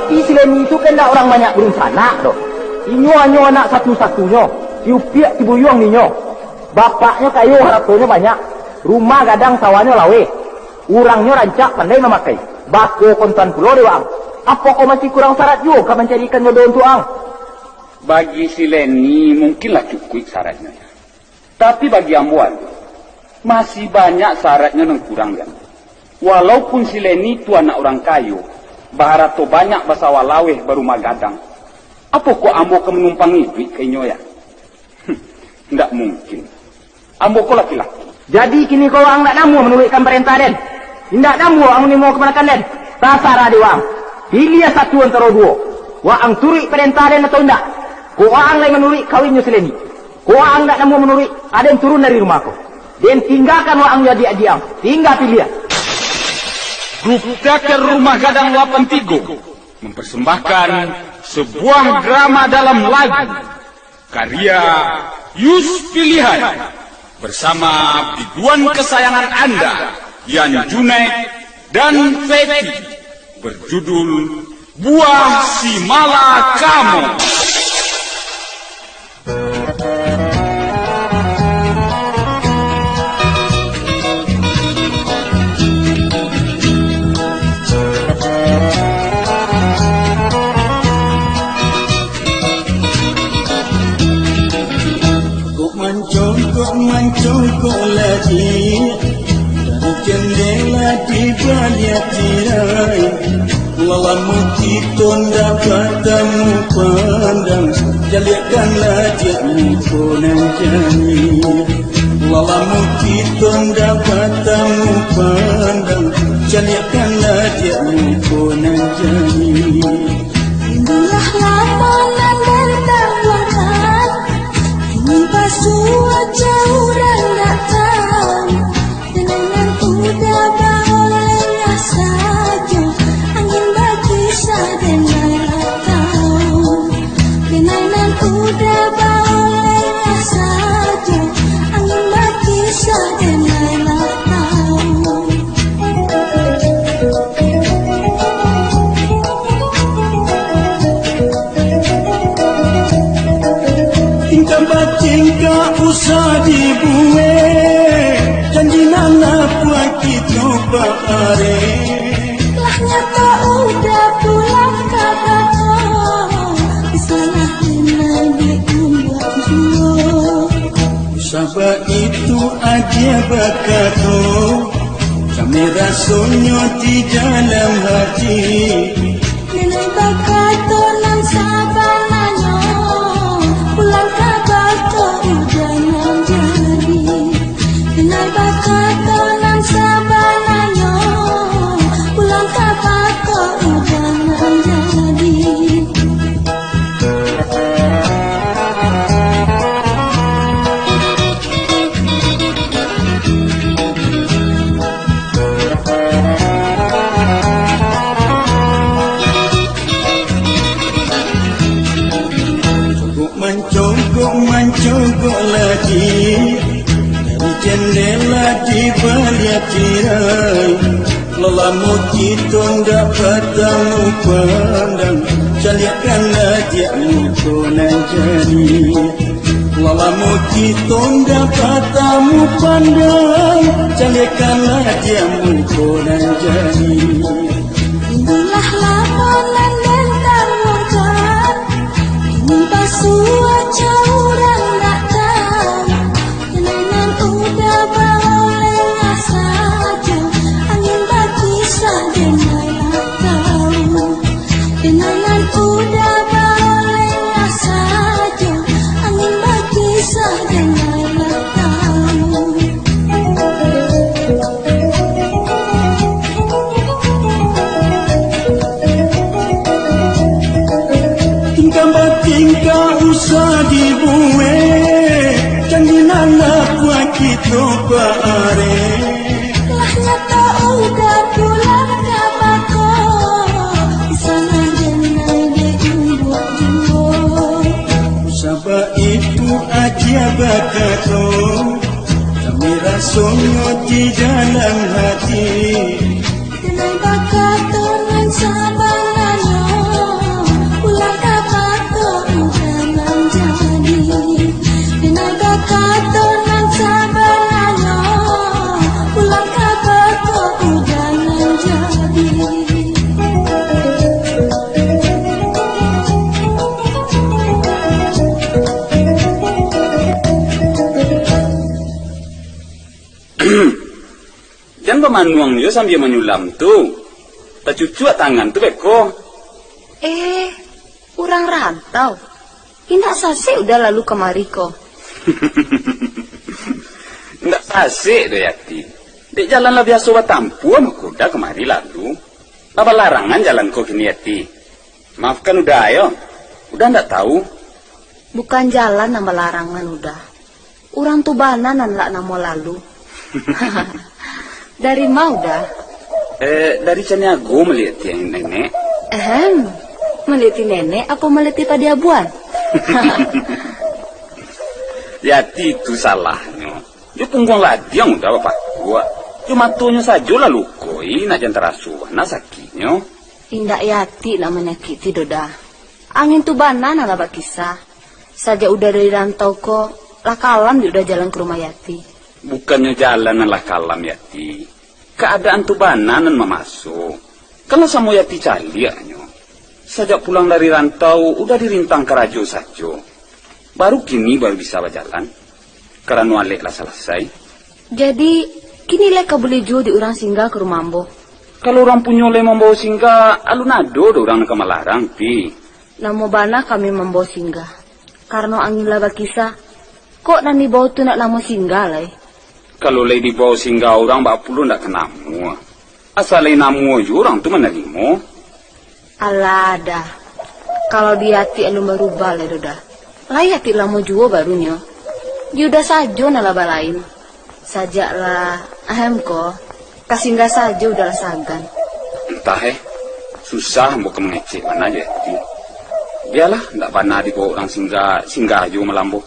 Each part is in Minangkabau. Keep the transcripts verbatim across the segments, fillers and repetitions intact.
Tapi si Leni tu kan ndak urang banyak barunsanak doh. Inyo hanyo anak satu-satunyo, si upiak si buyuang ninyo. Bapaknyo kayo, haratonyo banyak, rumah gadang, sawahnyo laweh. Urangnyo rancak, pandai mamakai. Bako kontan pulo dek waang. Apokoh masih kurang sarat juo ka mancarikan jodoh untuak ang? Bagi si Leni, mungkinlah cukuik saratnyo, ya. Tapi bagi ambo, masih banyak saratnyo nan kurang, ya. Walaupun si Leni tu anak urang kayo, baharato banyak, basawah laweh, barumah gadang, apokoh ambo ka manumpang iduik ka inyo, ya? Ndak mungkin. Ambo ko laki-laki. Jadi, kini ko waang ndak namuah manuruikkan parentah den? Indak namuah waang manimo kamanakan den? Tasarah dek waang. Piliah satu antaro duo. Waang turuik parentah den atau indak? Kok waang lai manuruik kawinnyo si Leni. Kok waang ndak namuah manuruik, aden turun dari rumah ko. Den tinggakan waang jo adiak-adiak ang. Tingga piliah. Grup Teater Rumah Gadang lapan tigo mempersembahkan sebuah drama dalam lagu. Karya Yus Pilihan bersama biduan kesayangan Anda, Yan Junaid dan Feti, berjudul Buah Si Malakamo. Kok mancongkok-mancongkok lagi, dari jendela di baliak tirai. Lah lamo kito ndak batamu pandang, caliakkanlah diak muko nan jani. Lah lamo kito ndak batamu pandang, caliakkanlah diak muko nan jani. Itulah lamo nan den tangguangkan, kini basuo aja urang ndak tahu. Denai nan udah baoleh sajo, angin bakisah denai lah tahu. Denai nan udah baoleh sajo, angin bakisah denai lah tahu. Tingkah batingkah usah dibuek, janji nan labuah kito baarek. Lah nyato udah pulang ka bako, salah denai dibuek juo. Sabab itu agiah bakato, kami rasonyo di dalam hati. Denai bakato nan sabananyo, pulang ka bako udah nan jadi. Denai bakato nan sabananyo, pulang ka bako udah nan jadi. Congkok mancongkok, mancongkok lagi, dari jendela di baliak tirai. Lah lamo kito ndak batamu pandang, caliakkanlah diak muko nan jani. Lah lamo kito ndak batamu pandang, caliakkanlah diak muko nan jani. Itulah lamo nan den tangguangkan, kini basuo aja urang ndak tahu. Denai nan udah baoleh sajo, angin bakisah denai lah tahu. Denai nan udah baoleh sajo, angin bakisah denai lah tahu. Tingkah batingkah usah dibuek, janji nan labuah kito baarek. Lah nyato udah pulang ka bako, salah denai dibuek juo. Sabab itu agiah bakato, kami rasonyo di dalam hati. Denai bakato nan sabananyo, Manuang jo sambia manyulam tu. Tacucuak tangan tu beko. Eh, urang rantau. Indak sasek Uda lalu kamari ko. Indak sasek doh, Yati. Dek jalan lah biaso batampuah, mako Uda kamari lalu. Lah balarangan jalan ko kini, Yati. Maafkan Uda yo. Uda ndak tahu. Bukan jalan nan balarangan, Uda. Urang tu bana nan lah namo lalu. Dari ma Uda? Eh, dari Caniago maliek ti, Nenek. Ehem. Maliek ti Nenek apo maliek ti padi abuan? Yati tu salahnyo. Jo pungguang ladiang Uda bapakuak. Jo matonyo sajo lah luko, ih, nak jan taraso bana sakiknyo. Indak Yati nak manyakiti doh, Da. Angin tu bana nan lah bakisa. Sajak Uda dari rantau ko, lah kalam jo Uda jalan ka rumah Yati. Bukannyo jalan nan lah kalam, Yati. Kaadaan tu bana nan mamaso. Kan lah samo Yati caliaknyo. Sajak pulang dari rantau, Uda dirintang karajo sajo. Baru kini baru bisa bajalan. Karano alek lah salasai. Jadi, kini lai ka buliah juo dek urang singgah ka rumah ambo? Kalau urang punyo lai mambao singgah, alun ado doh urang nan ka malarang, Ti. Namo bana kami mambao singgah. Karano angin lah bakisa. Kok nan dibao tu ndak namo singgah lai? Kalau lai dibao singgah urang, baa pulo ndak ka namuah. Asa lai namuah juo urang tu manarimo. Alah, Da. Kalau di Yati alun barubah lai doh, Da. Lai Yati lamo juo barunyo. Di Uda sajo nan lah balain. Sajak lah, ahem ko, ka singgah sajo Uda lah sagan. Antah, eh. Susah ambo ka mangecek bana jo Yati. Bialah, ndak bana dibao urang singgah, singgah juo malambo.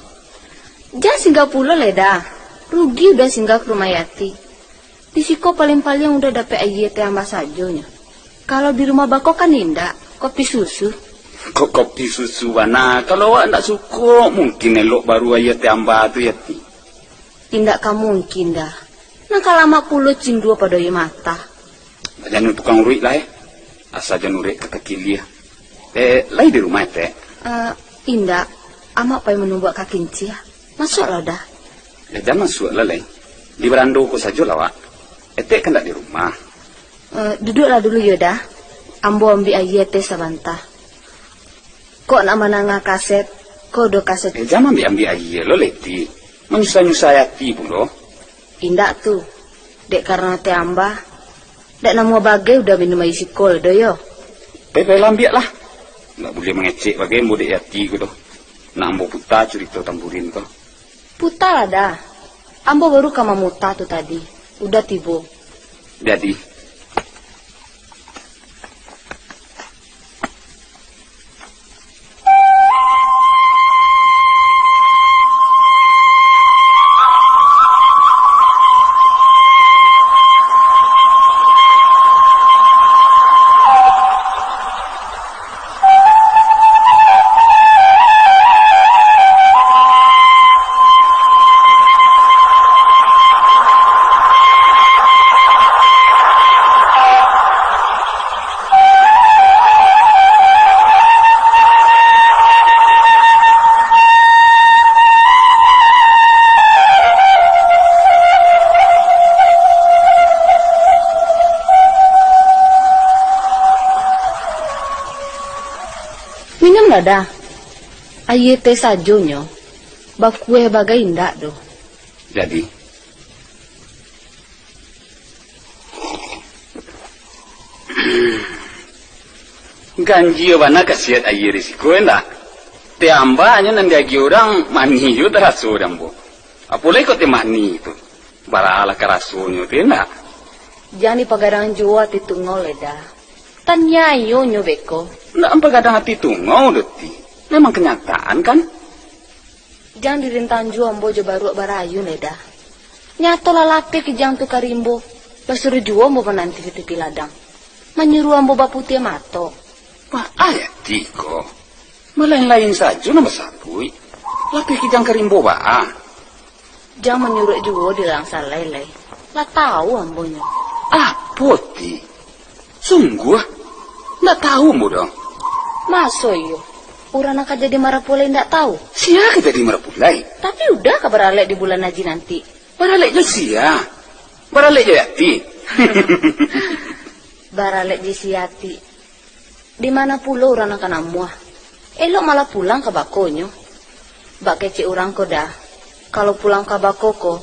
Jan singgah pulo lai, Da. Rugi Uda singgah ka rumah Yati. Di siko paliang-paliang Uda dapek aia teh amba sajo nyo. Kalau di rumah bako kan indak, kopi susu. Kok kopi susu bana? Kalau awak ndak suko, mungkin elok baru aia teh amba tu, Yati. Indak ka mungkin, Da. Nan ka lamak pulo cindua pado aia mata. Jan tukang uruik lah, eh. Asa jan urek ka kaki liah. Eh, lai di rumah, Etek? Eh, indak. Amak pai manumbuak ka kincia. Masuaklah, Da. Eh, jan masuaklah, lai. Di barando ko sajolah, wak. Etek kan ndak di rumah. Eh, duduaklah dulu yo, Da. Ambo ambiak aia teh sabanta. Kok nak mandanga kaset, ko do kaset. Eh, jan ambiak-ambiak aia lo, Leti. Manyusah-nyusah ati pulo. Indak tu. Dek karano teh amba, dak namuah bagai Uda minum aia siko lai doh yo. Pai-pai lah ambiaklah. Ndak buliah mangecek bagai ambo dek Yati ko doh. Nak ambo puta curito tamburin ko. Putalah, Da. Ambo baru ka mamuta tu tadi. Uda tibo. Jadi. Minumlah, Da. Aia teh sajo nyo, bakueh bagai indak doh. Jadi, ganjia bana kasiat aia di siko, indak? Teh amba nyo nan diagiah urang manih juo taraso di ambo. Apo lai kok teh manih tu? Baralah karasonyo tu, indak? Jan dipagadang juo ati tungau lai, Da. Taniayo nyo beko. Ndak ampagadang ati tungau doh, Ti. Memang kanyataan, kan? Jan dirintang juo ambo jo baruak barayun lai, Da. Nyato lah lapeh kijang tu ka rimbo. Lah suruah juo ambo mananti di tepi ladang. Manyuruah ambo baputiah mato. Baa Yati ko? Malain-lain sajo nan basabuik. Lapeh kijang ka rimbo baa? Jan manyuruak juo di ladang salai lai. Lah tau ambo nyo. Apo, Ti? Sungguah? Ndak tau ambo doh. Maso iyo? Urang nan ka jadi marapulai ndak tau? Sia ka jadi marapulai? Tapi Uda ka baralek di bulan haji nanti. Baralek jo sia? Baralek jo Yati? Baralek ji si Ati. Di ma pulo urang nan ka namuah? Elok malah pulang ka bakonyo. Bak kecek urang ko Da, kalau pulang ka bako ko,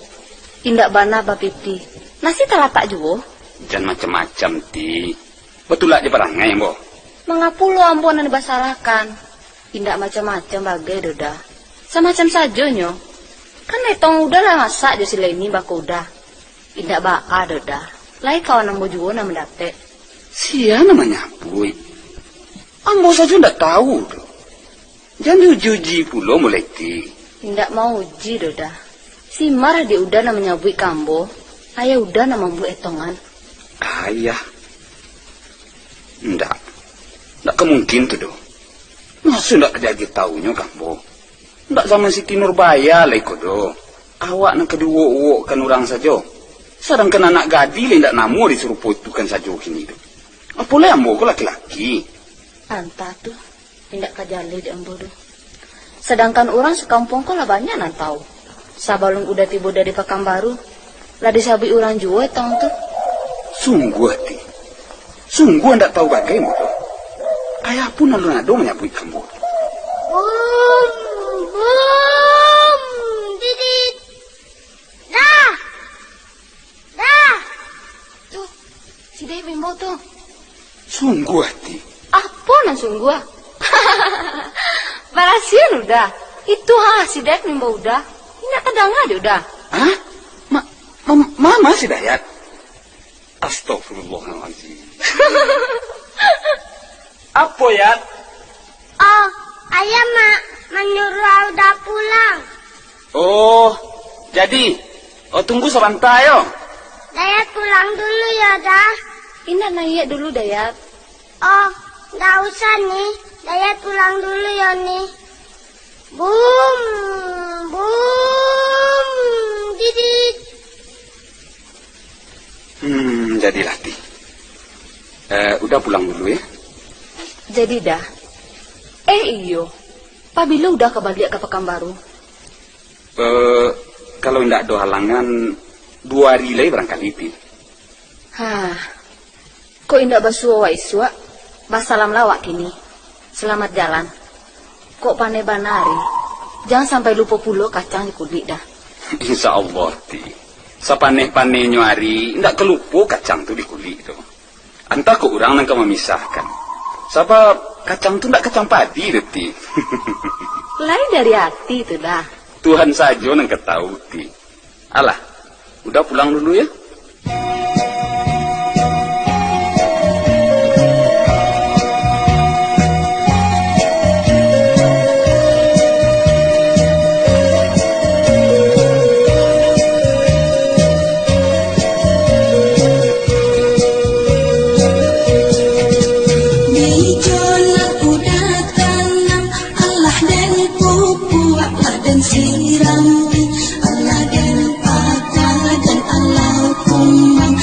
indak bana bapitih. Nasi talatak juo. Jan macam-macam, Ti. Batulak jo parangai ambo. Manga pulo ambo nan dibasalahkan? Indak macam-macam bagai doh Da. Samacam sajonyo. Kan etong Uda lah masak jo si Leni bako Uda. Indak baa doh Da. Lai kawan ambo juo nan mandapek. Sia nan manyabuik? Ambo sajo ndak tahu doh. Jan diuji-uji pulo mulai ti. Indak mauji doh Da. Si Mar dek Uda nan manyabuik ka ambo, ayah Uda nan mambuek etongan. Ayah? Ndak. Ndak ka mungkin tu doh. Maso ndak ka jadi taunyo ka ambo? Ndak zaman Siti Nurbaya lai ko doh. Awak nan ka diuwok-uwokkan urang sajo. Sadangkan anak gadih lai ndak namuah disuruh potukan sajo kini tu. Apo lai ambo ko laki-laki. Antah tu, indak ka jaleh dek ambo tu. Sadangkan urang sakampuang ko lah banyak nan tahu. Sabalun Uda tibo dari Pakanbaru, lah disabuik urang juo etong tu. Sungguah, Ti. Sungguah ndak tahu bagai ambo tu. Ayah pun alun ado manyabuik ka ambo. Bum, bum, didit. Dah. Dah. Tu, si Dek maimbau tu. Sungguah, Ti. Apo nan sungguah? Barasian Uda. Itu ha, si Dek maimbau Uda. Indak tadanga dek Uda. Hah? Ma, ma, mama si Dayat? Astagfirullahalazim. Apo, Yat? Oh, ayah ma-, manyuruah Uda pulang. Oh, jadi, oh, tunggu sabanta yo. Dayat pulang dulu yo, Da. Indak naiak dulu, Dayat. Oh, ndak usah, Ni. Dayat pulang dulu yo, Ni. Bum, bum, didit. Hmm, jadilah, Ti. Eh, Uda pulang dulu, ya. Jadi, Da. Eh, iyo. Pabilo Uda ka baliak ka Pakanbaru? Eh, kalau indak ado halangan, duo ari lai barangkali, Ti. Hah. Kok indak basuo awak isuak, basalamlah awak kini. Salamat jalan. Kok paneh bana ari, jan sampai lupo pulo kacang di kulik Da. Insya Allah, Ti. Sapaneh-panehnyo ari, indak ka lupo kacang tu di kulik tu. Antah kok urang nan ka mamisahkan. Sabab kacang tu indak kacang padi doh, Ti. Lain dari ati tu Da. Tuhan sajo nan ka tahu, Ti. Alah, Uda pulang dulu, ya. Di jalan Uda tanam, alah den pupuak, alah den sirami, alah den pakua, den alah kumang.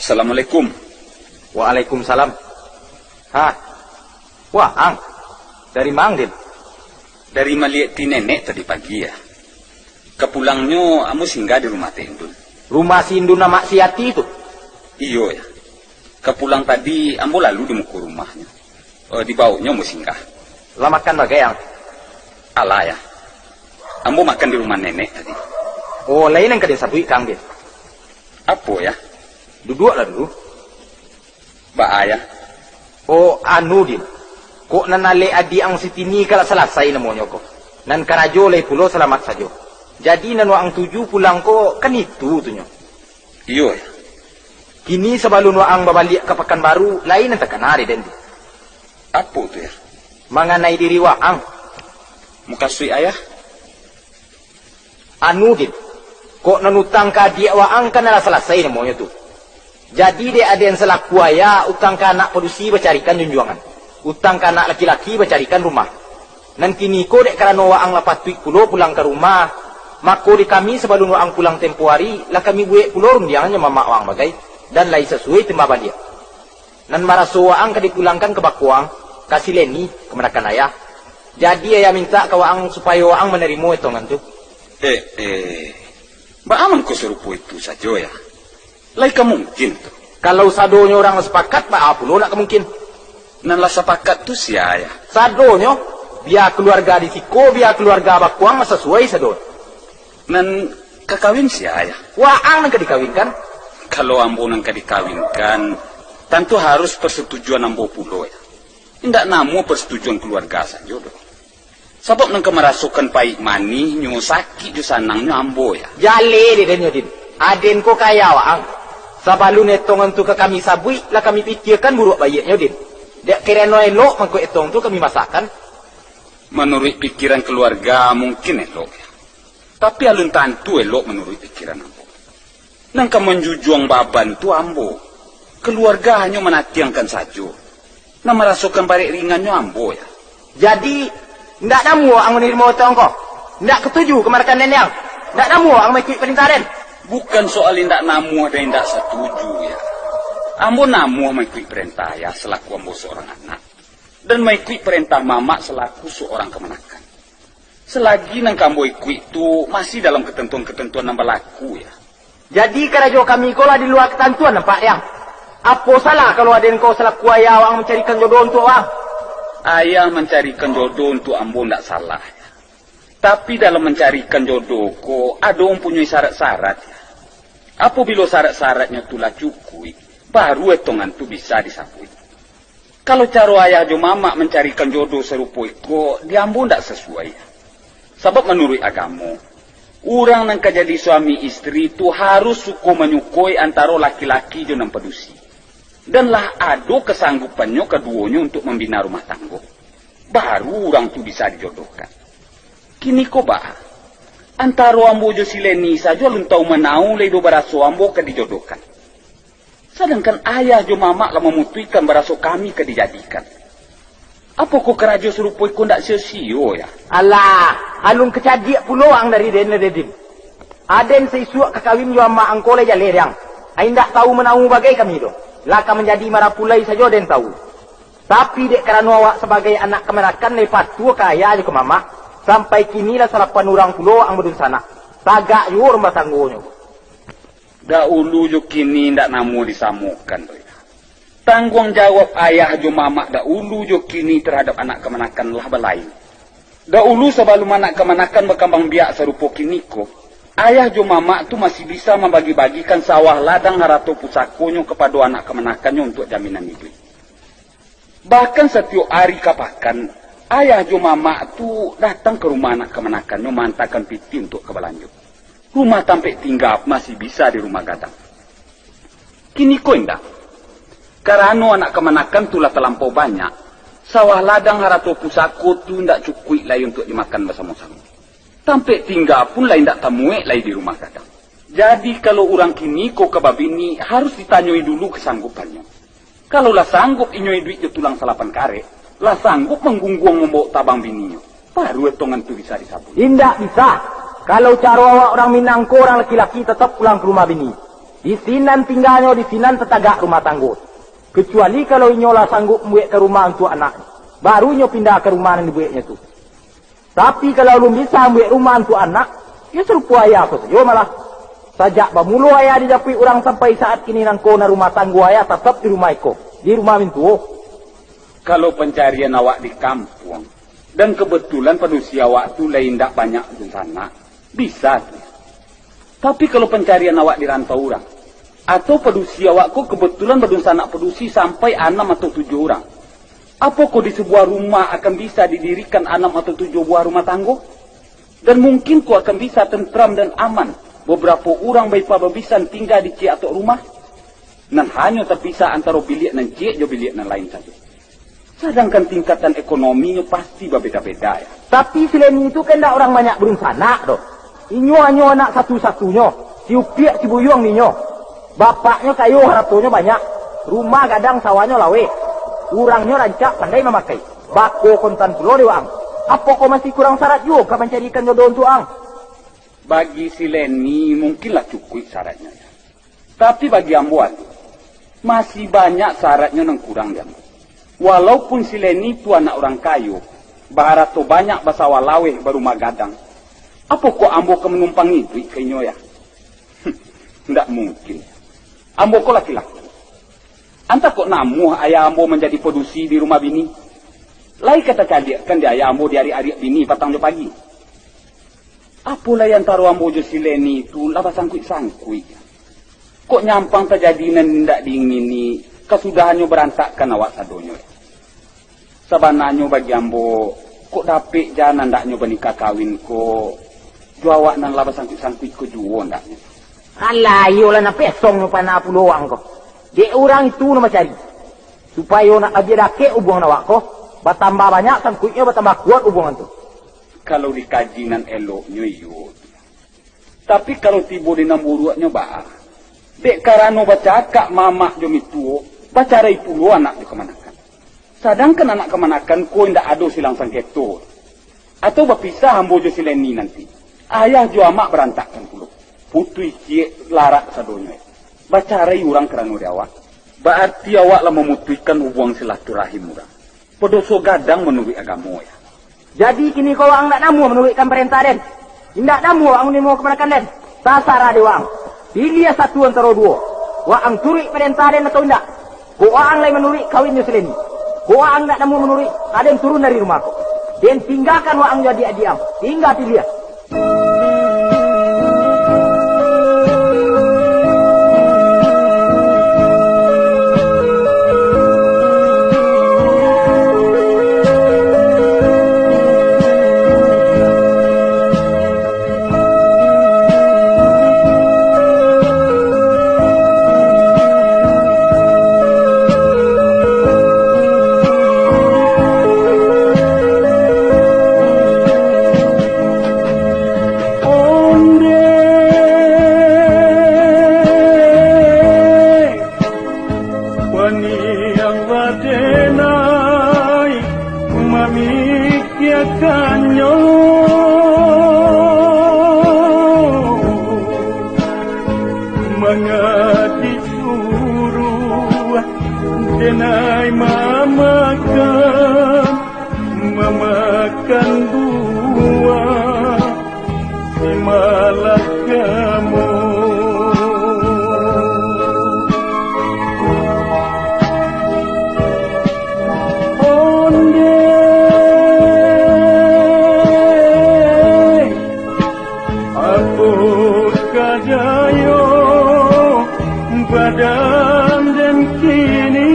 Assalamualaikum. Waalaikumsalam. Ha. Wah, Ang. Dari ma, Din? Dari maliek ti nenek tadi pagi, ya. Kapulangnyo ambo singgah di rumah Teh Indun. Rumah si Indun amak si Yati tu? Iyo, ya. Kapulang tadi ambo lalu di muko rumahnyo. Eh, dibaoknyo ambo singgah. Lah makan bagai, Ang? Alah, ya. Ambo makan di rumah nenek tadi. Oh, lain nan ka den sabuik, Kang, Din. Apo, ya? Duduaklah dulu. Baa, ya? Oh, anu, Din. Kok nan alek adiak ang Siti ni ka lah salasai namonyo ko. Nan karajo lai pulo salamat sajo. Jadi nan waang tuju pulang ko kan itu tu nyo. Iyo, ya. Kini sabalun waang babaliak ka Pakanbaru, lain nan takana dek den tu. Apo tu, ya? Manganai diri waang. Mukasuik ayah? Anu, Din, kok nan utang ka adiak waang kan lah salasai namonyo tu. Jadi, dek aden salaku ayah, utang ka anak padusi bacarikan junjuangan, utang ka anak laki-laki bacarikan rumah. Nan kini ko dek karano waang lah patuik pulo pulang ka rumah, mako di kami sabalun waang pulang tempo ari, lah kami buek pulo rundiangan jo mamak waang bagai, dan lai sasuai timbang baliak. Nan maraso waang ka dipulangkan ka bako ang, ka si Leni, kamanakan ayah. Jadi, ayah mintak ka waang supayo waang manarimo etongan tu. Eh, eh, baa mangko sarupo itu sajo, ya? Lai ka mungkin tu. Kalau sadonyo urang lah sapakat, baa pulo nak ka mungkin? Nan lah sapakat tu sia, ya? Sadonyo, bia kaluarga di siko, bia kaluarga bako ang, lah sasuai sadonyo. Nan ka kawin sia, ya? Waang nan ka dikawinkan. Kalau ambo nan ka dikawinkan, tantu harus persetujuan ambo pulo, ya. Indak namuah persetujuan kaluarga sajo doh. Sabab nan ka marasokan paik manihnyo, sakik jo sanangnyo ambo, ya. Jaleh dek den nyo, Din. Aden ko ka ayah waang. Sabalun etongan tu ka kami sabuik, lah kami pikiakan buruak baiaknyo, Din. Dek karano elok mangko etong tu kami masakkan. Manuruik pikiran kaluarga, mungkin elok, ya. Tapi alun tantu elok manuruik pikiran ambo. Nan ka manjujuang baban tu ambo. Kaluarga hanyo manatiangkan sajo. Nan marasokan barek ringannyo ambo, ya. Jadi, indak namuah ang manarimo otong ko? Indak katuju kamanakan nenek ang? Indak namuah ang maikuik parentah den? Bukan soal indak namuah dan indak satuju, ya. Ambo namuah maikuik parentah ayah salaku ambo saurang anak, dan maikuik parentah mamak salaku saurang kamanakan. Salagi nan ka ambo ikuik tu masih dalam katantuan-katantuan nan balaku, ya. Jadi, karajo kami ko lah di lua katantuan, nampak, Yang. Apo salah kalau aden ko salaku ayah waang mancarikan jodoh untuak waang? Ayah mancarikan jodoh untuak ambo ndak salah, ya. Tapi, dalam mancarikan jodoh ko, ado mampunyoi syarat-syarat, ya. Apabilo syarat-syaratnyo tu lah cukuik, baru etongan tu bisa disabuik. Kalau caro ayah jo mamak mancarikan jodoh sarupo iko, di ambo ndak sasuai. Sabab manuruik agamo, urang nan ka jadi suami istri tu harus suko manyukoi antaro laki-laki jo nan padusi. Dan lah ado kasanggupannyo kaduonyo untuak mambina rumah tanggo. Baru urang tu bisa dijodohkan. Kini ko baa? Antaro ambo jo si Leni sajo alun tau manau lai doh baraso ambo ka dijodohkan. Sadangkan ayah jo mamak lah mamutuihkan baraso kami ka dijadikan. Apokoh karajo sarupo iko ndak sio-sio, ya? Alah, alun kacadiak pulo ang dari den, Dedin. Aden saisuak ka kawin jo amak ang ko lai jaleh, Dang. Ai indak tau manau bagai kami doh. Lah ka manjadi marapulai sajo den tau. Tapi dek karano awak sabagai anak kamanakan lai patuah ka ayah jo ka mamak, sampai kini lah salapan urang pulo ang badunsanak. Tagak juo rumah tanggonyo. Daulu jo kini indak namuah disamokan doh. Tangguang jawab ayah jo mamak daulu jo kini tarhadap anak kamanakan lah balain. Daulu sabalun anak kamanakan bakambang biak sarupo kini ko, ayah jo mamak tu masih bisa mambagi-bagikan sawah ladang harato pusakonyo kapado anak kamanakannyo untuak jaminan iduik. Bahkan satiok ari ka pakan, ayah jo mamak tu datang ka rumah anak kamanakannyo maantakan pitih untuak ka balanjo. Rumah tampek tingga masih bisa di rumah gadang. Kini ko indak. Karano anak kamanakan tu lah talampau banyak, sawah ladang harato pusako tu indak cukuik lai untuak dimakan basamo-samo. Tampek tingga pun lah indak tamuek lai di rumah gadang. Jadi, kalau urang kini ko ka babini, harus ditanyoi dulu kasanggupannyo. Kalau lah sanggup inyo iduik jo tulang salapan karek, lah sanggup manggungguang mambawok tabang bininyo, baru etongan tu bisa disabuik. Indak bisa. Kalau caro awak urang Minang ko, urang laki-laki tatap pulang ka rumah bini. Di sinan tingganyo, di sinan tatagak rumah tanggo. Kecuali kalau inyo lah sanggup mambuekkan rumah untuak anak, baru inyo pindah ka rumah nan dibueknyo tu. Tapi kalau alun bisa mambuek rumah untuak anak, iyo sarupo ayah ko sajo malah. Sajak bamulo ayah dijapuik urang sampai saat kini nangko, nan rumah tanggo ayah tatap di rumah iko, di rumah mintuo. Kalau pancarian awak di kampuang, dan kebetulan padusi awak tu lai indak banyak dunsanak, bisa tu. Tapi kalau pancarian awak di rantau urang, atau padusi awak ko kebetulan badunsanak padusi sampai anam atau tujuah urang, apokoh di sabuah rumah akan bisa didirikan anam atau tujuah buah rumah tanggo? Dan mungkin ko akan bisa tentram dan aman, babarapo urang baipah babisan tingga di ciek atok rumah, nan hanyo tapisah antaro biliak nan ciek jo biliak nan lain sajo. Sadangkan tingkatan ekonominyo pasti babeda-beda, ya. Tapi si Leni tu kan ndak urang banyak badunsanak doh. Inyo hanyo anak satu-satunyo, si upiak si buyuang dinyo. Bapaknyo kayo, haratonyo banyak, rumah gadang, sawahnyo laweh. Urangnyo rancak, pandai mamakai. Bako kontan pulo dek waang. Apokoh masih kurang sarat juo ka mancarikan jodoh untuak ang? Bagi si Leni, mungkin lah cukuik saratnyo, ya. Tapi bagi ambo ado, masih banyak saratnyo nan kurang di ambo. Walaupun si Leni tu anak urang kayo, baharato banyak, basawah laweh, barumah gadang, apokoh ambo ka manumpang iduik ka inyo, ya? Ndak mungkin. Ambo ko laki-laki. Antah kok namuah ayah ambo manjadi padusi di rumah bini. Lai ka tacaliakkan dek ayah ambo diariak-ariak bini patang jo pagi. Apo lai antaro ambo jo si Leni tu lah basangkuik-sangkuik. Kok nyampang tajadi nan indak diingini, kasudahannyo barantakkan awak sadonyo. Sabananyo bagi ambo, kok dapek jan andaknyo banikah kawin ko, jo awak nan lah basangkuik-sangkuik ko juo andaknyo. Alah, iyolah, nan pesongnyo panah pulo waang ko. Dek urang itu nan mancari, supayo nak labiah dakek ubuangan awak ko, batambah banyak sangkuiknyo, batambah kuat ubuangan tu. Kalau dikaji nan eloknyo, iyo. Tapi kalau tibo di nan buruaknyo, baa? Dek karano bacakak mamak jo mituo, bacarai pulo anak jo kamanakan. Sadangkan anak kamanakan ko indak ado silang sangketo. Atau bapisah ambo jo si Leni nanti, ayah jo amak barantakkan pulo. Putuih ciek larak sadonyo, bacarai urang karano di awak. Baarti awak lah mamutuihkan ubuang silaturahim urang. Badoso gadang manuruik agamo, ya. Jadi, kini ko waang ndak namuah manuruikkan parentah den? Indak namuah waang manarimo kamanakan den? Tasarah dek waang. Piliah satu antaro duo. Waang turuik parentah den atau indak? Kok waang lai manuruik, kawin jo si Leni. Kok waang ndak namuah manuruik, ka den turun dari rumah ko. Den tinggakan waang jo adiak-adiak ang. Tingga piliah. Ondeh, paniang badenai mamikiakannyo, mangadi suruah denai mamakan, mamakan buah si malakamo. Ondeh, apo kadayo badan den kini?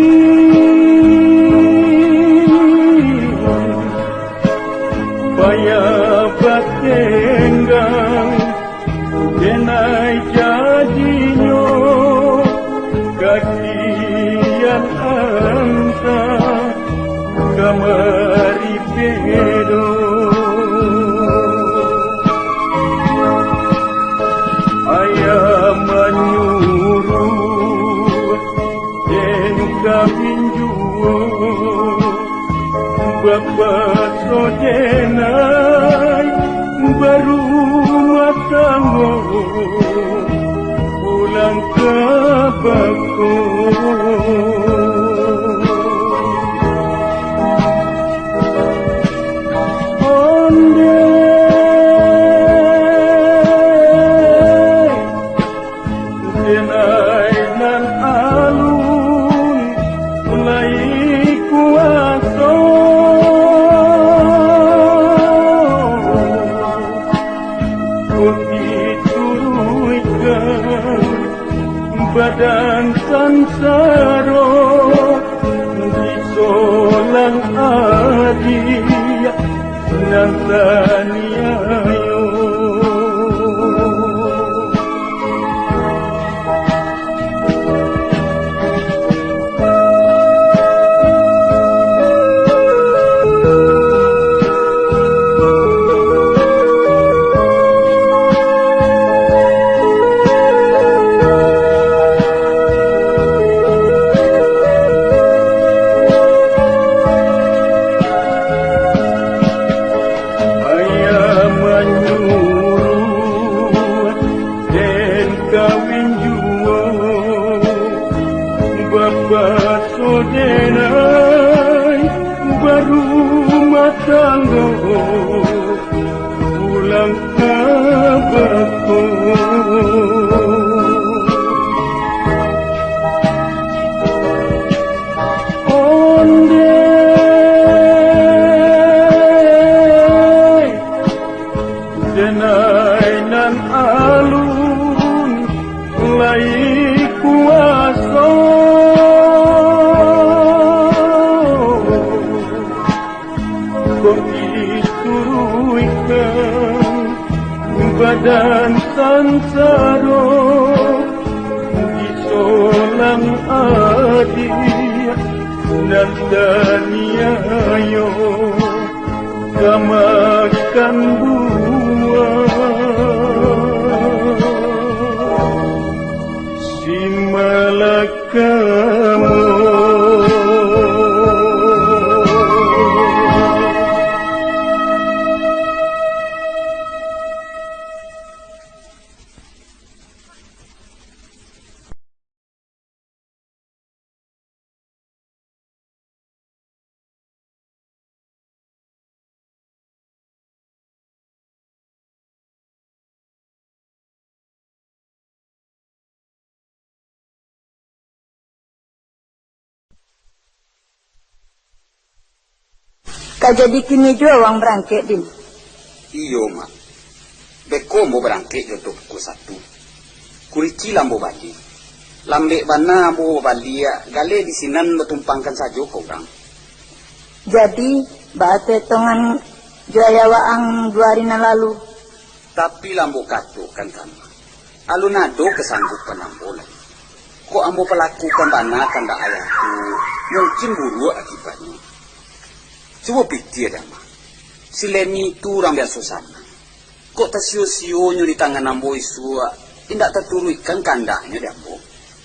Payah batenggang, denai jadinyo, kakian anta kamari pedo. Ayah manyuruh den kawin juo, bapaso denai barumah tanggo, pulang ka Bako. Onde denai nan alun lai kuaso. Kok dituruikkan badan sansaro, disolang adiak nan taniayo. Ayah manyuruah den kawin juo, bapaso denai barumah tanggo, pulang ka bako. Onde denai nan alun lai kuaso. Kok disuruikkan badan sansaro, disolang adiak nan taniayo, ka makan buah si malakamo. Ka jadi kini juo waang barangkek, Din? Iyo, Mak. Beko ambo barangkek jo tu pukua satu. Kuriki lah ambo bali. Lambek bana ambo babaliak, galeh di sinan batumpangkan sajo ka urang. Jadi, baa tu etongan jo ayah waang duo ari nan lalu? Tapi lah ambo katokan ka Mak, alun ado kasanggupan ambo lai. Kok ambo palakukan bana kandak ayah tu, mungkin buruak akibatnyo. Cubo pikia dek Mak, si Leni tu urang biaso sanang. Kok tasio-sionyo di tangan ambo isuak, indak taturuikkan kandaknyo dek ambo,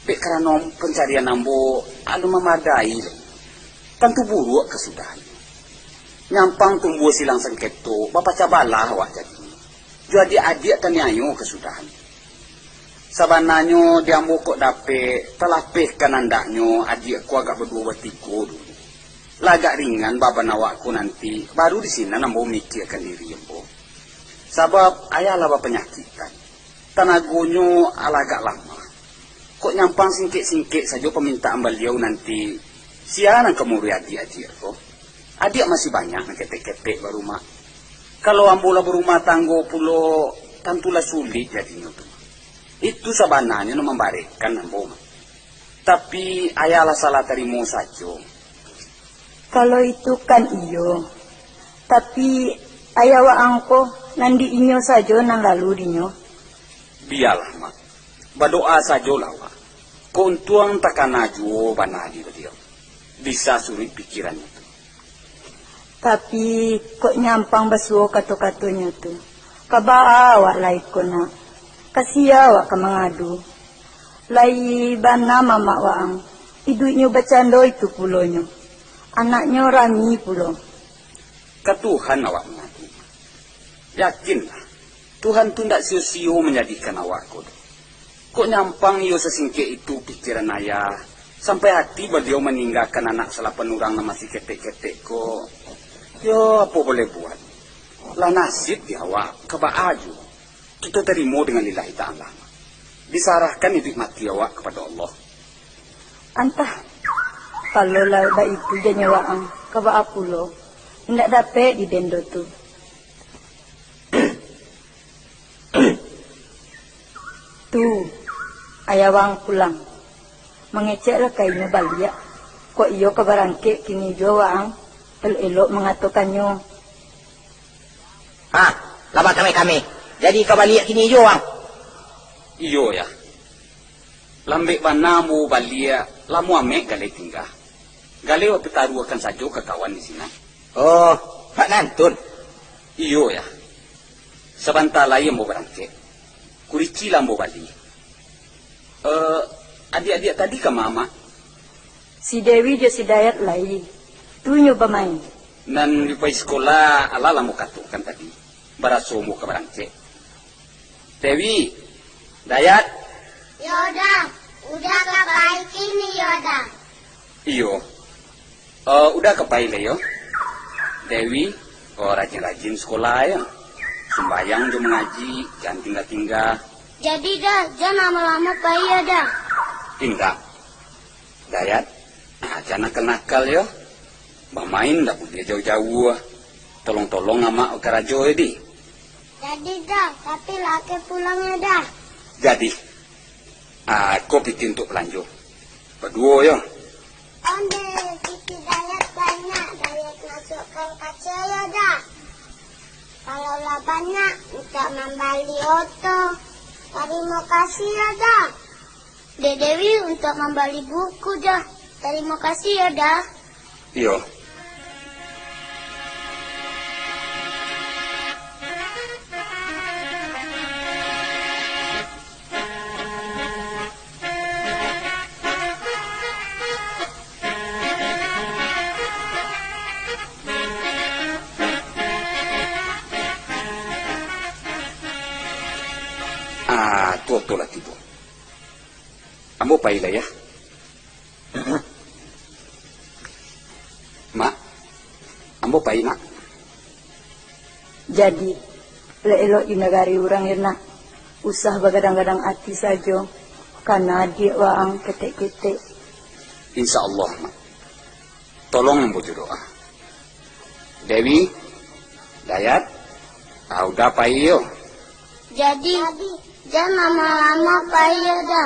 dek karano pancarian ambo alun mamadai lai. Tantu buruak kasudahannyo. Nyampang tumbuah silang sangketo, bapacah balah awak jadinyo. Jo adiak-adiak taniayo kasudahannyo. Sabananyo di ambo kok dapek, talapehkan andaknyo adiak ko agak baduo batigo dulu. Lah agak ringan baban awak ko nanti, baru di sinan ambo mikiakan diri ambo. Sabab ayah lah bapanyakitan, tanagonyo alah agak lamah. Kok nyampang singkek-singkek sajo pamintaan baliau nanti, sia nan ka mauruih adiak-adiak ko? Adiak masih banyak nan ketek-ketek barumah. Kalau ambo lah barumah tanggo pulo, tantulah sulik jadinyo tu. Itu sabananyo nan mambarekkan ambo, Mak. Tapi, ayah lah salah tarimo sajo. Kalau itu kan iyo, tapi, ayah waang ko nan di inyo sajo nan lalu dinyo. Bialah, Mak. Badoa sajolah awak. Kok untuang takana juo bana di baliau. Bisa suruik pikirannyo tu. Tapi, kok nyampang basuo kato-katonyo tu. Ka baa awak lai ko, Nak? Ka sia awak ka mangadu? Lai bana mamak waang, iduiknyo bacando itu pulonyo. Anaknyo rami pulo. Ka Tuhan awak mangadu. Yakinlah, Tuhan tu ndak sio-sio manjadikan awak ko doh. Kok nyampang iyo sasingkek itu pikiran ayah, sampai ati baliau maninggakan anak salapan urang nan masih ketek-ketek ko? Yo, apo boleh buat? Lah nasib di awak, ka baa juo. Kito tarimo dengan lillahi ta'ala. Disarahkan iduik mati awak kapado Allah. Antah, kalau lah baitu janyo waang, ka baa pulo, indak dapek didendo tu. Tu, ayah waang pulang. Mangecek lah ka inyo baliak. Kok iyo ka barangkek kini juo waang, elok-elok mangatokannyo. Ha, lah bakameh-kameh. Jadi ka baliak kini juo waang? Iyo, Yah. Lambek bana ambo baliak, lamo amek galeh tingga. Galeh bapitaruahkan sajo ka kawan di sinan. Oh, Pak Nantun? Iyo, Yah. Sabanta lai ambo barangkek. Kurici lah ambo bali. Eh, adiak-adiak tadi kama, Mak? Si Dewi jo si Dayat lai. Tu nyo bamain. Nan bi pai sikola, alah lah ambo katokan tadi. Baraso ambo ka barangkek. Dewi, Dayat. Yo, Da. Uda ka pai kini, yo, Da. Iyo. Eh, Uda ka pai lai, yo. Dewi, oh, rajin-rajin sikola, yo. Sumbayang jo mangaji, jan tingga-tingga. Jadi, Da, jan lamo-lamo pai, yo, Da. Indak. Dayat, ah, jan nakal-nakal, yo. Bamain ndak buliah jauah-jauah. Tolong-tolong amak karajo, yo, di. Jadi, Da, tapi lah ka pulang, yo, Da. Jadi. Ah, ko pitih untuak balanjo. Baduo, yo. Onde, pitih Dayat banyak, Dayat masuakkan ka cek, yo, Da. Kalau lah banyak, untuak mambali oto. Tarimo kasih, yo, Da. Dek Dewi untuak mambali buku, Da. Tarimo kasih, yo, Da. Iyo. Ah, tu, tu lah tibo. Ambo pai lah, Yah. Mak, ambo pai, Mak. Jadi, elok-elok di nagari urang, yo, Nak. Usah bagadang-gadang ati sajo, kana adiak waang ketek-ketek. Insya Allah, Mak. Tolong ambo jo doa. Dewi, Dayat, ah, Uda pai, yo. Jadi, jan lamo-lamo pai, yo, Da.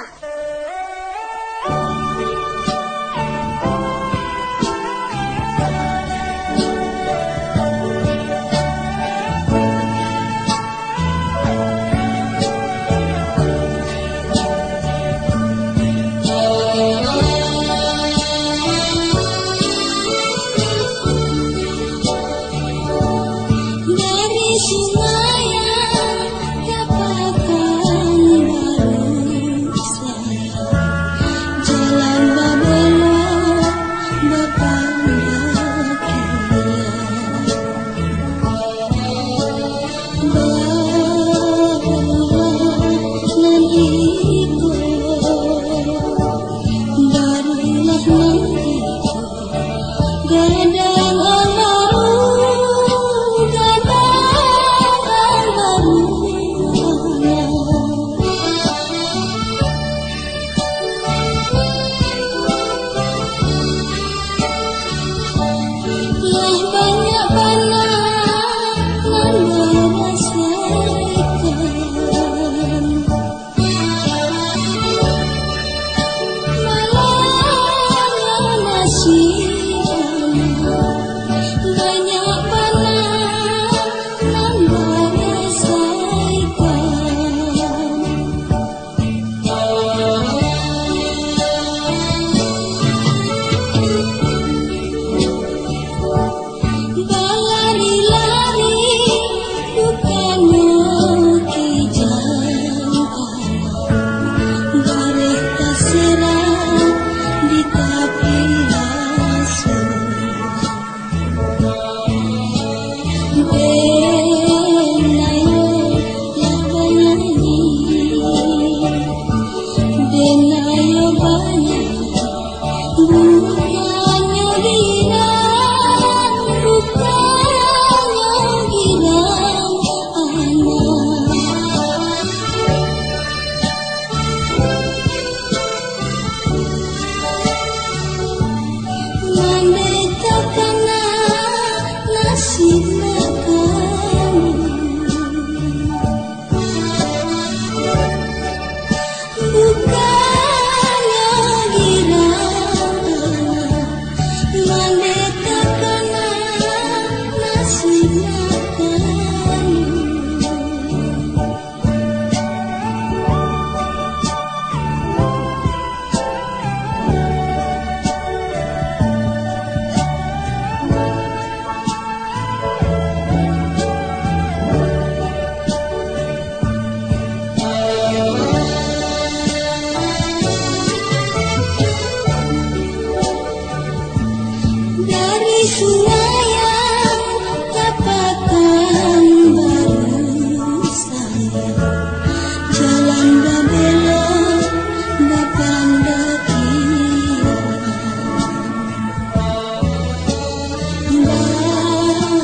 Dari Sumayan ka Pakanbaru, jalan babelok bapandakian. Barulah nan iko, barulah nan iko, gadang ambaru, gadang ambaru. Lah banyak bana nan marasakan, malah masih Sungai yang tapakan barusan, jalan babelok bapandakian.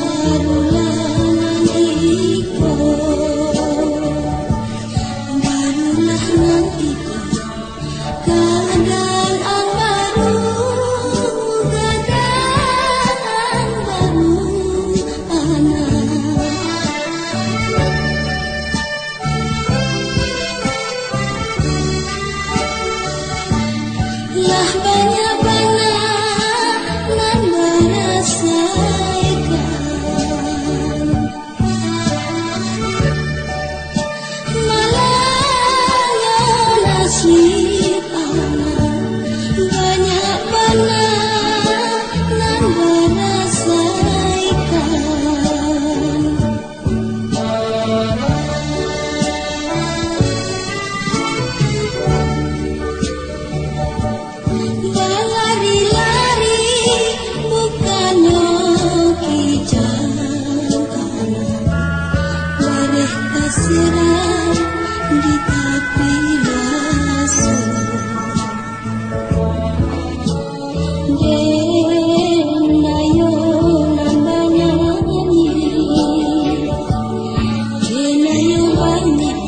Barulah nantiko, barulah nantiko. Gadang baru, gadang baru, anak. Lah banyak bana nan barasaikan. Malang nasib anak, banyak bana nan barasaikan. Balari-lari bukannyo kijang anak, bareh tasirah di tapi basuah. Den ayo nan banyanyi, den ayo banyak.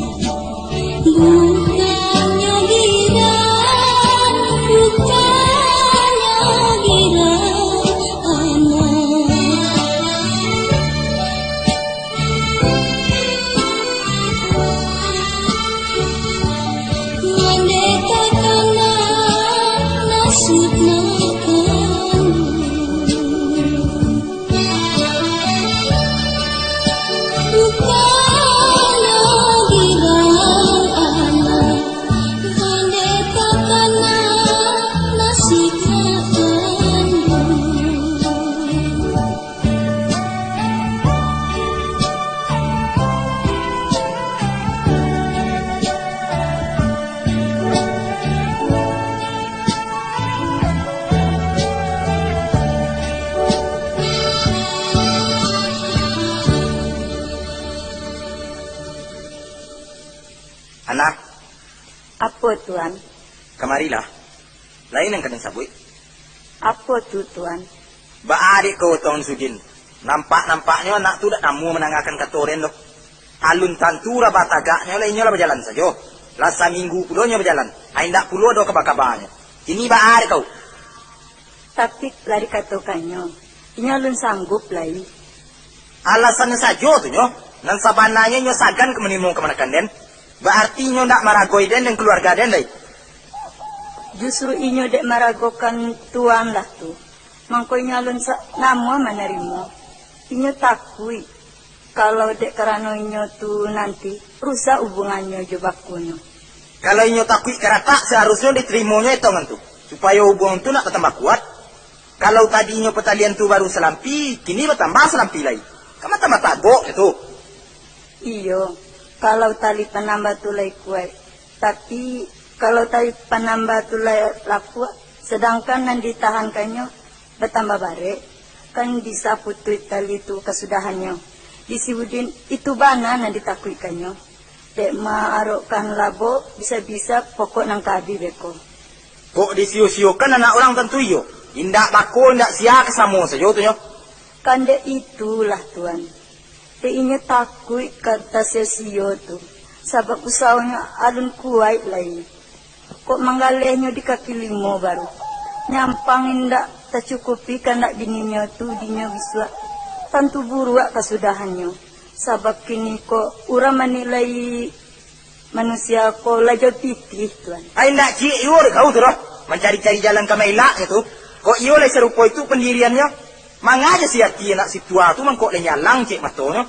Bukannyo girang, bukannyo girang, anak. Mandeh takana nasib nan kanduang. Bukannyo girang anak, mandeh takana nasib nan kanduang. Anak. Apo, Tuan? Kamarilah. Lai nan ka den sabuik. Apo tu, Tuan? Baa dek kau, Tuan Sudin? Nampak-nampaknyo anak tu dak namuah mandangakan kato den doh. Alun tantu urang batagaknyo lah inyo lah bajalan sajo. Lah saminggu pulo inyo bajalan. Ai indak pulo ado kaba-kabanyo. Kini baa dek kau? Tapi lah dikatokannyo, inyo alun sanggup lai. Alasannyo sajo tu nyo, nan sabananyo inyo sagan ka manimo kamanakan den. Baarti inyo ndak maragoi den dan kaluarga den lai. Justru inyo dek maragokan Tuan lah tu, mangko inyo alun sa-, namuah manarimo. Inyo takuik. Kalau dek karano inyo tu nanti, rusak hubungannyo jo bakonyo. Kalau inyo takuik karatak, saharusnyo ditarimonyo etongan tu, supayo hubungan tu nak batambah kuat. Kalau tadinyo patalian tu baru salampi, kini batambah salampi lai. Kan batambah tagok tu. Iyo, kalau tali panambah tu lai kuaik. Tapi, kalau tali panambah tu lai lapuak, sadangkan nan ditahankannyo batambah barek, kan bisa putuih tali tu kasudahannyo. Di si Udin, itu bana nan ditakuikkannyo. Dek maarokkan labo, bisa-bisa pokok nan ka abih beko. Kok disio-siokan anak urang tantu iyo? Indak bako, indak sia, ka samo sajo tu nyo. Kan dek itulah, Tuan. Dek inyo takuik ka tasio-sio tu, sabab usahonyo alun kuaik lai. Kok manggalehnyo di kaki limo baru, nyampang indak tacukupi kandak bininyo tu dinyo bisuak, tantu buruak kasudahannyo. Sabab kiniko urang manilai manusia ko lajau pitih, Tuan. Ai, indak ciek juo dek kau tu doh, mancari-cari jalan ka maelaknyo tu. Kok iyo lai sarupo itu pandiriannyo, manga jo si Ati anak si tuo tu mangko lai nyalang ciek matonyo.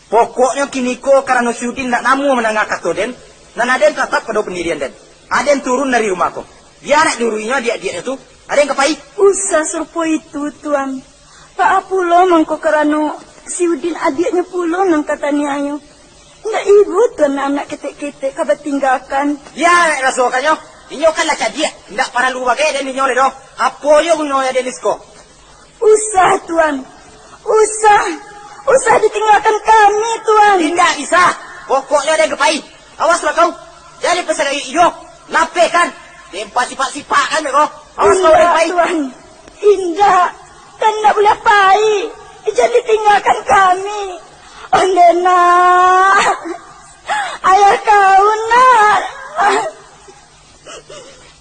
Pokoknyo kiniko karano si Udin ndak namuah mandanga kato den, nan aden tatap pado pandirian den. Aden turun dari rumah ko. Bia nak diuruinyo adiak-adiaknyo tu, aden ka pai. Usah sarupo itu, Tuan. Baa pulo mangko karano si Udin adiaknyo pulo nan ka taniayo. Indak ibo Tuan anak ketek-ketek ka batinggakan. Bia nak rasokannyo, inyo kan lah cadiak, indak paralu bagai den inyo lai doh. Apo yo gunonyo den di siko? Usah, Tuan. Usah. Usah ditinggakan kami, Tuan. Indak bisa. Pokoknyo den ka pai. Awaslah kau. Jan dipasagari iyo. Lapehkan. Den pasipak-sipakan ko. Awas kau, den ka pai. Indak, Tuan. Indak. Tuan indak buliah pai. Jan ditinggakan kami. Ondeh, Nak. Ayah kau, Nak.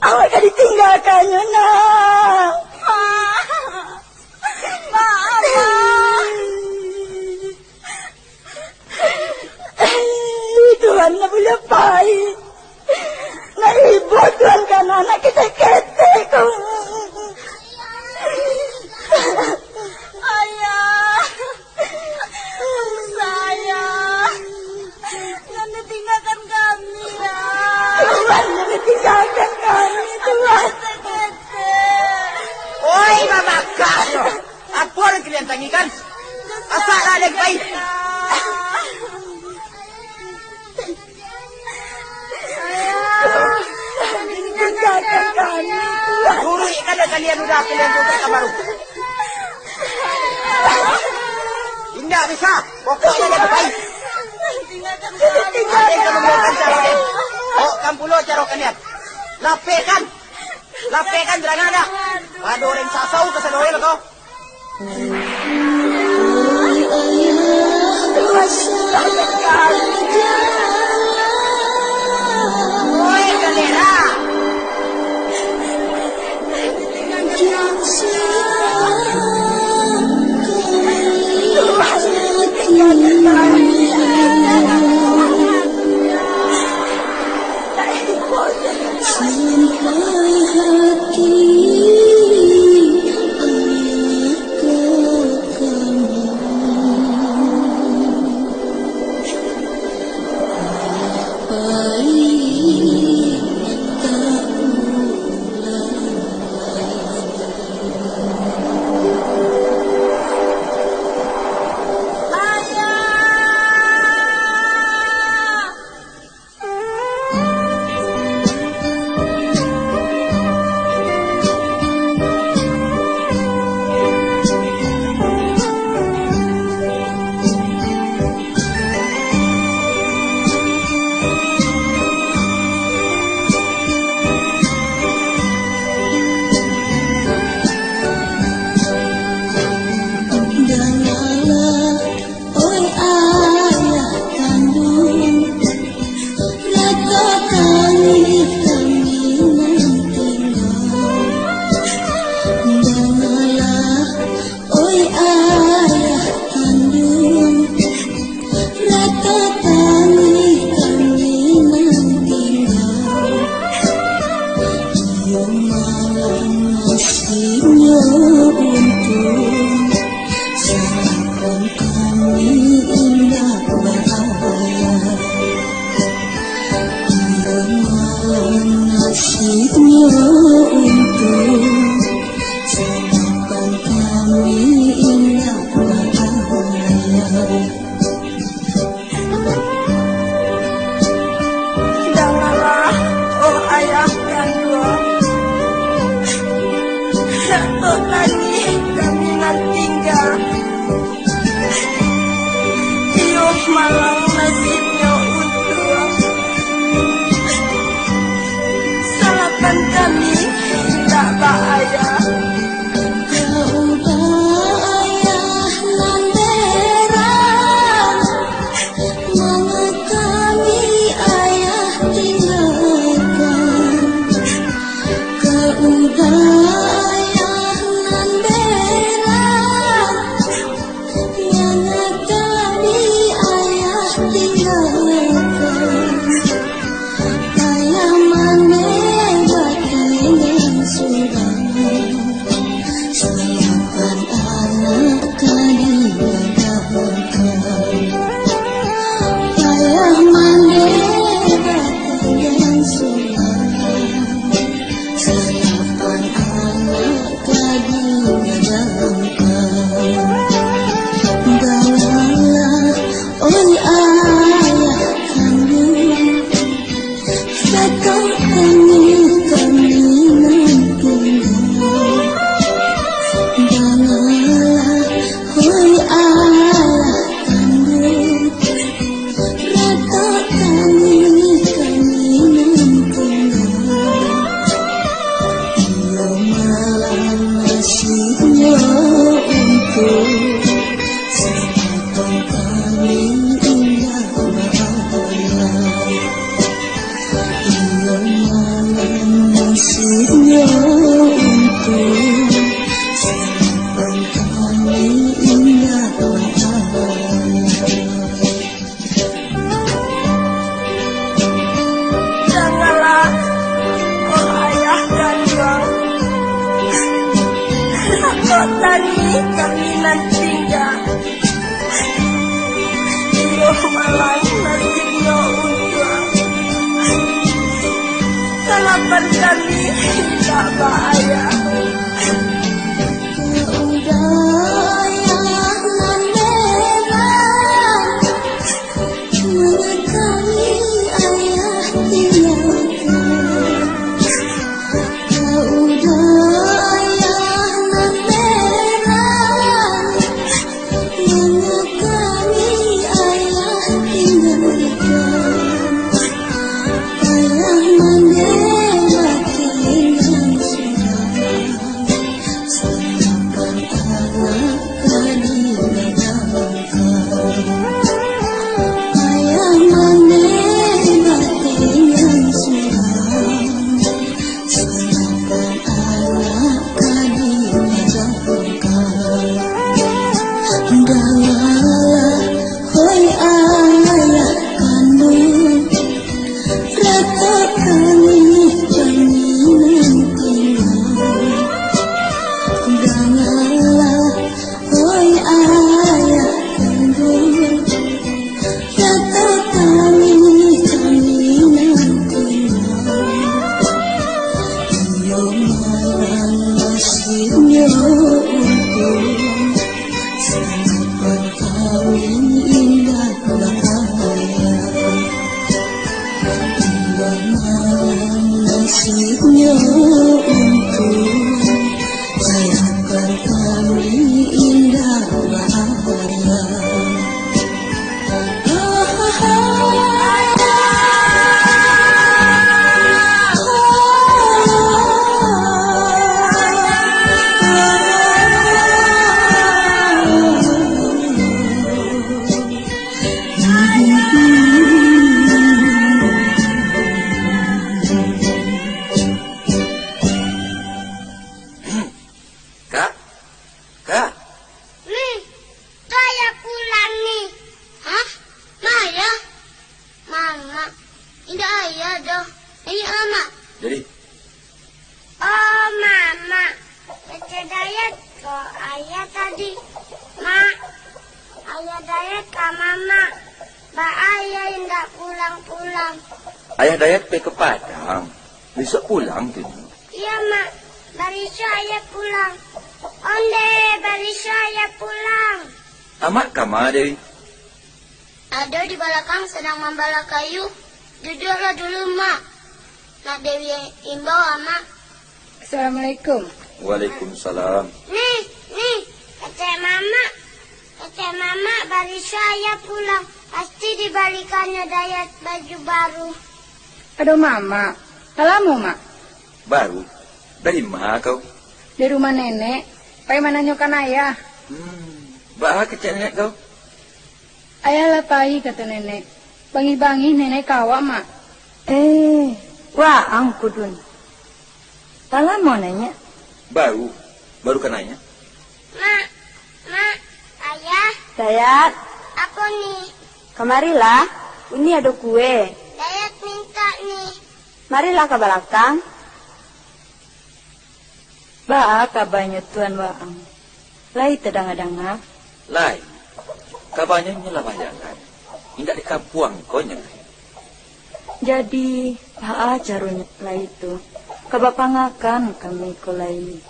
Awak ka ditinggakannyo, Nak. Ma. Ma, Ma. Tuhan ndak buliah pai. Nak ibo Tuhan ka anak-anak ketek-ketek ko. Ayah. Sayang, jan ditinggakan kami, Nak. Tuhan, jan ditinggakan kami, Tuhan. Oi, babakaknyo. Apo nan kalian tangikan? Asaklah den pai. Tinggakan kami, Tuhan. Turuikkanlah kalian udah kalian tu ka kamar. Indak bisa. Pokoknyo den pai. Ado nan ka mambuekkan caro den. Baokan pulo caro kalian. Lapehkan. Lapehkan, jangan ado. Ado urang sasau ka sadonyo ko. Oi ayah kanduang, rato tangih kami nan tingga. Dangalah, oi ayah kanduang, rato tangih kami nan tingga. Iyo malah nasibnyo untuang, sadangkan kami indak baayah. Iyo malah nasibnyo untuang, sadangkan kami indak baayah. Dangalah, oh ayah kanduang, rato tangih kami nan Janganlah, hoi ayah kanduang, ratok tangih kami nan tingga. Iyo malang nasihnyo untuak sarapan kami indak baalah. Iyo malang nasihnyo untuak sarapan kami indak baalah. Janganlah, oh ayah kanduang, ratok tangih kami nan tingga. Iyo malang nasihnyo untuak sarapan kami indak baalah. Udah ayah nan merah, manga kami ayah tinggalkan. Udah ayah nan merah, manga kami ayah tinggalkan. Ayah mandeh batinggang surang. Sarapan anak ka digadangkan. Ayah mandeh batinggang surang. Sarapan anak ka digadangkan. Dangalah, hoi ayah kanduang, ratok tangih kami nan tingga. Dangalah, hoi ayah kanduang, ratok tangih kami nan tingga. Iyo malang nasihnyo untuak sarapan kami indak baalah. Iyo malang nasihnyo untuak sarapan kami indak baalah. Kak, Kak. Ni, tu ayah pulang ni. Hah? Ma ayah? Mamak. Indak ayah doh. Niniak mamak. Jadi? Oh, mamak. Kecek Dayat ko ayah tadi. Mak, ayah Dayat ka mamak. Baa ayah indak pulang-pulang? Ayah Dayat pai ka Padang. Bisuak pulang tu nyo. Iyo, Mak. Barisuak ayah pulang. Ondeh, barisuak ayah pulang. Amak kama, Dewi? Ado di balakang sadang mambalah kayu. Duduaklah dulu, Mak. Nak Dewi imbau, Amak. Assalamualaikum. Waalaikumsalam. Nih, nih, kecek mamak. Kecek mamak, barisuak ayah pulang. Pasti dibalikannyo Dayat baju baru. Aduh, mamak. Lah lamo, Mak? Baru? Dari ma kau? Dari rumah nenek. Pai mananyokan ayah. Hmm, baa kecek nenek kau? Ayah lah pai, kato nenek. Bangih-bangih nenek ka awak, Mak. Eh, waang kudun. Lah lamo naiak? Baru, baru ka naiak. Mak, Mak, Ayah. Dayat. Apo ni? Kamarilah, uni ado kue. Dayat mintak ni. Marilah ka balakang. Baa kabanyo Tuan Waang? Lai tadanga-danga? Lai. Kabanyo nyo lah bajalan. Indak di kampuang ko nyo lai. Jadi, baa caronyo lai tu? Ka bapangakan kami ko lai.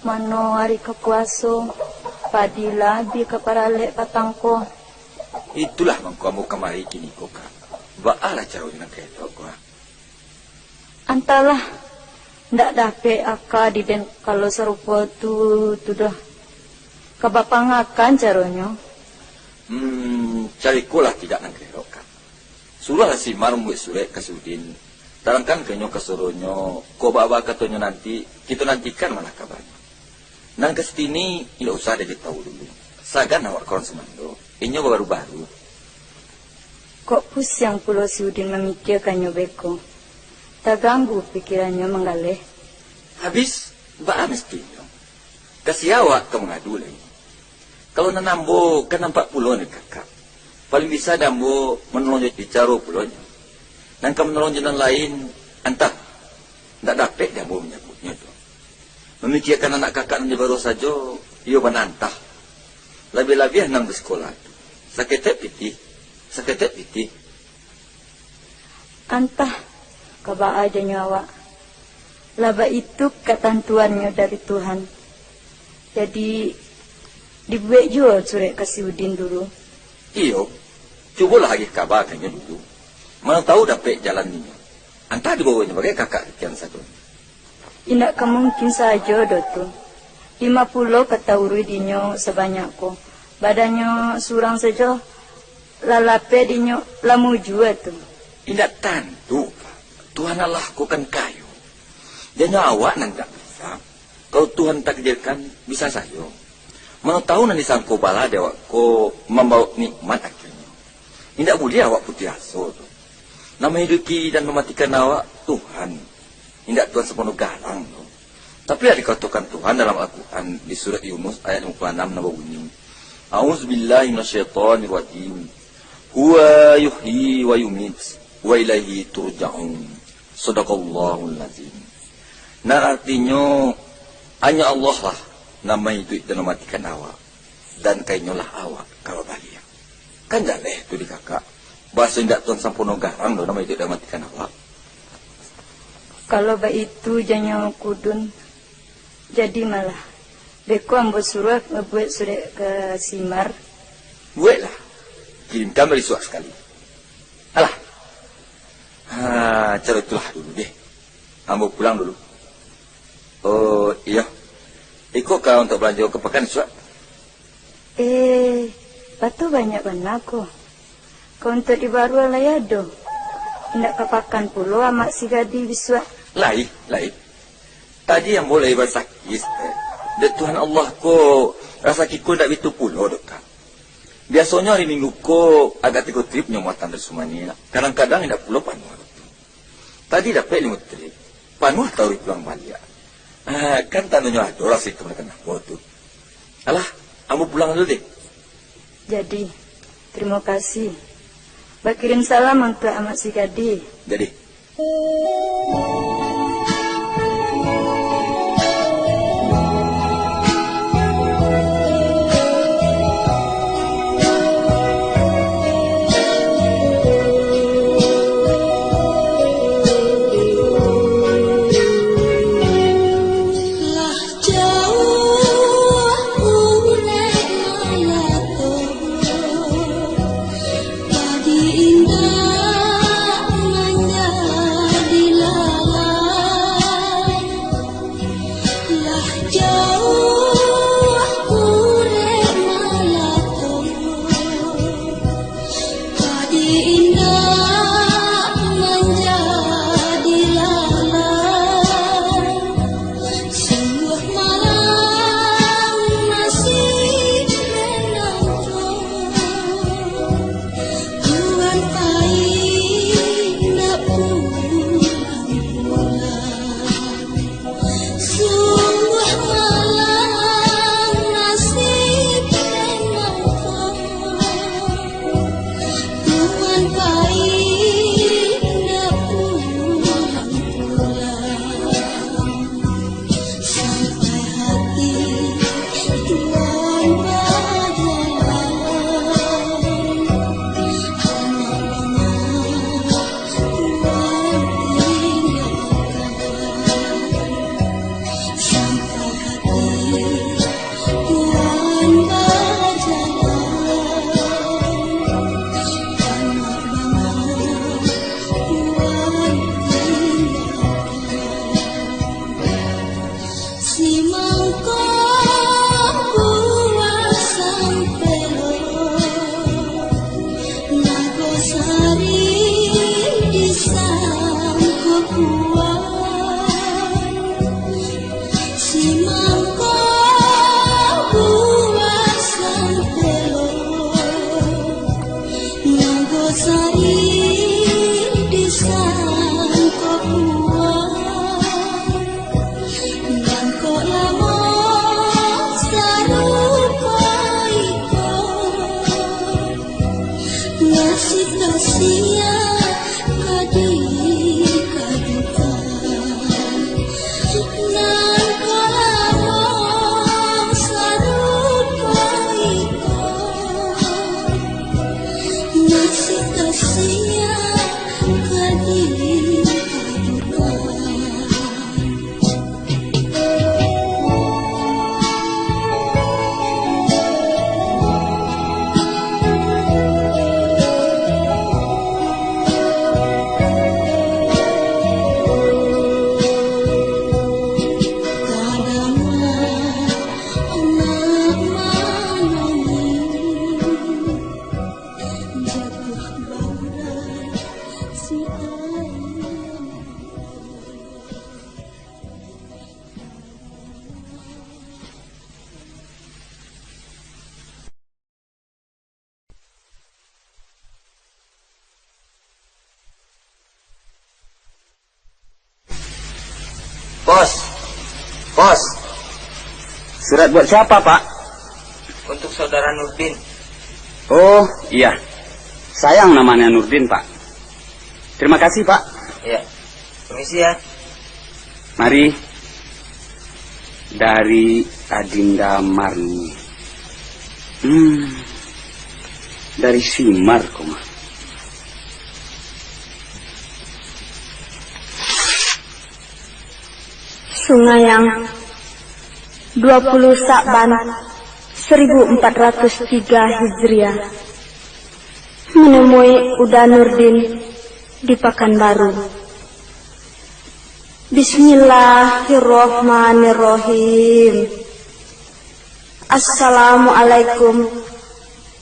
Mano ari ka puaso, padi lah abih ka paralek patang ko. Itulah mangko ambo kamari kini ko, Kak. Baa lah caronyo nan ka elok ko, ah? Antahlah, Ndak dapek aka di den kalau sarupo tu, tu doh. Ka bapangakan caronyo? Hmm, cari ko lah tidak nan ka elok, Kak. Suruahlah si Mar mambuek surek ka si Udin. Tarangkan ka inyo kasadonyo, kok baa katonyo nanti, kito nantikan malah kabanyo. Nan ka sitini, indak usah diketahui dulu. Sagan awak ka urang sumando, inyo baru-baru. Kok pusiang pulo si Udin mamikiakannyo beko. Taganggu pikirannyo manggaleh. Habis, baa mestinyo? Ka sia awak ka mangadu lai. Kalau nan ambo kan nampak pulo ni, Kakak. Paling bisa dek ambo manolong jo di caro pulo nyo. Nan ka manolong jo nan lain, antah. Ndak dapek dek ambo manyabuiknyo tu. Mamikiakan anak Kakak nan di baruah sajo, iyo bana antah. Labiah-labiah nan basikola tu. Saketek pitih, saketek pitih. Antah, ka baa janyo awak. Lah baitu katantuannyo dari Tuhan. Jadi, dibuek juo surek ka si Udin dulu. Iyo, cubolah agiah kaba ka inyo dulu. Mano tahu dapek jalan inyo. Antah dibaonyo bagai kakak kikian sajo. Indak ka mungkin sajo doh tu. Dima pulo ka tauruih dinyo sabanyak ko. Badannyo surang sajo, lah lapeh dinyo lah mujua tu. Indak tantu, Pak. Tuhan Allah ko kan kayo. Janyo awak nan indak bisa. Kalau Tuhan takdirkan, bisa sajo. Mano tahu nan disangko bala dek awak ko mambaok nikmat akhirnyo. Indak buliah awak putuih aso tu. Nan mahiduiki dan mamatikan awak, Tuhan. Indak Tuhan Sampono Garang tu. Tapi lah dikatokan Tuhan dalam Al-Quran di surat Yunus ayat limo puluah anam nan babunyi, "A'udzubillahi minasyaitonirrajim. Huwa yuhyi wa yumit, wa ilaihi turja'un." Sadaqallahul azim. Nan artinyo, hanyo Allah lah nan maiduik dan mamatikan awak, dan ka Inyo lah awak ka babaliak. Kan jaleh tu di kakak. Baso indak Tuhan Sampono Garang doh nan maiduik dan mamatikan awak. Kalau baitu janyo Kudun, jadi malah. Beko ambo suruah mambuek surek ka si Mar. Bueklah. Kirimkan bisuak sakali. Alah. Ha, caro itulah dulu deh. Ambo pulang dulu. Oh, iyo. Iko ka untuak balanjo ka pakan bisuak. Eh, batu banyak bana ko. Ka untuak di baruah lai ado. Indak ka pakan pulo amak si Gadi bisuak. Lai, lai. Tadi ambo lai basakik, eh. Dek Tuhan Allah ko, rasaki ko indak bitu pulo doh, Kak. Biasonyo ari Minggu ko agak tigo trip nyo muatan dari Sumanik. Kadang-kadang indak pulo panuah doh tu. Tadi dapek limo trip, panuah taruih pulang baliak. Ah, kan tandonyo ado lah situ makan ambo tu. Alah, ambo pulang dulu deh. Jadi, tarimo kasih. Bakirim salam untuak amak si Gadi. Jadi. Pos. Pos. Surat buat siapa, Pak? Untuk saudara Nurdin. Oh, iya. Sayang namanya Nurdin, Pak. Terima kasih, Pak. Iya. Permisi ya. Mari. Dari Adinda Marni. Hmm. Dari Simar, koma. Sungayang, dua puluh Sa'ban, seribu empat ratus tiga Hijriah. Menemui Uda Nurdin di Pakanbaru. Bismillahirrahmanirrahim. Assalamualaikum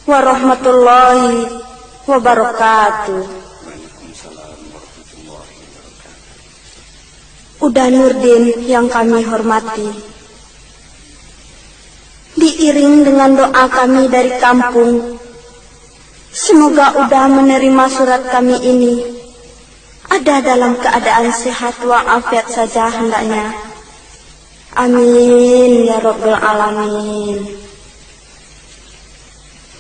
warahmatullahi wabarakatuh. Uda Nurdin yang kami hormati, diiring dengan doa kami dari kampung, semoga Uda menerima surat kami ini ada dalam keadaan sehat walafiat saja hendaknya. Amin, ya Rabbal Alamin.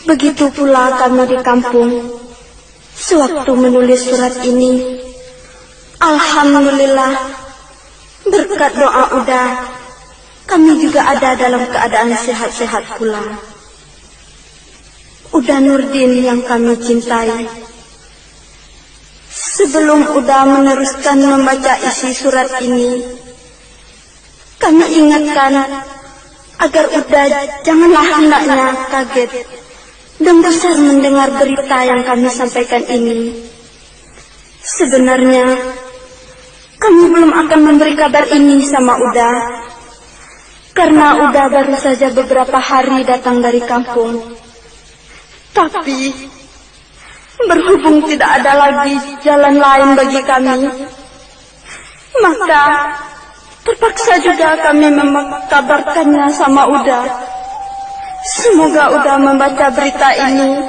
Begitu pula kami di kampung, sewaktu menulis surat ini. Alhamdulillah, berkat doa Uda, kami juga ada dalam keadaan sehat-sehat pula. Uda Nurdin yang kami cintai, sebelum Uda meneruskan membaca isi surat ini, kami ingatkan agar Uda janganlah hendaknya kaget dan gusar mendengar berita yang kami sampaikan ini. Sebenarnya, kami belum akan memberi kabar ini sama Uda, karena Uda baru saja beberapa hari datang dari kampung. Tapi, berhubung tidak ada lagi jalan lain bagi kami, maka terpaksa juga kami mengkabarkannya sama Uda. Semoga Uda membaca berita ini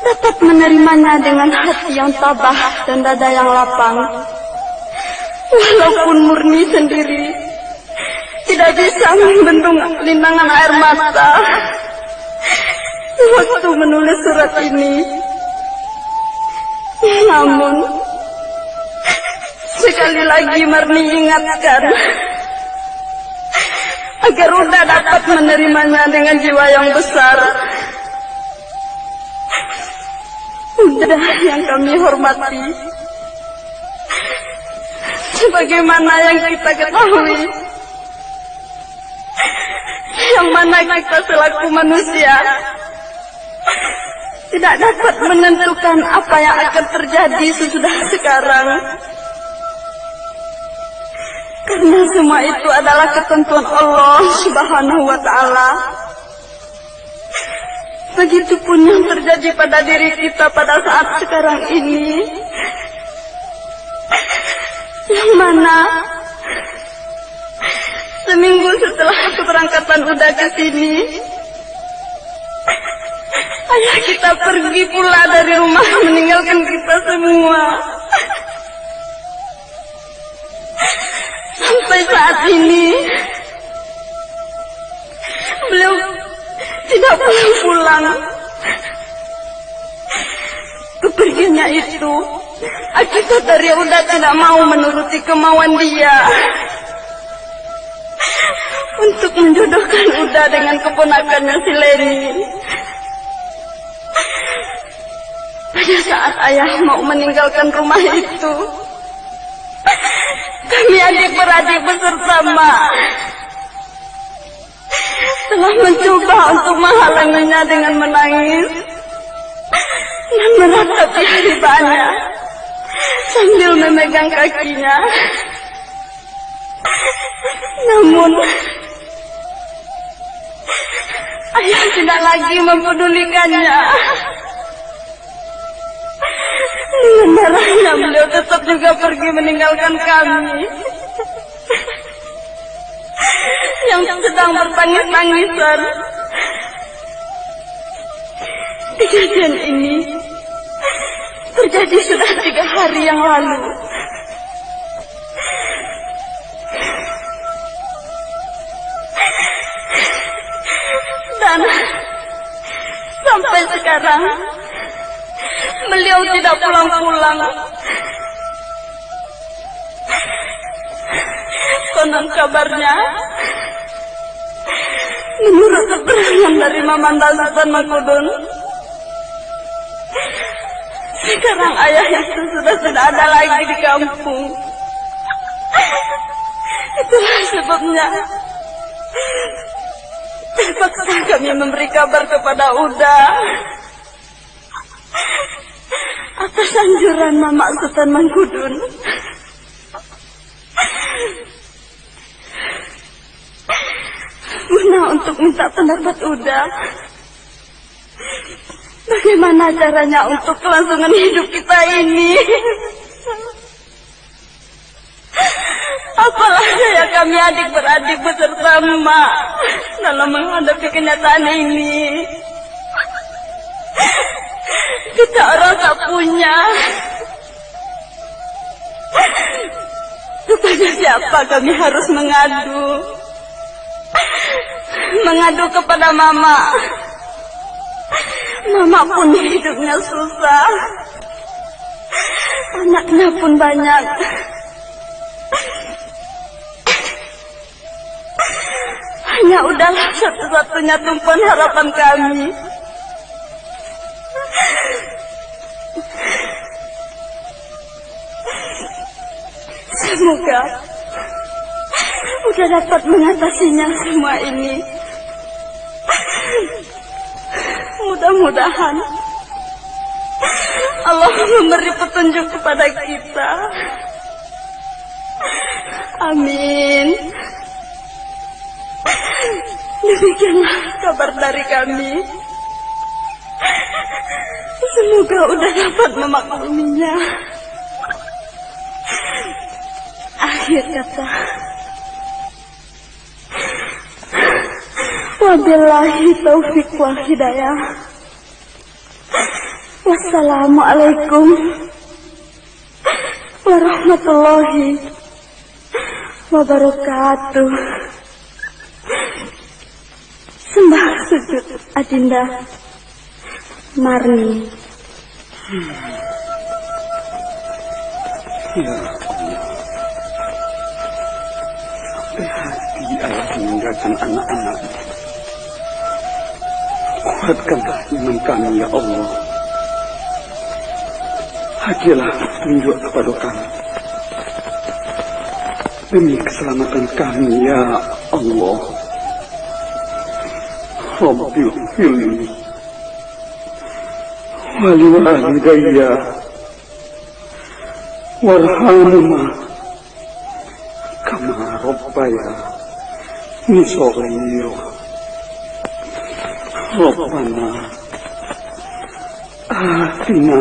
dapat menerimanya dengan hati yang tabah dan dada yang lapang. Walaupun Murni sendiri tidak bisa membendung linangan air mata waktu menulis surat ini. Namun, sekali lagi Murni ingatkan, agar Uda dapat menerimanya dengan jiwa yang besar. Uda yang kami hormati, sebagaimana yang kita ketahui, yang mana kita selaku manusia tidak dapat menentukan apa yang akan terjadi sesudah sekarang. Karena semua itu adalah ketentuan Allah Subhanahu wa Ta'ala. Begitupun yang terjadi pada diri kita pada saat sekarang ini. Yang mana seminggu setelah keberangkatan Uda ke sini, ayah kita pergi pula dari rumah, meninggalkan kita semua. Sampai saat ini, beliau tidak pulang-pulang. Kepergiannya itu akibat dari Uda tidak mau menuruti kemauan dia untuk menjodohkan Uda dengan keponakannya si Leni. Pada saat ayah mau meninggalkan rumah itu, kami adik beradik beserta mak telah mencoba untuk menghalanginya dengan menangis dan meratapi haribanya sambil memegang kakinya. Namun, ayah tidak lagi mempedulikannya. Dengan darahnya beliau tetap juga pergi meninggalkan kami yang sedang bertangis-tangisan. Kejadian ini terjadi sudah tiga hari yang lalu. Sampai sekarang, beliau tidak pulang-pulang. Konon kabarnya, menurut keterangan dari Mamanda Sutan Mangkudun, sekarang ayah itu sudah tidak ada lagi di kampung. Itulah sebabnya terpaksa kami memberi kabar kepada Uda atas anjuran Mamak Sutan Mangkudun, guna untuk minta pendapat Uda, bagaimana caranya untuk kelangsungan hidup kita ini. Apalah daya kami adik beradik beserta emak dalam menghadapi kenyataan ini. Kita orang tak punya. Kepada siapa kami harus mengadu? Mengadu kepada Mamak. Mamak pun hidupnya susah. Anaknya pun banyak. Hanya Udalah satu-satunya tumpuan harapan kami. Semoga Uda dapat mengatasinya semua ini. Mudah-mudahan Allah memberi petunjuk kepada kita. Amin. Demikianlah kabar dari kami. Semoga Uda dapat memakluminya. Akhir kata, wabillahi taufik wal hidayah. Wassalamualaikum warahmatullahi wabarakatuh. Sembah sujud Adinda Marni. Ya Allah, sampai hati ayah meninggalkan anak-anak. Kuatkanlah iman kami, ya Allah. Agiahlah petunjuk kepada kami demi keselamatan kami, ya Allah. Rabbighfirli waliwalidayya warhamhuma kama rabbayani shaghira. Rabbana atina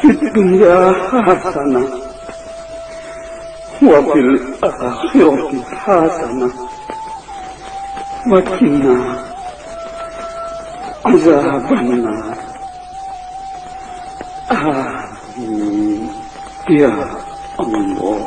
fid dunya hasanah wa fil akhirati hasanah wa qina azabannar. Amin. Ya Allah.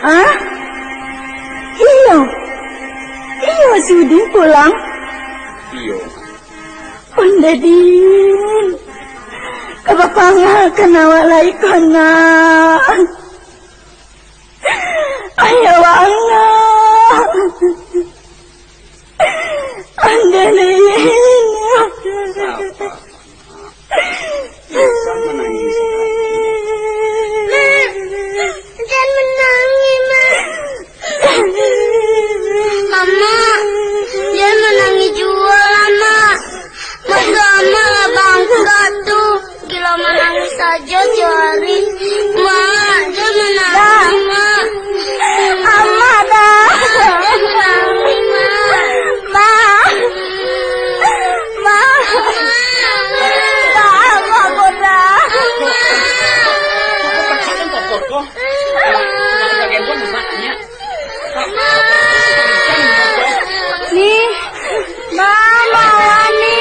Ah? Iyo. Iyo, si Udin pulang. Iyo. Ondeh, Din. Ka bapangakan awak lai ko, nak. Ayo, awak, nak. Ondeh, Din. Sabar. Jan manangih, Mak. Amak, jan manangih juo lah, Mak. Mato Amak lah bangkak tu. Gilo manangih sajo tiok ari. Mak, jan manangih, Mak. Amak dah. Jan manangih, Mak. Mak. Mak. Mak, Mak, Mak. Mak. Ni, Mama, ni.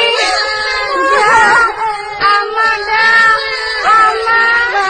Dah, Amak dah, Amak.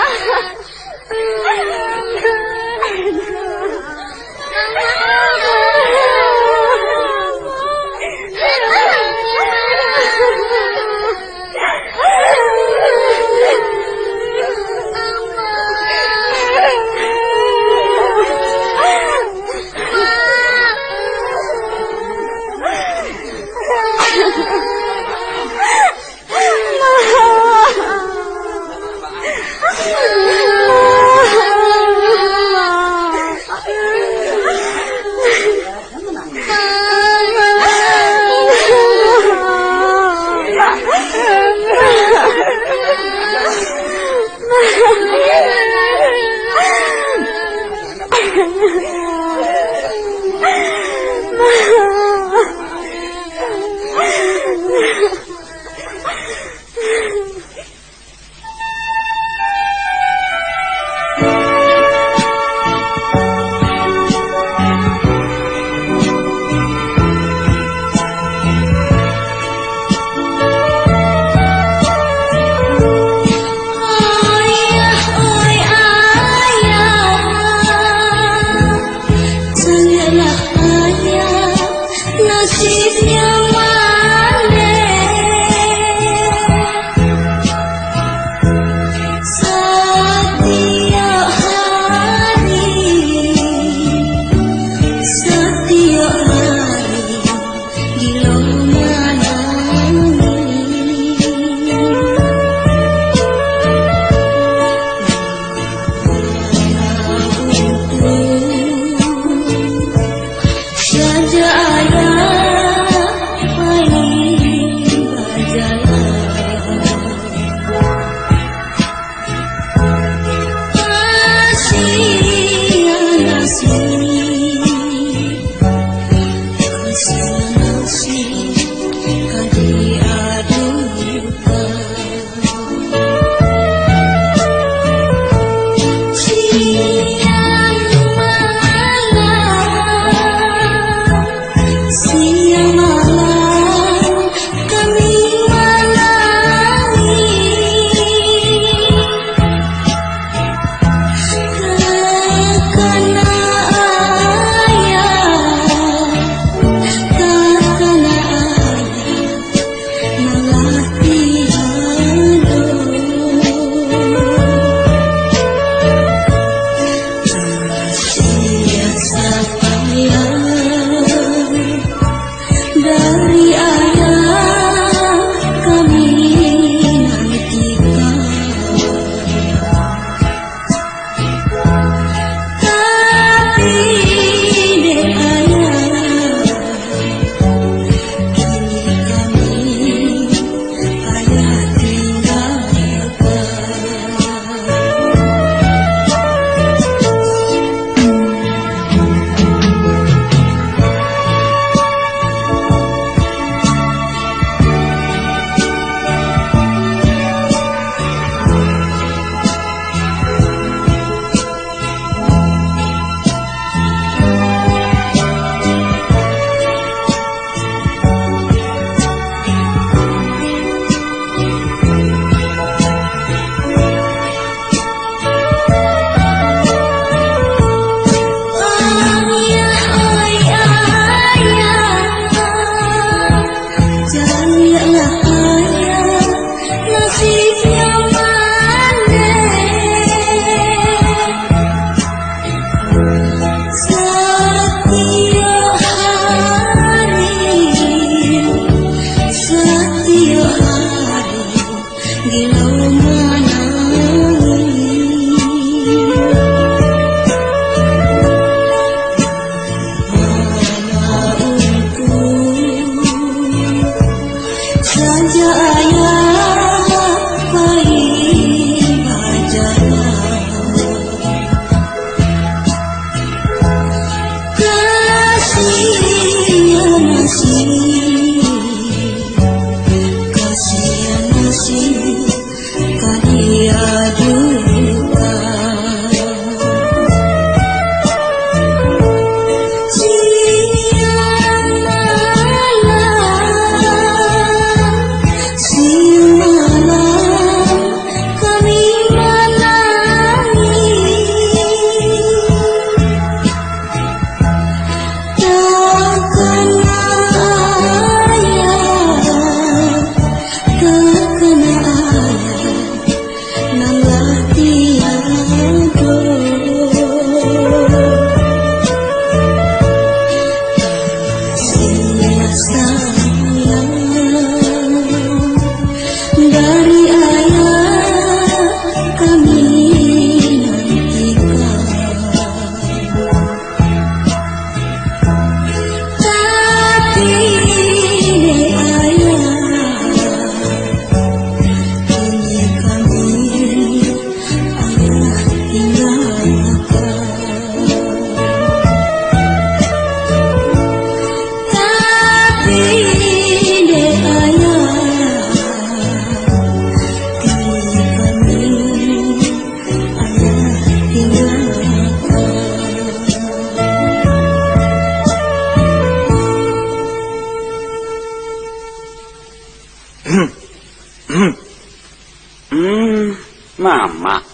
Hmm, Mamak.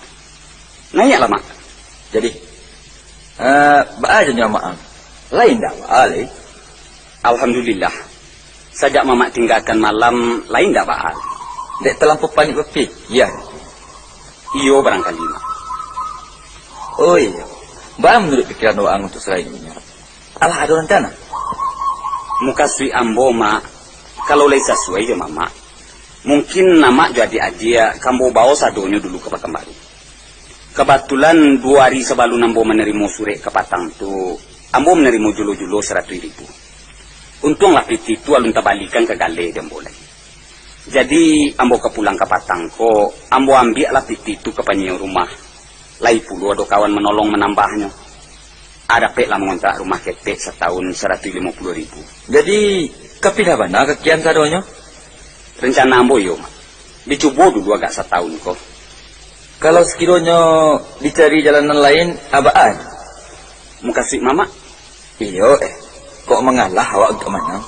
Naiaklah, Mak. Jadi, eh, baa jo nyo, Mak? Lai ndak baa lai? Alhamdulillah. Sajak Mamak tinggakan malam, lai ndak baa. Dek talampau panik bapikia. Iyo, barangkali, Mak. Oh iyo. Baa manuruik pikiran waang untuak salainyo? Alah ado rancana? Mukasuik ambo, Mak, kalau lai sasuai jo Mamak, mungkin Mamak jo adiak-adiak ka ambo bao sadonyo dulu ka Pakanbaru. Kabatulan, duo ari sabalun ambo manarimo surek kapatang tu, ambo manarimo julo-julo saratuih ribu. Untuanglah pitih tu alun tabalikan ka galeh di ambo lai. Jadi, ambo ka pulang kapatang ko, ambo ambiaklah pitih tu ka panyiyo rumah. Lai pulo ado kawan manolong manambahnyo. Ah, dapeklah mangontrak rumah ketek satahun saratuih limo puluah ribu. Jadi, ka pindah bana ka kian sadonyo? Rencana ambo iyo, Mak. Dicubo dulu agak satahun ko. Kalau sakironyo dicari jalan nan lain, a baa? Mukasuik Mamak? Iyo, eh. Kok mangalah awak untuak manang?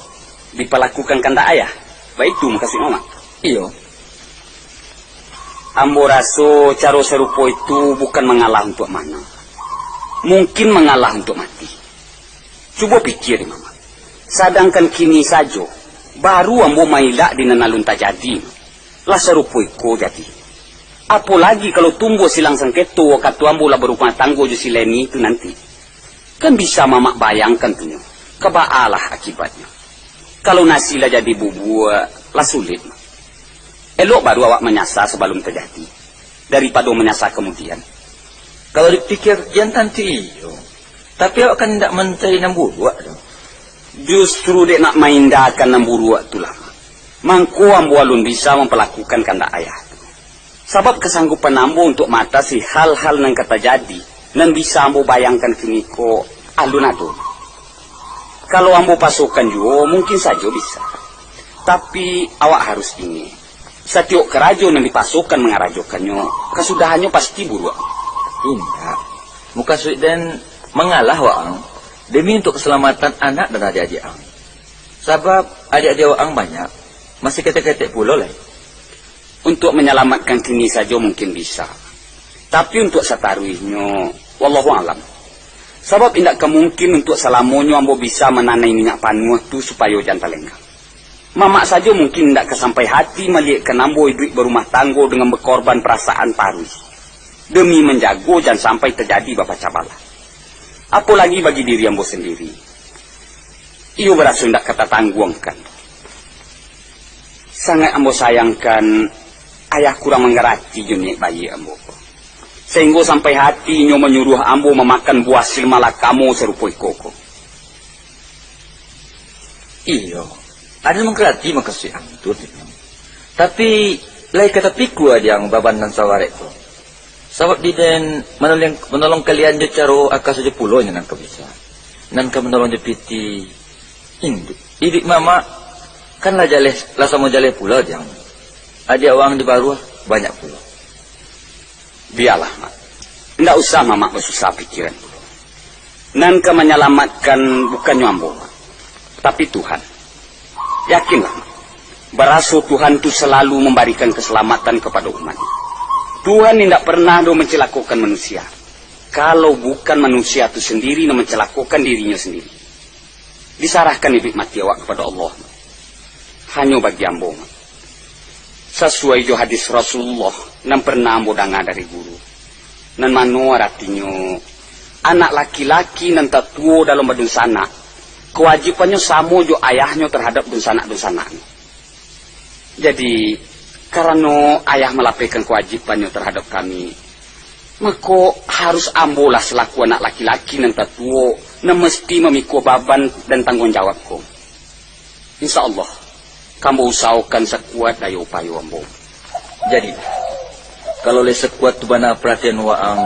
Dipalakukan kandak ayah? Baitu mukasuik Mamak? Iyo. Ambo raso caro sarupo itu bukan mangalah untuak manang. Mungkin mangalah untuak mati. Cubo pikia dek Mamak. Sadangkan kini sajo, baru ambo mailak di nan alun tajadi. Lah sarupo iko jadi. Apo lagi kalau tumbuah silang sangketo wakatu ambo lah barumah tanggo jo si Leni tu nanti. Kan bisa Mamak bayangkan tu nyo, ka baalah akibatnyo. Kalau nasi lah jadi bubuak, lah sulik. Elok baru awak manyasa sabalum tajadi, daripado manyasa kamudian. Kalau dipikia kian tantu iyo, tapi awak kan indak mancari nan buruak doh. Justru dek nak maindahkan nan buruak tu lah, mangko ambo alun bisa mampalakukan kandak ayah tu. Sabab kasanggupan ambo untuak maatasi hal-hal nan ka tajadi, nan bisa ambo bayangkan kiniko, alun ado. Kalau ambo pasokan juo, mungkin sajo bisa. Tapi, awak harus ingek, satiok karajo nan dipasokan mangarajokannyo, kasudahannyo pasti buruak. Indak. Mukasuik den mangalah waang, demi untuak kasalamatan anak dan adiak-adiak ang. Sabab, adiak-adiak waang banyak, masih ketek-ketek pulo lai. Untuak manyalamatkan kini sajo mungkin bisa. Tapi untuak sataruihnyo, wallahu alam. Sabab indak ka mungkin untuak salamonyo ambo bisa mananai minyak panuah tu supayo jan talenggang. Mamak sajo mungkin indak ka sampai hati maliyekkan ambo iduik barumah tanggo dengan bakorban parasaan paruih, demi manjago jan sampai tajadi bapacah balah. Apo lagi bagi diri ambo sandiri. Iyo baraso indak ka tatangguangkan. Sangaik ambo sayangkan, ayah kurang manggarati jo niaik baiak ambo ko. Sainggo sampai hati inyo manyuruah ambo mamakan buah silmalakamo sarupo iko ko. Iyo, aden manggarati mukasuik ang tu, Dek. Tapi, lai ka tapikua dek ang baban nan sawarek tu. Sabab di den manolong, manolong kalian jo caro aka sajo pulo nyo nan ka bisa. Nan ka manolong jo pitih induak. Iduik mamak kan lah jaleh, lah samo jaleh pulo jo ang. Adiak waang di baruah banyak pulo. Bialah, Mak. Ndak usah Mamak basusah pikiran pulo. Nan ka manyalamatkan bukannyo ambo, Mak, tapi Tuhan. Yakinlah, Mak, baraso Tuhan tu salalu mambarikan kasalamatan kapado umat. Tuhan indak pernah doh mancalakokan manusia. Kalau bukan manusia tu sandiri nan mancalakokan dirinyo sandiri. Disarahkan iduik mati awak kapado Allah. Hanyo bagi ambo, Mak, sasuai jo hadis Rasulullah nan pernah ambo danga dari guru, nan mano aratinyo, anak laki-laki nan tatuo dalam badunsanak, kawajibannyo samo jo ayahnyo tarhadap dunsanak-dunsanaknyo. Jadi, karano ayah malapehkan kawajibannyo tarhadap kami, mako, harus ambolah salaku anak laki-laki nan tatuo, nan mesti mamikua baban dan tangguang jawab ko. Insya Allah, ka ambo usahokan sakuat dayo upayo ambo. Jadi, kalau lai sakuat tu bana paratian waang,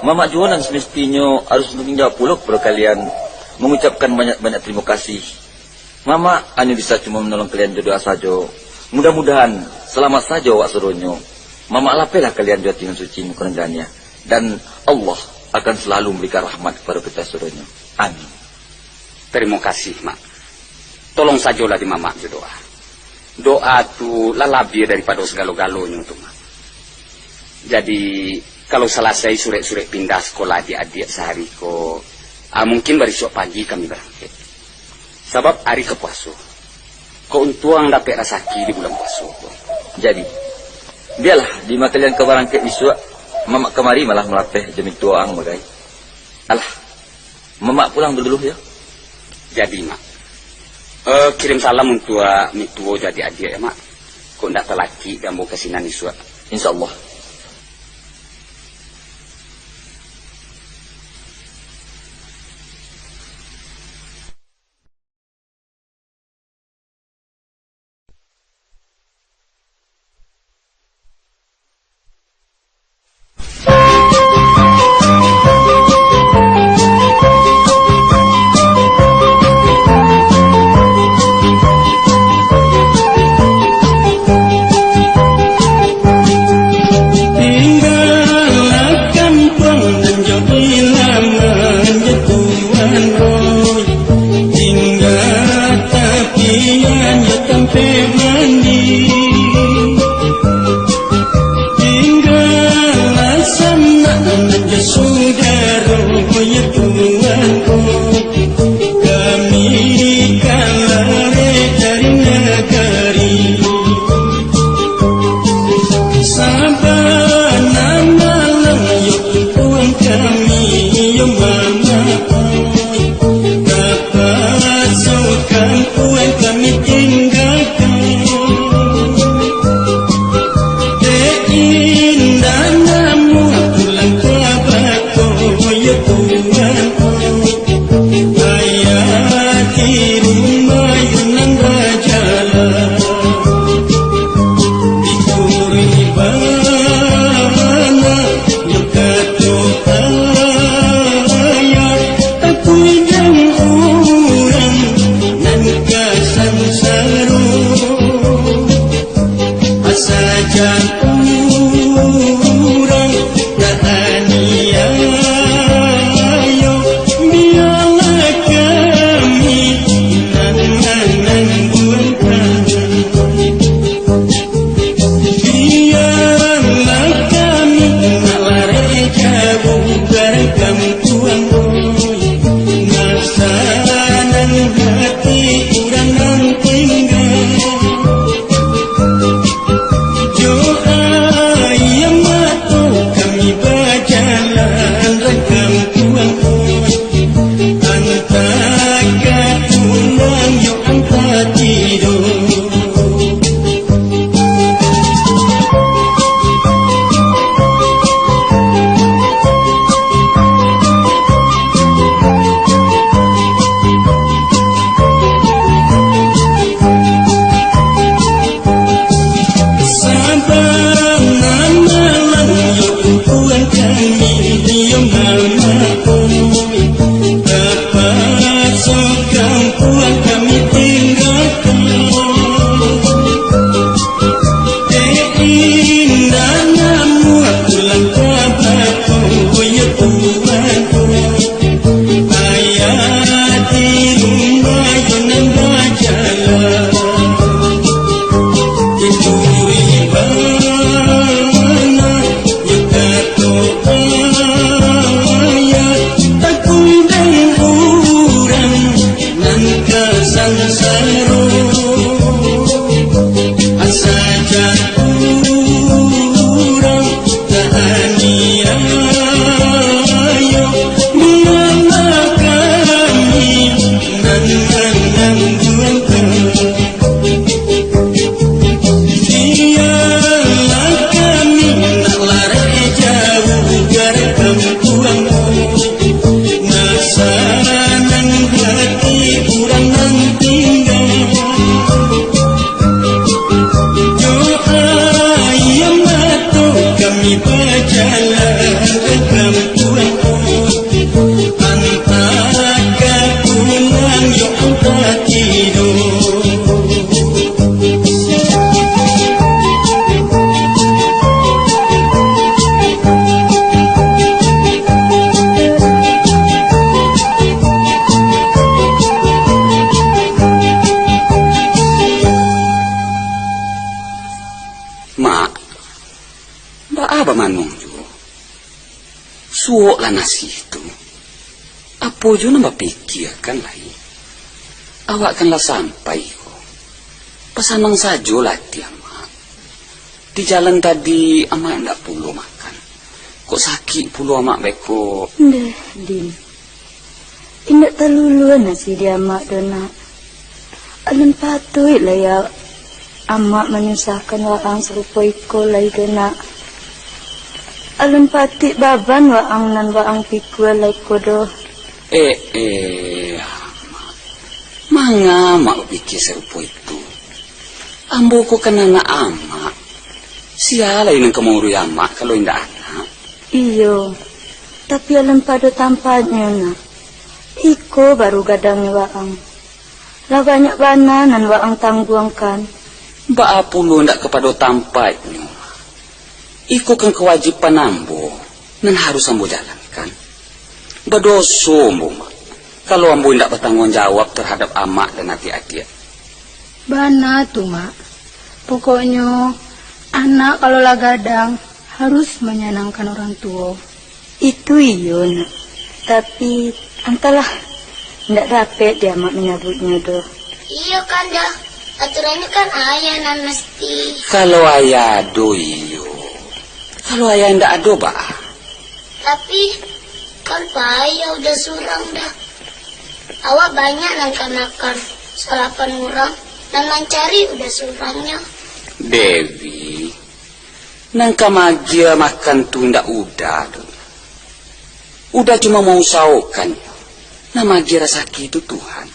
mamak juo nan samestinyo harus batangguang jawab pulo kapado kalian, mangucapkan banyak-banyak tarimo kasih. Mamak hanyo bisa cuma manolong kalian jo doa sajo. Mudah-mudahan salamaik sajo awak sadonyo. Mamak lapehlah kalian jo ati nan suci muko nan janiah, dan Allah akan salalu mambarikan rahmat kapado kito sadonyo. Amin. Tarimo kasih, Mak. Tolong sajolah di mamak jo doa. Doa tu lah labiah daripado sagalo-galonyo tu, Mak. Jadi, kalau salasai surek-surek pindah sakolah adiak-adiak sahari ko, ah, mungkin barisuak pagi kami barangkek. Sabab ari ka puaso. Kok untuang dapek rasaki di bulan puaso ko. Jadi, bialah, di ma kalian ka barangkek bisuak, mamak kamari malah malapeh jo mintuo ang bagai. Alah, mamak pulang dulu, yo. Jadi, Mak. Eh, kirim salam untuak mintuo jo adiak-adiak, yo, Mak. Kok ndak talakik di ambo ka sinan isuak. Insya Allah. Kok lah nasi tu? Apo jo nan bapikiakan lai? Awak kan lah sampai ko. Basanang sajolah ati amak. Di jalan tadi amak indak pulo makan. Kok sakik pulo amak beko? Ndeh, Din. Indak taluluah nasi di amak doh, Nak. Alun patuik lai ya amak manyusahkan waang sarupo iko lai doh, Nak. Alun patuik baban waang nan waang pikua lai ko doh. Eh, eh, amak. Manga amak bapikia sarupo itu? Ambo ko kan anak amak. Sia lai nan ka mauruih amak, kalau indak anak? Iyo, tapi alun pado tampaiknyo, Nak. Iko baru gadangnyo waang. Lah banyak bana nan waang tangguangkan. Baa pulo indak ka pado tampaiknyo? Iko kan kawajiban ambo, nan harus ambo jalankan. Badoso ambo, Mak, kalau ambo indak batangguang jawab tarhadap amak dan adiak-adiak. Bana tu, Mak. Pokoknyo, anak kalau lah gadang, harus manyanangkan urang tuo. Itu iyo, Nak. Tapi, antahlah, indak dapek di amak manyabuiknyo doh. Iyo kan, Da. Aturannyo kan ayah nan mesti. Kalau ayah ado, iyo. Kalau ayah indak ado, baa? Tapi, kan payah Uda surang, Da. Awak banyak nan ka makan, salapan urang, nan mancari Uda surangnyo. Dewi, nan ka maagiah makan tu indak Uda doh. Uda cuma mausahokan, nan maagiah rasaki tu Tuhan.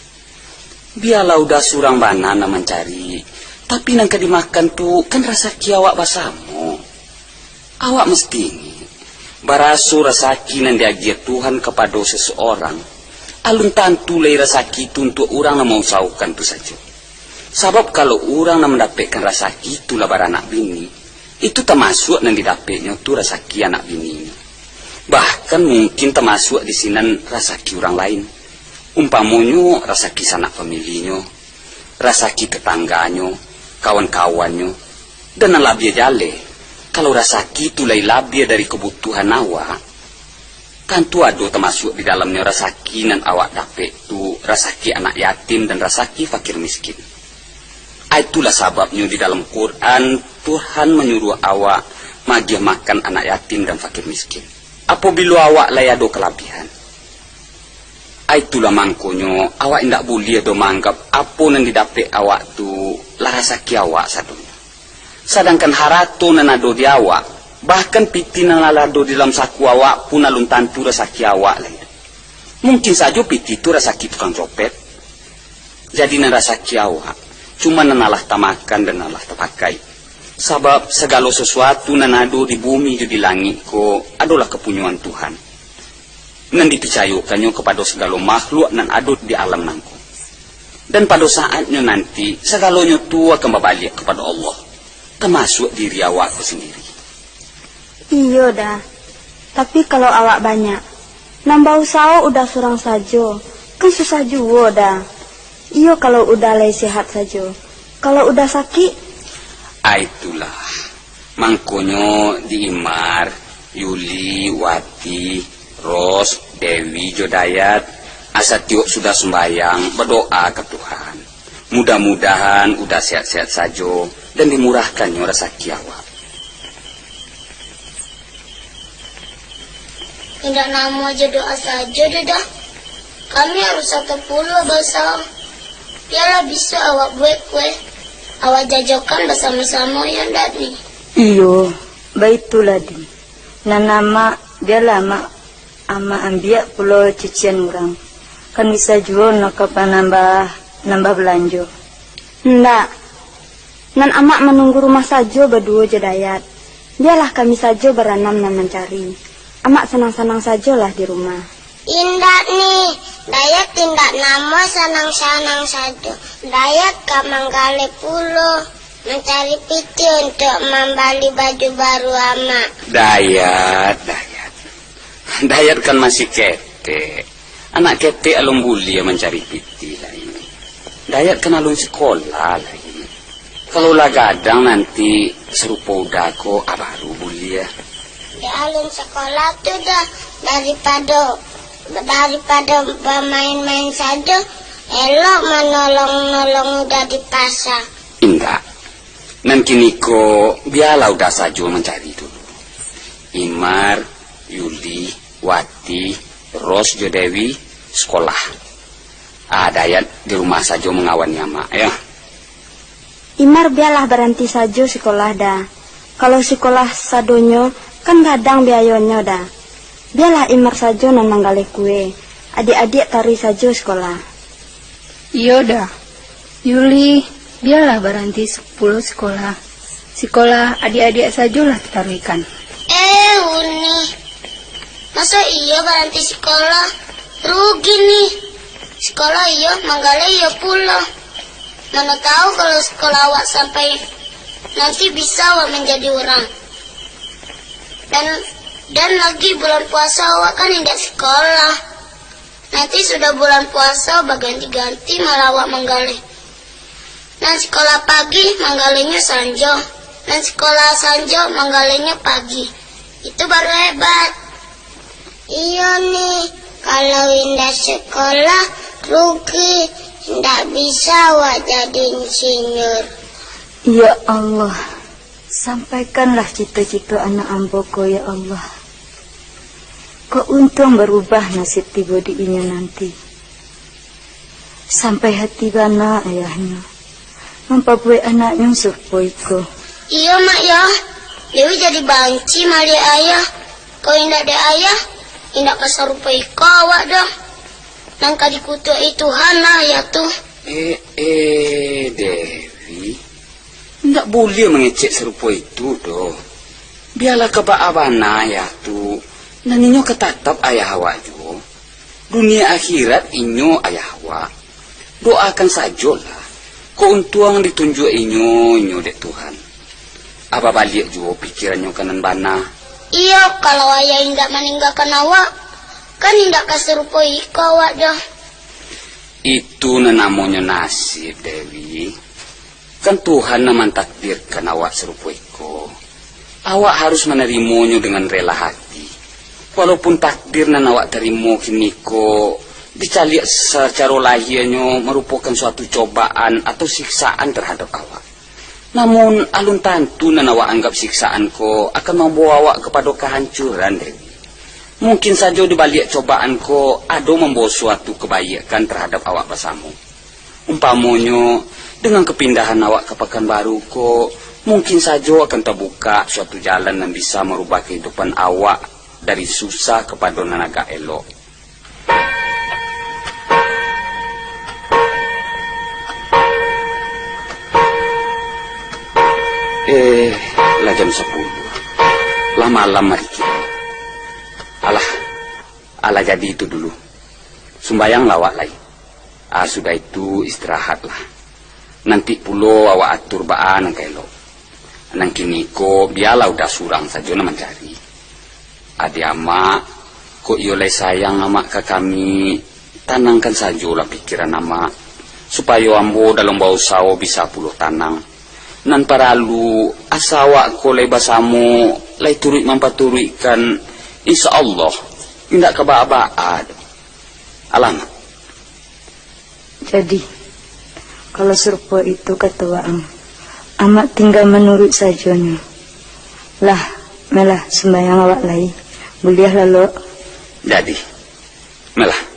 Bialah Uda surang bana nan mancari, tapi nan ka dimakan tu kan rasaki awak basamo. Awak musti ingek, baraso rasaki nan diagiah Tuhan kapado sasaurang, alun tantu lai rasaki tu untuak urang nan mausahokan tu sajo. Sabab kalau urang nan mandapekkan rasaki tu lah baranak bini, itu tamasuak nan didapeknyo tu rasaki anak bininyo. Bahkan mungkin tamasuak di sinan rasaki urang lain. Umpamonyo rasaki sanak familinyo, rasaki tetangganyo, kawan-kawannyo, dan nan labiah jaleh, kalau rasaki tu lai labiah dari kabutuhan awak, tantu ado tamasuak di dalamnyo rasaki nan awak dapek tu, rasaki anak yatim dan rasaki fakir miskin. A, itulah sababnyo di dalam Quran, Tuhan manyuruah awak maagiah makan anak yatim dan fakir miskin, apabilo awak lai ado kalabiahan. A, itulah mangkonyo, awak indak buliah doh maanggap apo nan didapek awak tu lah rasaki awak sadonyo. Sadangkan harato nan ado di awak, bahkan pitih nan lah ado di dalam saku awak pun alun tantu rasaki awak lai. Mungkin sajo pitih tu rasaki tukang copet. Jadi nan rasaki awak, cuma nan alah tamakan dan alah tapakai. Sabab sagalo sasuatu nan ado di bumi jo di langik ko adolah kapunyoan Tuhan, nan dipicayokannyo kapado sagalo makhluk nan ado di alam nangko. Dan pado saatnyo nanti, sagalonyo tu akan babaliak kapado Allah, tamasuak diri awak ko sandiri. Iyo, Da. Tapi kalau awak banyak, nan bausaho Uda surang sajo, kan susah juo, Da. Iyo, kalau Uda lai sehat sajo. Kalau Uda sakik? A, itulah. Mangkonyo di Imar, Yuli, Wati, Ros, Dewi, jo Dayat, asa tiok sudah sumbayang, badoa ka Tuhan. Mudah-mudahan Uda sehat-sehat sajo, dan dimurahkannyo rasaki awak. Indak namuah jo doa sajo doh, Da. Kami harus satu pulo bausaho. Bialah bisuak awak buek kue, awak jajokan basamo-samo, yo ndak, Ni? Iyo, baitulah, Din. Nan amak, bialah amak, amak ambiak pulo cucian urang. Kan bisa juo nan ka panambah, nambah balanjo. Ndak. Nan amak manunggu rumah sajo baduo jo Dayat. Bialah kami sajo baranam nan mancari. Amak sanang-sanang sajolah di rumah. Indak, Ni, Dayat indak namuah sanang-sanang sajo. Dayat ka manggaleh pulo, mancari pitih untuak mambali baju baru amak. Dayat, Dayat. Dayat kan masih ketek. Anak ketek alun buliah mancari pitih lai. Dayat kan alun sikolah lai. Kalau lah gadang nanti sarupo Uda ko, a, baru buliah. Di alun sakolah tu dah, daripado, daripado bamain-main sajo, elok manolong-nolong uda di pasa. Indak. Nan kiniko, bialah uda sajo mancari dulu. Imar, Yuli, Wati, Ros jo Dewi, sakolah. A, Dayat di rumah sajo mangawani amak, yo. Imar bialah baranti sajo sikolah, Da. Kalau sikolah sadonyo, kan gadang biayonyo, Da. Bialah Imar sajo nan manggaleh kue, adiak-adiak taruih sajo sikolah. Iyo, Da. Yuli, bialah baranti pulo sikolah. Sikolah adiak-adiak sajolah tataruihkan. Eh, Uni. Maso iyo baranti sikolah? Rugi nih. Sikolah iyo, manggaleh iyo pulo. Mano tahu kalau sikolah awak sampai nanti bisa awak manjadi urang. Dan, dan lagi bulan puaso awak kan indak sikolah. Nanti sudah bulan puaso baganti-ganti malah awak manggaleh. Nan sikolah pagi manggalehnyo sanjo, nan sikolah sanjo manggalehnyo pagi. Itu baru hebat. Iyo nih, kalau indak sikolah, rugi, indak bisa awak jadi insinyur. Ya Allah, sampaikanlah cito-cito anak ambo ko, ya Allah. Kok untuang barubah nasib tibo di inyo nanti. Sampai hati bana ayahnyo mampabuwek anaknyo sarupo iko. Iyo, Mak, yo. Dewi jadi banci maliek ayah. Kok indak dek ayah, indak ka sarupo iko awak doh. Nan ka dikutuak-i Tuhan lah ayah tu. Eh, eh, Dewi. Indak buliah mangecek sarupo itu doh. Bialah ka baa bana ayah tu, nan inyo ka tatap ayah awak juo. Dunia akhirat inyo ayah awak. Doakan sajolah, kok untuang ditunjuak inyo, inyo dek Tuhan. A babaliak juo pikirannyo ka nan bana. Iyo, kalau ayah indak maninggakan awak, kan indak ka sarupo iko awak doh. Itu nan namonyo nasib, Dewi. Kan Tuhan nan mantakdirkan awak sarupo iko. Awak harus manarimonyo dengan rela hati. Walaupun takdir nan awak tarimo kiniko dicaliak sacaro lahianyo marupokan suatu cobaan atau siksaan tarhadap awak. Namun, alun tantu nan awak anggap siksaan ko akan mambawa awak kapado kahancuran, Dewi. Mungkin sajo di baliak cobaan ko ado mambawa suatu kabaikan tarhadap awak basamo. Umpamonyo, dengan kapindahan awak ka Pakanbaru ko, mungkin sajo akan tabukak suatu jalan nan bisa marubah kahidupan awak dari susah kapado nan agak elok. Eh, lah jam sapuluah. Lah malam ari kini. Alah, alah jadi itu dulu. Sumbayanglah awak lai. Ah, sudah itu istirahatlah. Nanti pulo awak atur baa nan ka elok. Nan kiniko bialah udah surang sajo nan mancari. Adiak amak, kok iyo lai sayang amak ka kami, tanangkan sajolah pikiran amak, supayo ambo dalam bausaho bisa pulo tanang. Nan paralu, asa awak ko lai basamo, lai turuik mampaturuikkan, insya Allah, indak ka baa-baa doh. Alah, Mak. Jadi, kalau sarupo itu kato waang, amak tingga manuruik sajonyo. Lah, malah sumbayang awak lai. Buliah lalok. Jadi, malah.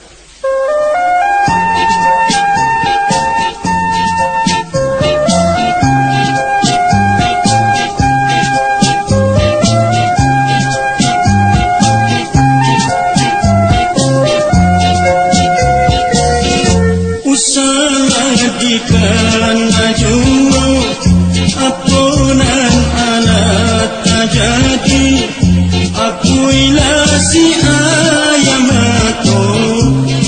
Usahlah dikana juo, apo nan alah tajadi. Akuilah si ayah mako,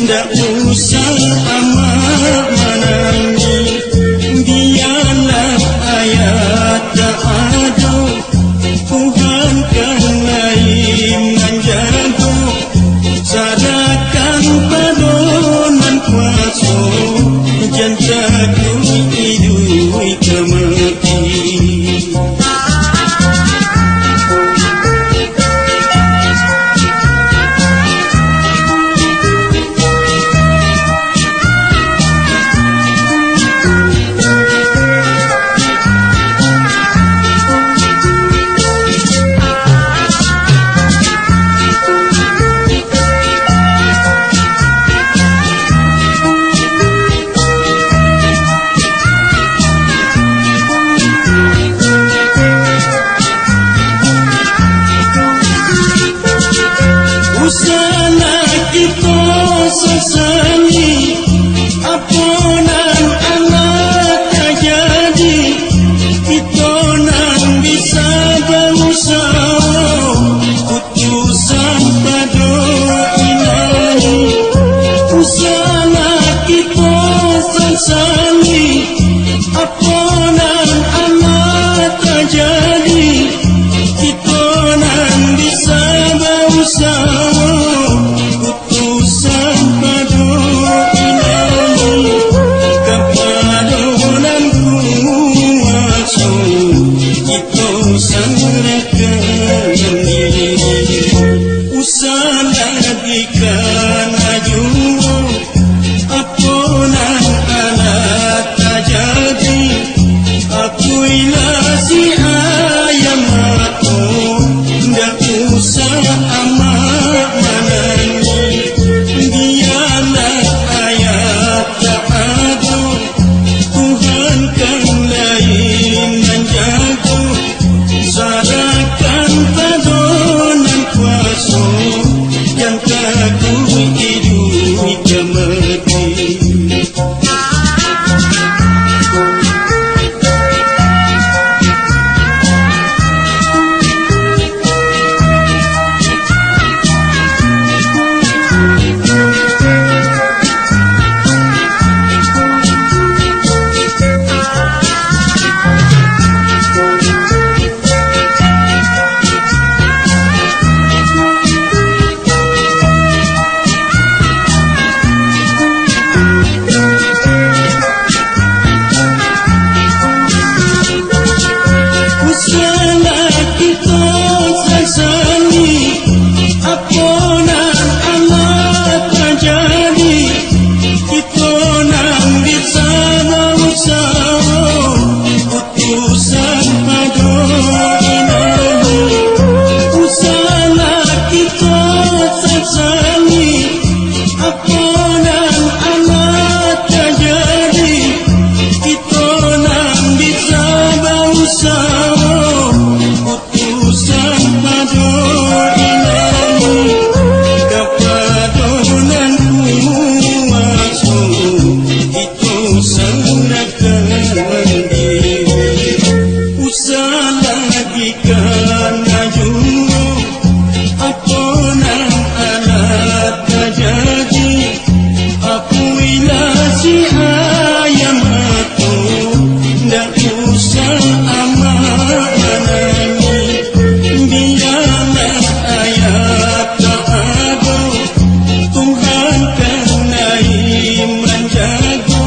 ndak usah amak manangih. Bialah ayah tak ado, Tuhan kan lai manjago. Sadangkan pado nan kuaso, jan takuik iduik Sani, apo nan alah tajadi, kito nan bisa bausaho, putusan pado Ilahi. Usahlah kito sansani, apo nan alah tajadi, kito nan bisa bausaho, putusan pado Ilahi, kapado nan kuwaso, kito sarahkan diri. Usahlah dikana juo, apo nan alah tajadi, akuilah si ayah mako, ndak usah amak manangih. Bialah ayah tak ado, Tuhan kan lai manjago. Sarahkan pado Nan Kuwaso, jan takuik iduik ka mati. Usahlah kito sasali, apo nan alah tajadi, kito nan bisa bausaho, putusan pado Ilahi. Usahlah kito sasali, apo nan alah tajadi, kito nan bisa bausaho, putusan pado Ilahi, kapado Nan Kuwaso, kito sarahkan diri. Usahlah dikana juo, apo nan alah tajadi, akuilah si ayah mako, ndak usah amak manangih. Bialah ayah tak ado, Tuhan kan lai manjago.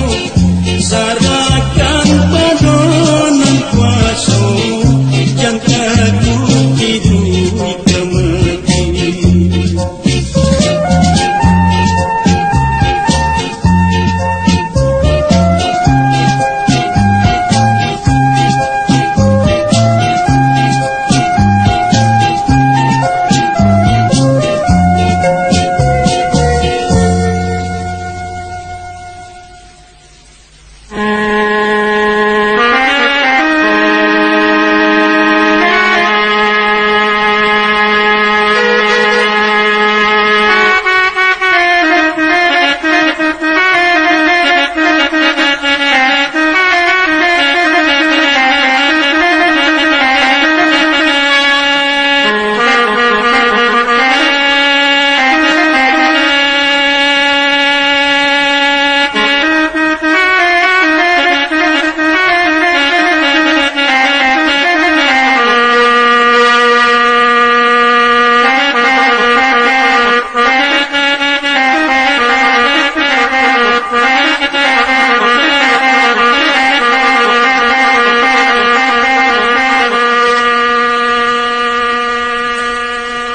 Sarahkan pado Nan Kuwaso, jan takuik iduik ka mati.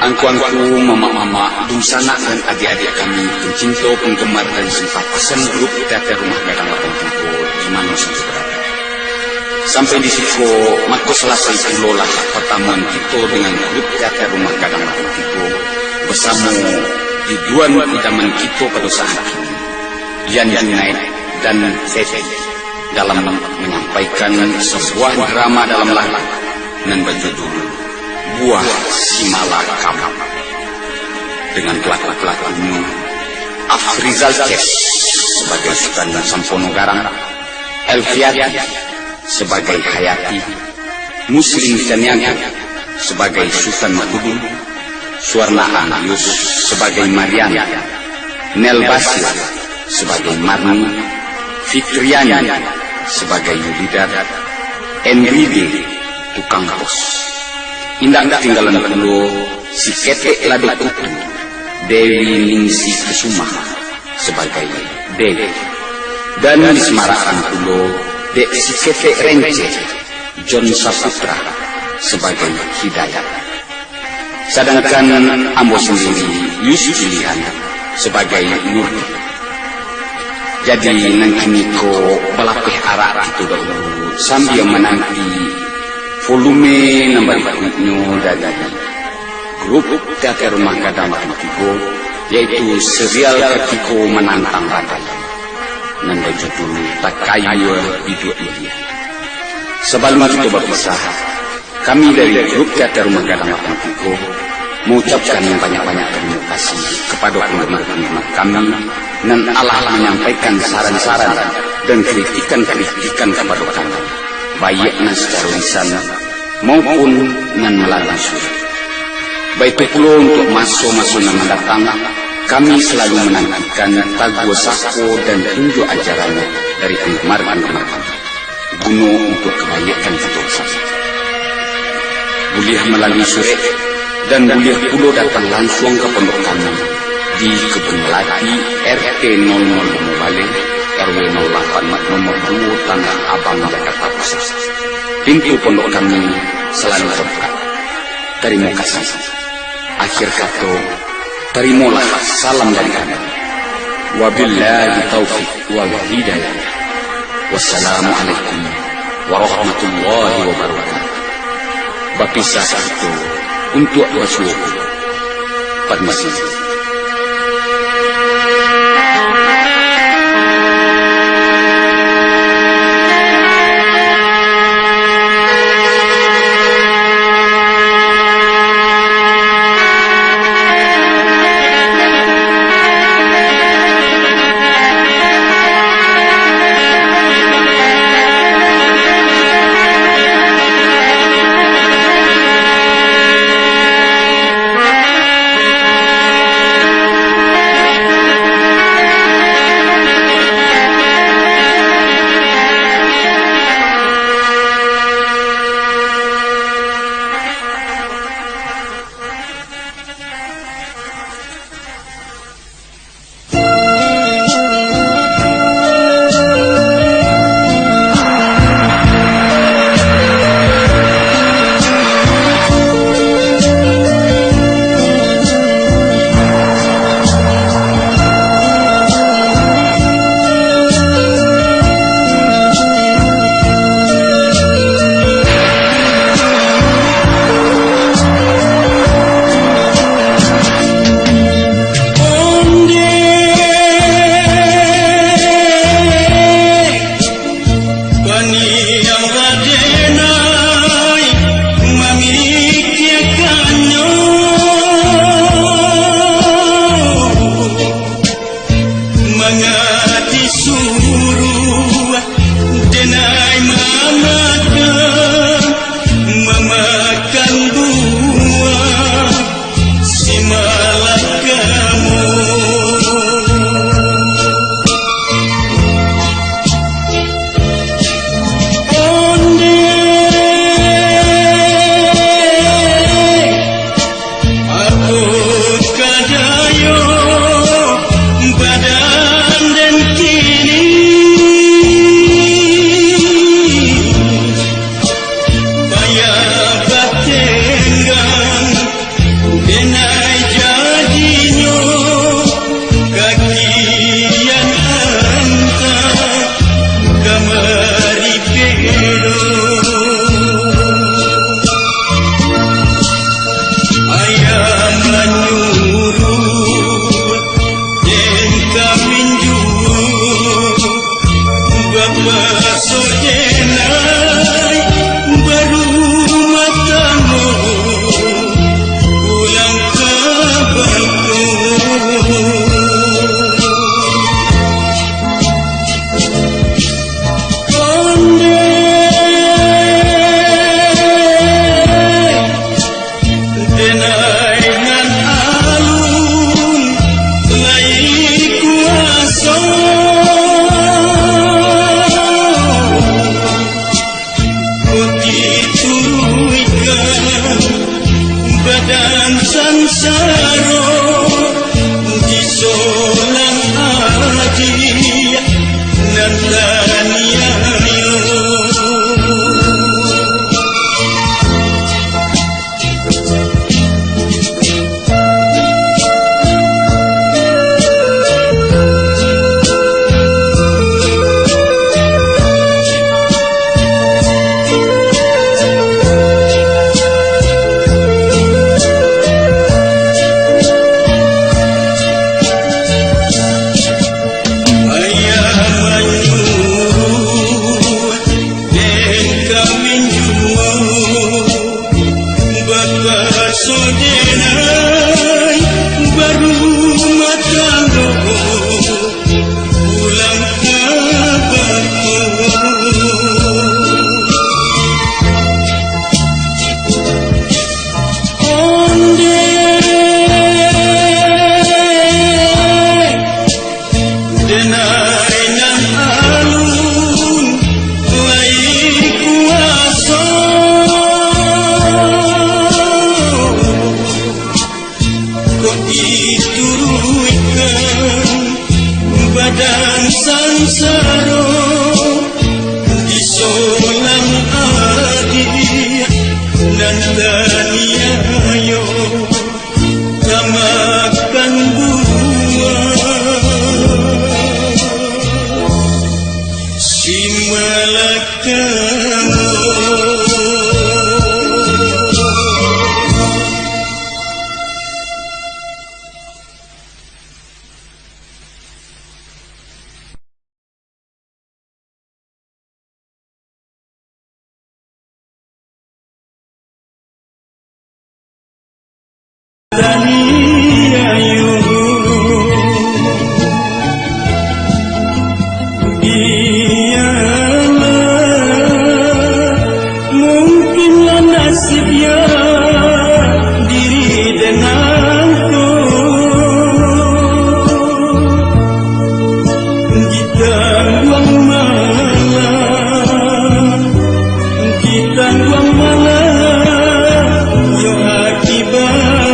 Angku-angku, mamak-mamak, dunsanak dan adiak-adiak kami, pencinto, penggemar, dan simpatisan grup teater Rumah Gadang Lapan Tigo, di mano sajo barado. Sampai di siko, mako salasai pulolah partamuan kito dengan grup teater Rumah Gadang Lapan Tigo, basamo iduan idaman kito pado saat kini, Yan Junaid dan Feby, dalam manyampaikan sabuah drama dalam lagu nan bajudul Buah Simalakam, dengan pelaku-pelakunyo Afrizal Ces sabagai Sutan Sampono Garang, Elviati sabagai Hayati, Muslim Caniago sabagai Sutan Makudin, Suwarna Angius sabagai Mariana, Nel Basir sabagai Marni, Fitriani sabagai Yulidar, Enride tukang pos. Indak katinggalan pulo si Ketek Lado Kutu, Dewi Ningsi Kusuma sabagai Dewi. Dan disamarakkan pulo dek si Ketek Renceh, John Saputra sabagai Hidayat. Sadangkan ambo sandiri, Yus Pilihan, sabagai Nurdi. Jadi, nan kiniko balapeh arak kito dahulu, sambia mananti volume nan barikuiknyo dari grup Teater Rumah Gadang Batu Tigo, yaitu serial katigo Manantang Badai, nan bajudul Takayua Biduak Iliah. Sabalum kito bapisah, kami dari grup Teater Rumah Gadang Batu Tigo maucapkan banyak-banyak tarimo kasih kapado panggemar-panggemar kami nan alah manyampaikan saran-saran dan kritikan-kritikan kapado kami, baiak nan sacaro lisan maupun nan malalui surat. Baitu pulo untuak maso-maso nan mandatang, kami salalu manantikan taguah sako dan tunjuak ajaran dari panggemar-panggemar kami, guno untuak kabaiakkan kito basamo. Buliah malalui surek, dan buliah pulo datang lansuang ka pondok kami di Kebun Melati, R T nol nol limo baleh, R W nol lapan, nomor duo, Tanah Abang, Jakarta Pusat. Pintu pondok kami salalu tabukak. Tarimo kasih. Akhir kato, tarimolah salam dari kami. Wabillahi taufiq wal hidayah. Wassalamualaikum warahmatullahi wabarakatuh. Bapisah kito untuak basuo. Permisi. Onde, paniang badenai mamikiakannyo, mangati suruah denai mamakan, mamakan buah. Simalakamo. Onde, apo kadayo badan den kini? Denai nan alun lai kuaso, kok dituruikkan badan sansaro, disolang adiak nan taniayo. Tamakan buah si malakang. Mungkinlah nasib ya diri den angku ditangguang malah, ditangguang malah yo akibatnyo.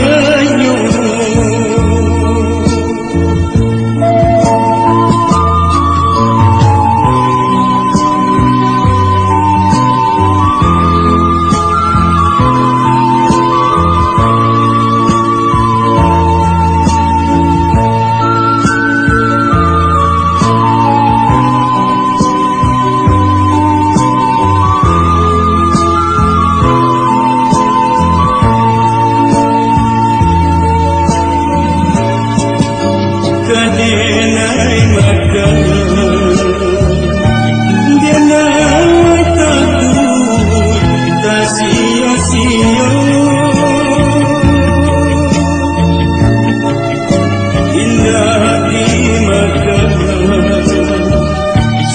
Kadenai makan, denai takuik, tasio-sio. Indak dimakan,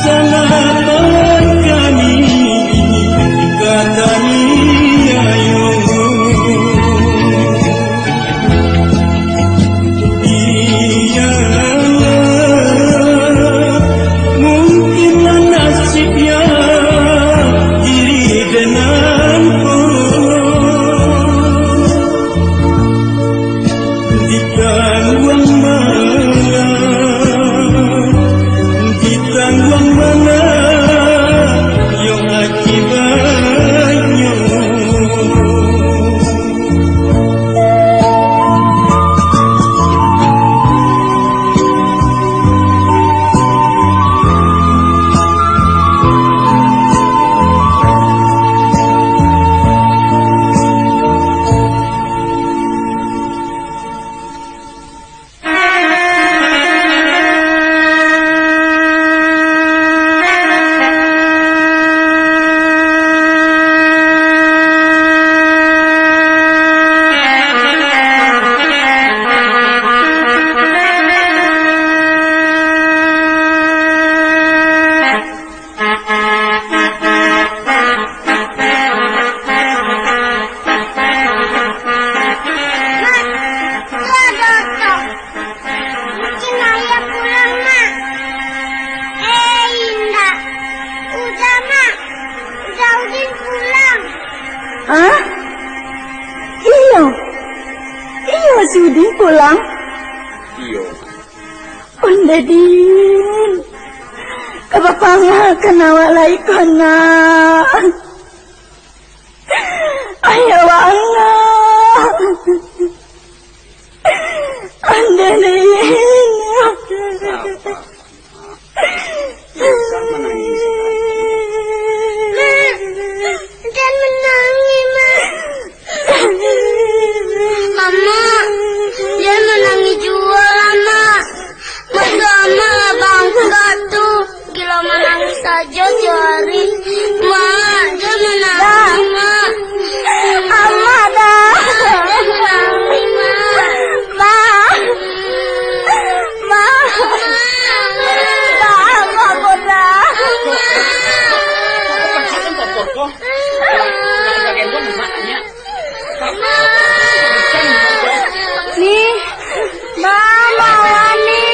salapan kami ka taniayo. Iyolah, mungkinlah nasib ya diri den angku ditangguang malah, ditangguang malah yo akibatnyo. Mak, tu ado oto. Mungkin ayah pulang, Mak. Eh, indak. Uda, Mak. Uda Udin pulang. Hah? Iyo. Iyo, si Udin pulang. Iyo. Ondeh Din. Ka bapangakan awak lai ko, Nak. Ayo, Angah. Andalin. Sabar. Tidak usah menangis. Mak, jangan menangis, Mak. Amak, jangan menangis juo lah, Mak. Mata Amak lah bangkak tu. Gilo manangis sajo tiok ari. Mak, jan manangis, Mak. Amak dah. Mak, jan manangis, Mak. Mak. Mak. Mak, Mak, Mak. Mak. Ni, Mak, Mak, Mak, ni.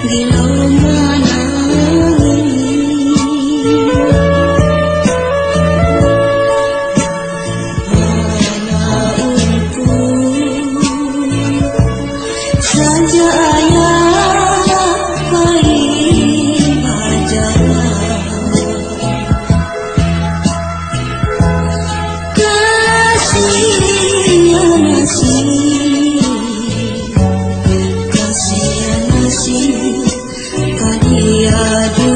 Gilo manangih, mana untung, sajak ayah pai bajalan. Kasian nasib, kasian nasib, ka diadukan.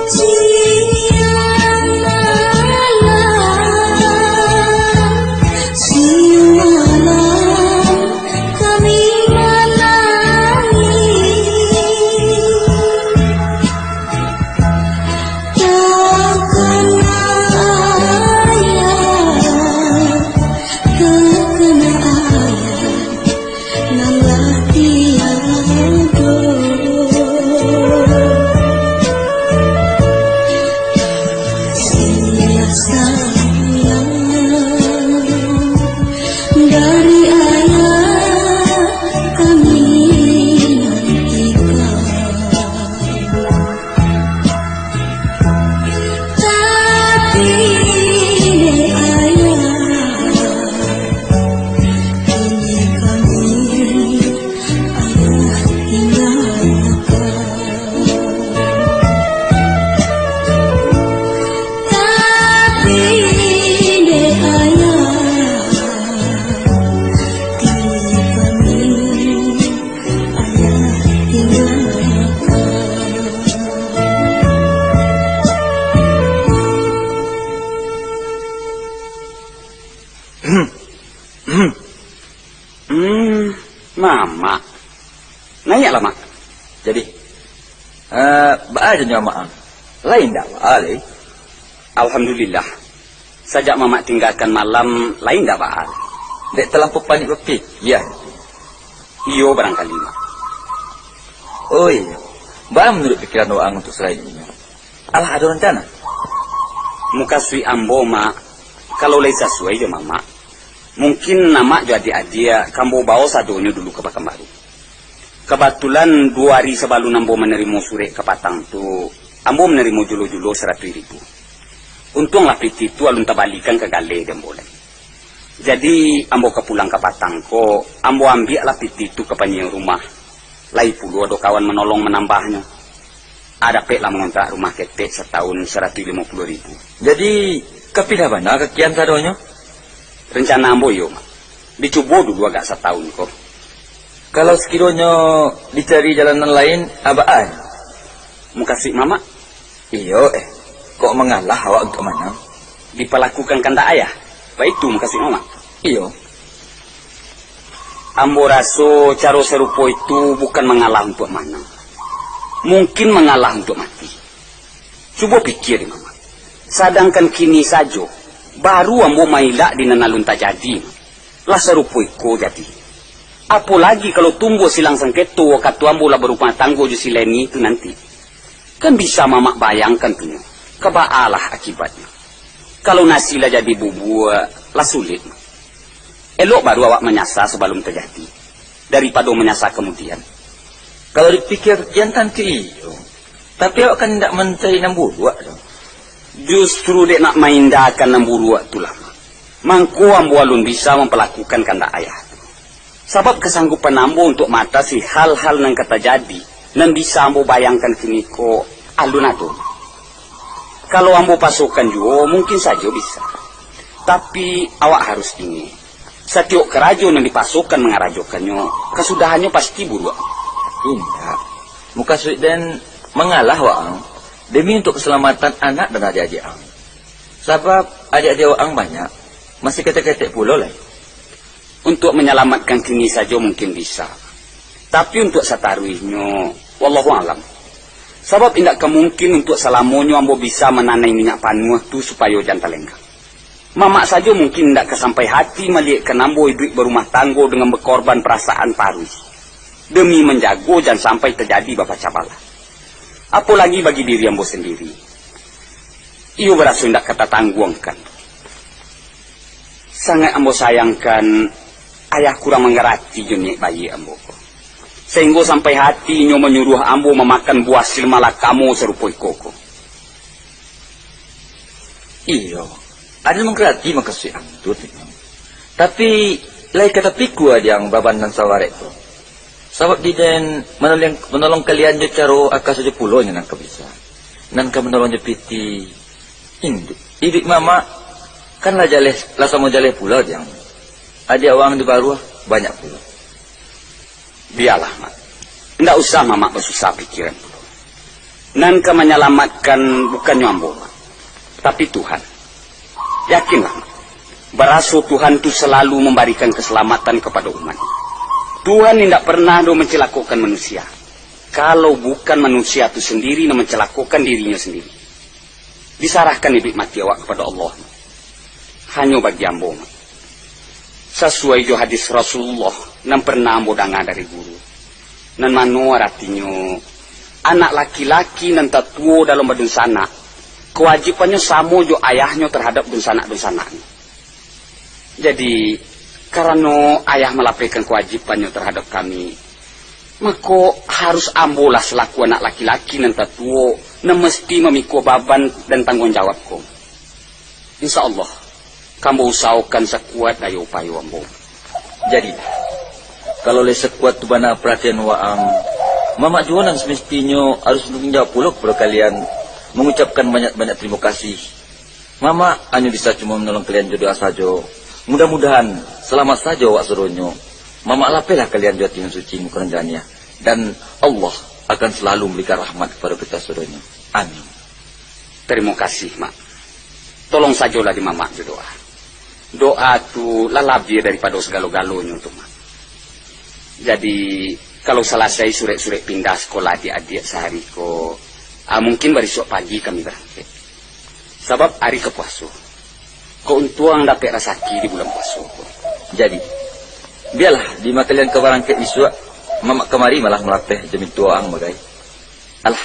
Siang malam, siang malam, kami manangih. Takana ayah, takana ayah, nan lah tiado. Kasih sayang dari ayah kami nantikan. Tapi dek ayah, kini kami ayah tinggalkan. Tapi dek ayah, kini kami ayah tinggalkan. Hmm, Mamak. Naiaklah, Mak. Jadi, eh, baa janyo Mamak ang? Lai indak baa lai? Alhamdulillah. Sajak Mamak tinggakan malam, lai indak baa. Dek talampau panik bapikia? Iyo, barangkali, Mak. Oh iyo. Baa manuruik pikiran waang untuak salain inyo? Alah ado rancana? Mukasuik ambo, Mak, kalau lai sasuai jo Mamak, mungkin Mamak jo adiak-adiak ka ambo bao sadonyo dulu ka Pakanbaru. Kabatulan, duo ari sabalun ambo manarimo surek kapatang tu, ambo manarimo julo-julo saratuih ribu. Untuanglah pitih tu alun tabalikan ka galeh di ambo lai. Jadi, ambo ka pulang kapatang ko, ambo ambiaklah pitih tu ka panyiyo rumah. Lai pulo ado kawan manolong manambahnyo. Ah, dapeklah mangontrak rumah ketek satahun saratuih limo puluah ribu. Jadi, ka pindah bana ka kian sadonyo? Rencana ambo iyo, Mak. Dicubo dulu agak satahun ko. Kalau sakironyo dicari jalan nan lain, a baa? Mukasuik Mamak? Iyo, eh. Kok mangalah awak untuak manang? Dipalakukan kandak ayah? Baitu mukasuik Mamak? Iyo. Ambo raso caro sarupo itu bukan mangalah untuak manang. Mungkin mangalah untuak mati. Cubo pikia dek Mamak. Sadangkan kini sajo, baru ambo mailak di nan alun tajadi, Mak. Lah sarupo iko jadi. Apo lagi kalau tumbuah silang sangketo wakatu ambo lah barumah tanggo jo si Leni tu nanti. Kan bisa Mamak bayangkan tu nyo, ka baalah akibatnyo. Kalau nasi lah jadi bubuak, lah sulik, Mak. Elok baru awak manyasa sabalun tajadi, daripado manyasa kamudian. Kalau dipikia kian tantu iyo, tapi awak kan indak mancari nan buruak tu. Justru dek nak mahindakan nan buruak tu lah, Mak, mangko ambo alun bisa mampalakukan kandak ayah tu. Sabab kasanggupan ambo untuak maatasi hal-hal nan ka tajadi, nan bisa ambo bayangkan kiniko, alun ado. Kalau ambo pasokan juo, mungkin sajo bisa. Tapi, awak harus ingek, satiok karajo nan dipasokan mangarajokannyo, kasudahannyo pasti buruak. Indak. Mukasuik den mangalah waang, demi untuak kasalamatannyo anak dan adiak-adiak ang. Sabab adiak-adiak waang banyak, masih ketek-ketek pulo lai. Untuak manyalamatkan kini sajo mungkin bisa. Tapi untuak sataruihnyo, wallahu alam. Sabab indak ka mungkin untuak salamonyo ambo bisa mananai minyak panuah tu supayo jan talenggang. Mamak sajo mungkin indak ka sampai hati maliyekkan ambo iduik barumah tanggo dengan bakorban parasaan paruih, demi manjago jan sampai tajadi bapacah balah. Apo lagi bagi diri ambo sandiri. Iyo baraso indak ka tatangguangkan. Sangaik ambo sayangkan Ayah kurang mangarati jo niaik baiak ambo ko, sainggo sampai hati inyo manyuruah ambo mamakan buah silmalakamo sarupo iko ko. Iyo, Aden mangarati makasuik ang tu, Tino. Tapi, lai ka tapikua di ang baban nan sabarek tu. Sabab di den manolong, manolong kalian jo caro aka sajo pulo nyo nan ka bisa. Nan ka manolong jo pitih, indu-, iduik mamak, kan lah jaleh, lah samo jaleh pulo di ang. Adiak wang di baruah, banyak pulo. Bialah, Mak. Indak usah Mamak basusah pikiran pulo. Nan ka manyalamatkan bukannyo ambo, Mak, tapi Tuhan. Yakinlah, Mak, baraso Tuhan tu salalu mambarikan kasalamatan kapado umat. Tuhan indak pernah doh mancalakokan manusia, kalau bukan manusia tu sandiri nan mancalakokan dirinyo sandiri. Disarahkan iduik mati awak kapado Allah. Hanyo bagi ambo, Mak, sasuai jo hadis Rasulullah nan pernah ambo danga dari guru, nan mano aratinyo, anak laki-laki nan tatuo dalam badunsanak, kawajibannyo samo jo ayahnyo tarhadap dunsanak-dunsanaknyo. Jadi, karano ayah malapehkan kawajibannyo tarhadap kami, mako, harus ambolah salaku anak laki-laki nan tatuo, nan mesti mamikua baban dan tangguang jawab ko. Insya Allah, ka ambo usahokan sakuat dayo upayo ambo. Jadi, kalau lai sakuat tu bana paratian waang, Mamak juo nan samestinyo harus batangguang jawab pulo kapado kalian, mangucapkan banyak-banyak tarimo kasih. Mamak hanyo bisa cuma manolong kalian jo doa sajo. Mudah-mudahan, salamaik sajo awak sadonyo. Mamak lapehlah kalian jo ati nan suci, muko nan janiah. Dan Allah akan salalu mambarikan rahmat kapado kito sadonyo. Amin. Tarimo kasih, Mak. Tolong sajolah di Mamak jo doa. Doa tu lah labiah daripado sagalo-galonyo tu, Mak. Jadi, kalau salasai surek-surek pindah sakolah adiak-adiak sahari ko, ah, mungkin barisuak pagi kami barangkek. Sabab ari ka puaso. Kok untuang dapek rasaki di bulan puaso ko. Jadi, bialah, di ma kalian ka barangkek bisuak, Mamak kamari malah malapeh jo mintuo ang bagai. Alah,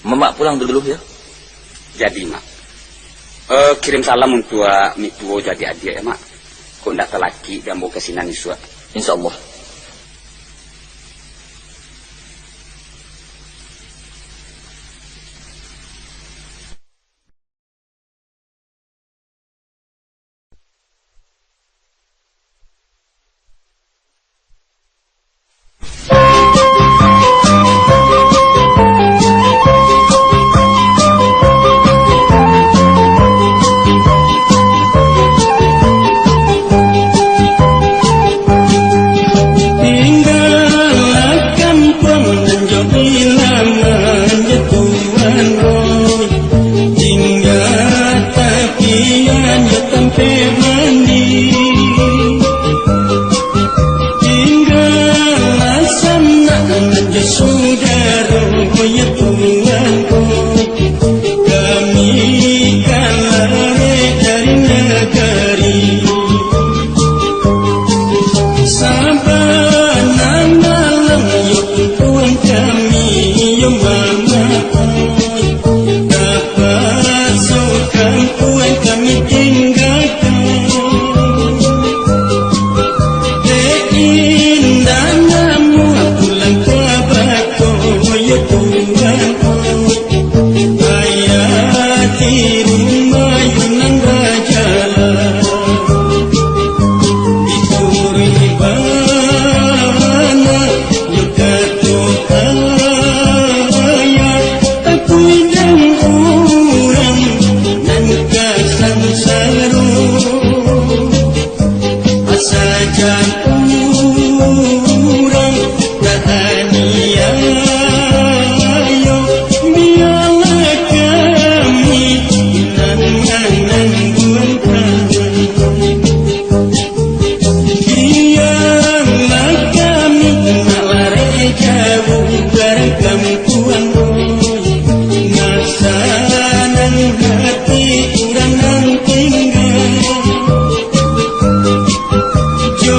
Mamak pulang dulu, yo. Jadi, Mak. Eh, kirim salam untuak mintuo jo adiak-adiak, yo, Mak. Kok ndak talakik di ambo ka sinan isuak. Insya Allah. Tinggalah kampuang nan jo ilaman jo tuan, oi. Tinggalah takian jo tampek mandi. Tinggalah sanak nan jo sudaro, oi, yo tuan, oi. Kami ka lareh dari nagari. Sabana malam yo tuan kami yo mamak. Tapaso kampuang kami tinggakan. Dek indak namuah pulang ka bako yo tuan. Ayah di rumah yo nan bajalan. Dituruik bana yo kato ayah, takuik dek urang nan ka sansaro. Asa jan urang taaniayo, bialah kami nan manangguang. Bialah kami nak lareh jauah dari kampuang, nak sanang hati urang nan tingga. Jo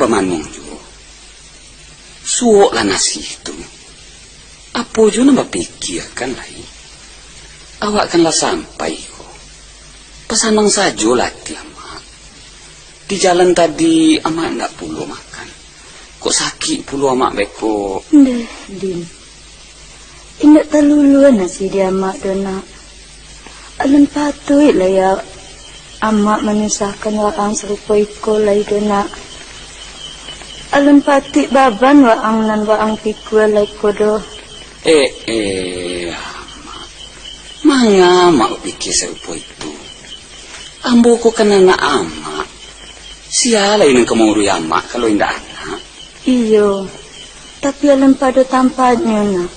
Bamanuang juo. Suoklah nasi tu. Apo juo nan bapikiakan lai? Awak kan lah sampai ko. Basanang sajolah ati amak. Di jalan tadi amak indak pulo makan. Kok sakik pulo amak beko. Ndeh, Din. Indak taluluah nasi di amak doh, Nak. Alun patuik lai ya amak manyusahkan waang sarupo iko lai doh, Nak. Alun patuik baban waang nan waang pikua lai ko doh. Eh, eh, amak. Manga amak bapikia sarupo itu? Ambo ko kan anak amak. Sia lai nan ka mauruih amak kalau indak anak? Iyo, tapi alun pado tampaiknyo, Nak.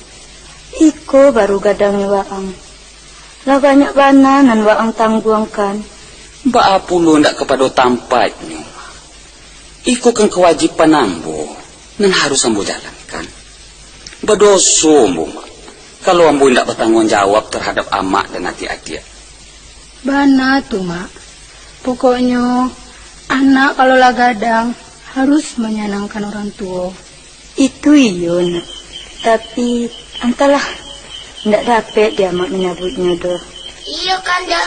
Iko baru gadangnyo waang. Lah banyak bana nan waang tangguangkan. Baa pulo indak ka pado tampaiknyo? Iko kan kawajiban ambo, nan harus ambo jalankan. Badoso ambo, Mak, kalau ambo indak batangguang jawab tarhadap amak dan adiak-adiak. Bana tu, Mak. Pokoknyo, anak kalau lah gadang, harus manyanangkan urang tuo. Itu iyo, Nak. Tapi, antahlah, indak dapek di amak manyabuiknyo doh. Iyo kan, Da.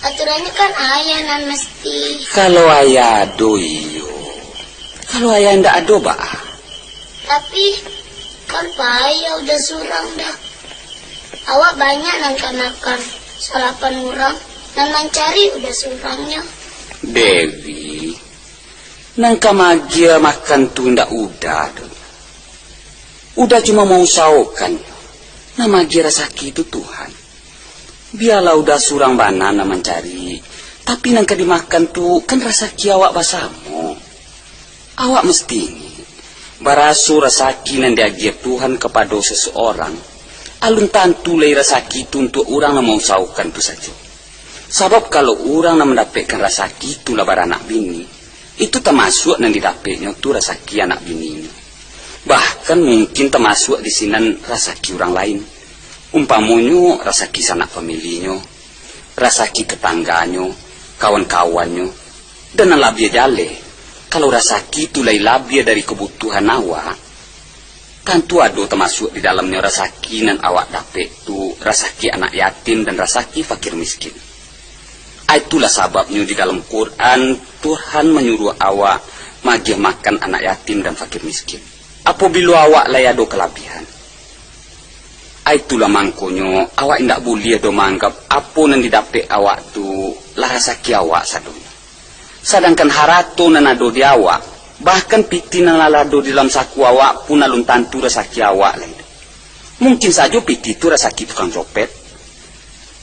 Aturannyo kan ayah nan mesti. Kalau ayah ado, iyo. Kalau ayah indak ado, baa? Tapi, kan payah uda surang, Da. Awak banyak nan ka makan, salapan urang, nan mancari uda surangnyo. Dewi, nan ka maagiah makan tu indak uda doh. Uda cuma mausahokan, nan maagiah rasaki tu Tuhan. Bialah uda surang bana nan mancari, tapi nan ka dimakan tu kan rasaki awak basamo. Awak mesti ingek, baraso rasaki nan diagiah Tuhan kapado sasaurang, alun tantu lai rasaki tu untuak urang nan mausahokan tu sajo. Sabab kalau urang nan mandapekkan rasaki tu lah baranak bini, itu tamasuak nan didapeknyo tu rasaki anak bininyo. Bahkan mungkin tamasuak di sinan rasaki urang lain. Umpamonyo rasaki sanak familinyo, rasaki tetangganyo, kawan-kawannyo, dan nan labiah jaleh, kalau rasaki tu lai labiah dari kabutuhan awak, tantu ado tamasuak di dalamnyo rasaki nan awak dapek tu, rasaki anak yatim dan rasaki fakir miskin. Itulah sababnyo di dalam Quran, Tuhan manyuruah awak magiah makan anak yatim dan fakir miskin, apabilo awak lai ado kalabiahan. Itulah mangkonyo, awak indak buliah doh maanggap apo nan didapek awak tu lah rasaki awak sadonyo. Sadangkan harato nan ado di awak, bahkan pitih nan lah ado di dalam saku awak pun alun tantu rasaki awak lai. Mungkin sajo pitih tu rasaki tukang copet.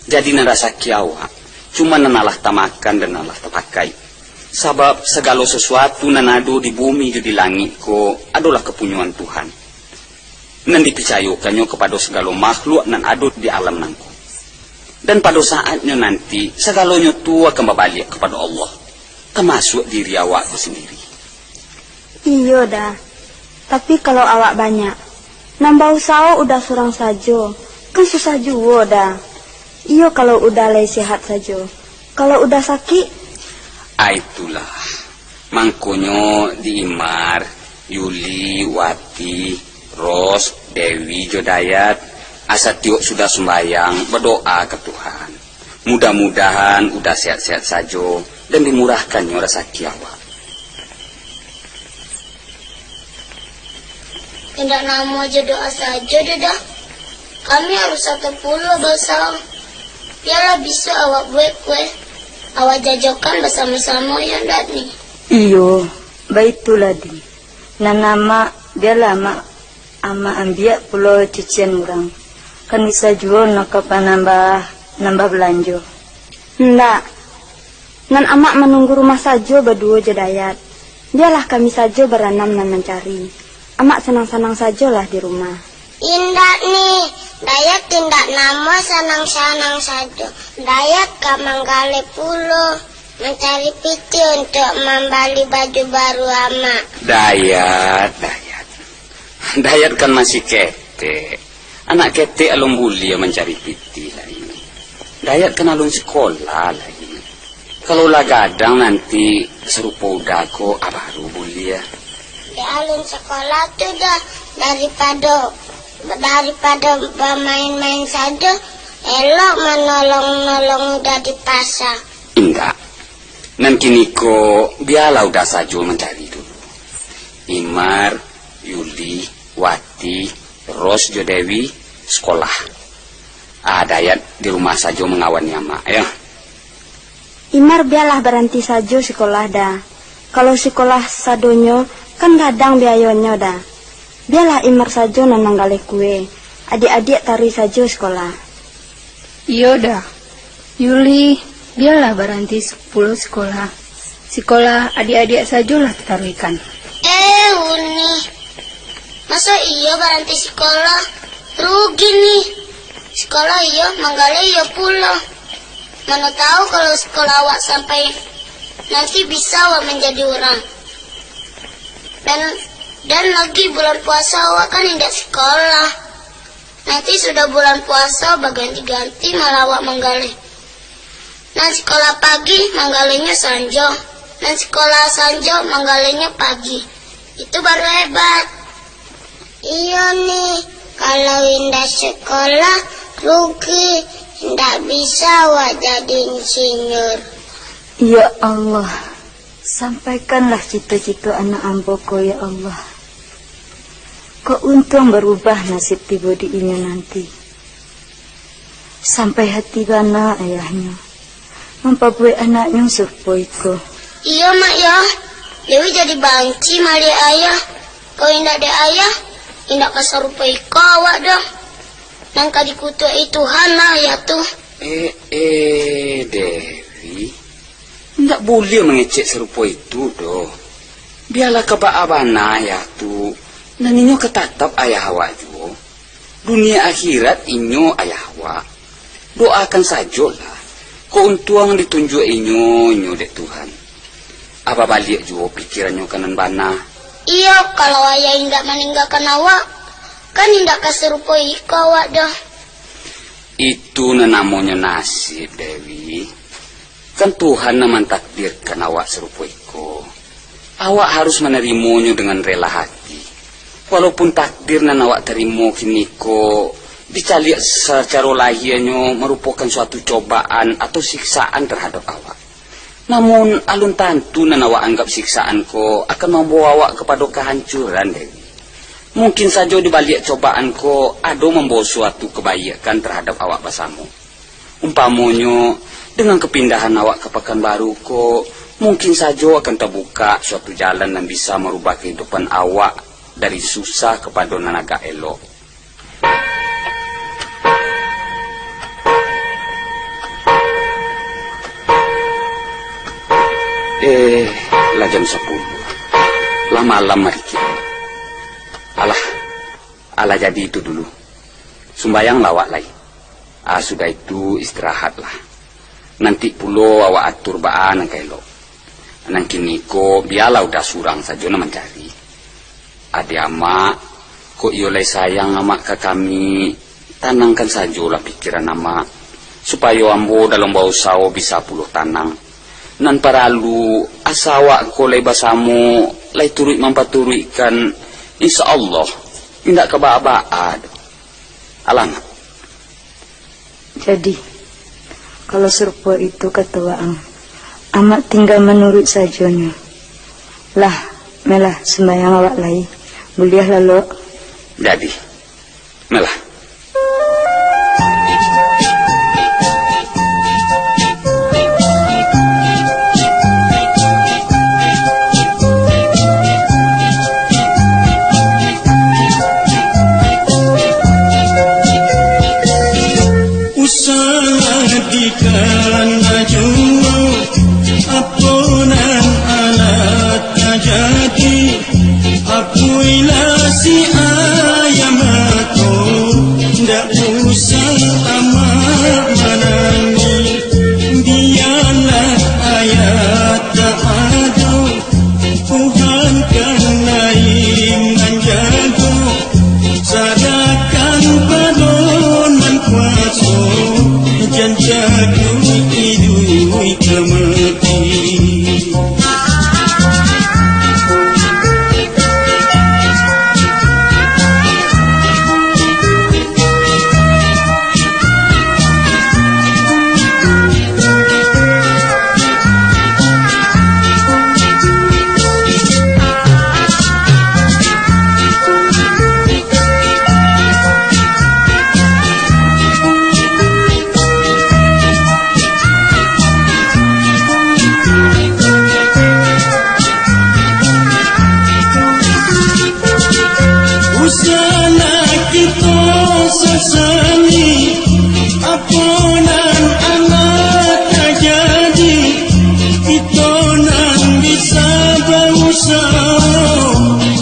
Jadi nan rasaki awak, cuma nan alah tamakan dan alah tapakai. Sabab sagalo sasuatu nan ado di bumi jo di langik ko adolah kapunyoan Tuhan, nan dipicayokannyo kapado sagalo makhluk nan ado di alam nangko. Dan pado saatnyo nanti, sagalonyo tu akan babaliak kapado Allah, tamasuak diri awak tu sandiri. Iyo, Da. Tapi kalau awak banyak, nan bausaho uda surang sajo, kan susah juo, Da. Iyo kalau uda lai sehat sajo. Kalau uda sakik? Ah, itulah. Mangkonyo di Imar, Yuli, Wati, Ros, Dewi, jo Dayat, asa tiok sudah sumbayang, badoa ka Tuhan. Mudah-mudahan uda sehat-sehat sajo, dan dimurahkannyo rasaki awak. Indak namuah jo doa sajo doh, Da. Kami harus satu pulo bausaho. Bialah bisuak awak buek kue, awak jajokan basamo-samo, yo ndak, Ni? Iyo, baitulah, Di. Nan amak, bialah amak, amak ambiak pulo cucian urang. Kan bisa juo nak ka panambah, nambah balanjo. Ndak. Nan amak manunggu rumah sajo baduo jo Dayat. Bialah kami sajo baranam nan mancari. Amak sanang-sanang sajolah di rumah. Indak, Ni, Dayat indak namuah sanang-sanang sajo. Dayat ka manggaleh pulo, mancari pitih untuak mambali baju baru amak. Dayat, Dayat. Dayat kan masih ketek. Anak ketek alun buliah mancari pitih lai. Dayat kan alun sikolah lai. Kalau lah gadang nanti sarupo uda ko, ah, baru buliah. Alun sakolah tu doh, daripado, daripado bamain-main sajo, elok manolong-nolong uda di pasa. Indak. Nan kiniko, bialah uda sajo mancari dulu. Imar, Yuli, Wati, Ros jo Dewi, sakolah. Ah, Dayat di rumah sajo mangawani amak, yo. Imar bialah baranti sajo sikolah, Da. Kalau sikolah sadonyo, kan gadang biayonyo, Da. Bialah Imar sajo nan manggaleh kue. Adiak-adiak taruih sajo sikolah. Iyo, Da. Yuli, bialah baranti pulo sikolah. Sikolah adiak-adiak sajolah tataruihkan. Eh, Uni. Maso iyo baranti sikolah? Rugi nih. Sikolah iyo, manggaleh iyo pulo. Mano tahu kalau sikolah awak sampai nanti bisa awak manjadi urang. Dan, dan lagi bulan puaso awak kan indak sikolah. Nanti sudah bulan puaso baganti-ganti malah awak manggaleh. Nan sikolah pagi manggalehnyo sanjo, nan sikolah sanjo manggalehnyo pagi. Itu baru hebat. Iyo nih, kalau indak sikolah, rugi, indak bisa awak jadi insinyur. Ya Allah, sampaikanlah cito-cito anak ambo ko, ya Allah. Kok untuang barubah nasib tibo di inyo nanti. Sampai hati bana ayahnyo mampabuwek anaknyo sarupo iko. Iyo, Mak, yo. Dewi jadi banci maliek ayah. Kalau indak dek ayah, indak ka sarupo iko awak doh. Nan ka dikutuak-i Tuhan lah ayah tu. Eh, eh, Dewi. Indak buliah mangecek sarupo itu doh. Bialah ka baa bana ayah tu, nan inyo ka tatap ayah awak juo. Dunia akhirat inyo ayah awak. Doakan sajolah, kok untuang ditunjuak inyo, inyo dek Tuhan. Abah baliak juo pikirannyo ka nan bana. Iyo, kalau ayah indak maninggakan awak, kan indak ka sarupo iko awak doh. Itu nan namonyo nasib, Dewi. Kan Tuhan nan mantakdirkan awak sarupo iko. Awak harus manarimonyo dengan rela hati. Walaupun takdir nan awak tarimo kiniko dicaliak sacaro lahianyo marupokan suatu cobaan atau siksaan tarhadap awak. Namun, alun tantu nan awak anggap siksaan ko akan mambawa awak kapado kahancuran, Dewi. Mungkin sajo di baliak cobaan ko ado mambawa suatu kabaikan tarhadap awak basamo. Umpamonyo, dengan kapindahan awak ka Pakanbaru ko, mungkin sajo akan tabukak suatu jalan nan bisa marubah kahidupan awak dari susah kapado nan agak elok. Eh, lah jam sapuluah. Lah malam ari kini. Alah, alah jadi itu dulu. Sumbayanglah awak lai. Ah, sudah itu istirahatlah. Nanti pulo awak atur baa nan ka elok. Nan kiniko bialah udah surang sajo nan mancari. Ade amak, kok iyo lai sayang amak ka kami, tanangkan sajolah pikiran amak, supayo ambo dalam bausaho bisa pulo tanang. Nan paralu, asa awak ko lai basamo, lai turuik mampaturuikkan, insya Allah, indak ka baa-baa doh. Alah. Jadi, kalau sarupo itu kato waang, amak tingga manuruik sajonyo. Lah, malah sumbayang awak lai. Buliah lalok. Jadi, malah. Usah dikana juo, apo nan alah tajadi, apuilah si ayah mato.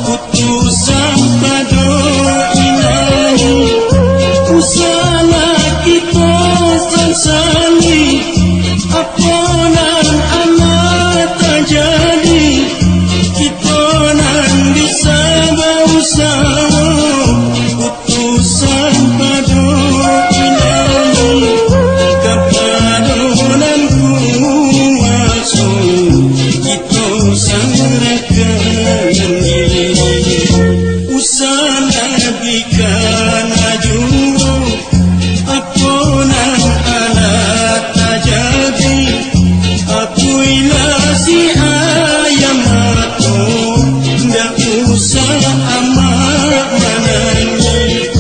Putusan pado Ilahi, usahlah kito sasali, apo nan alah tajadi, kito nan bisa bausaho. Putusan pado Ilahi, kapado nan kuwaso, kito sarahkan diri. Usah nabikan ajuo, apo nan alah tajadi, akuilah si ayah mato, ndak usah amak manangih.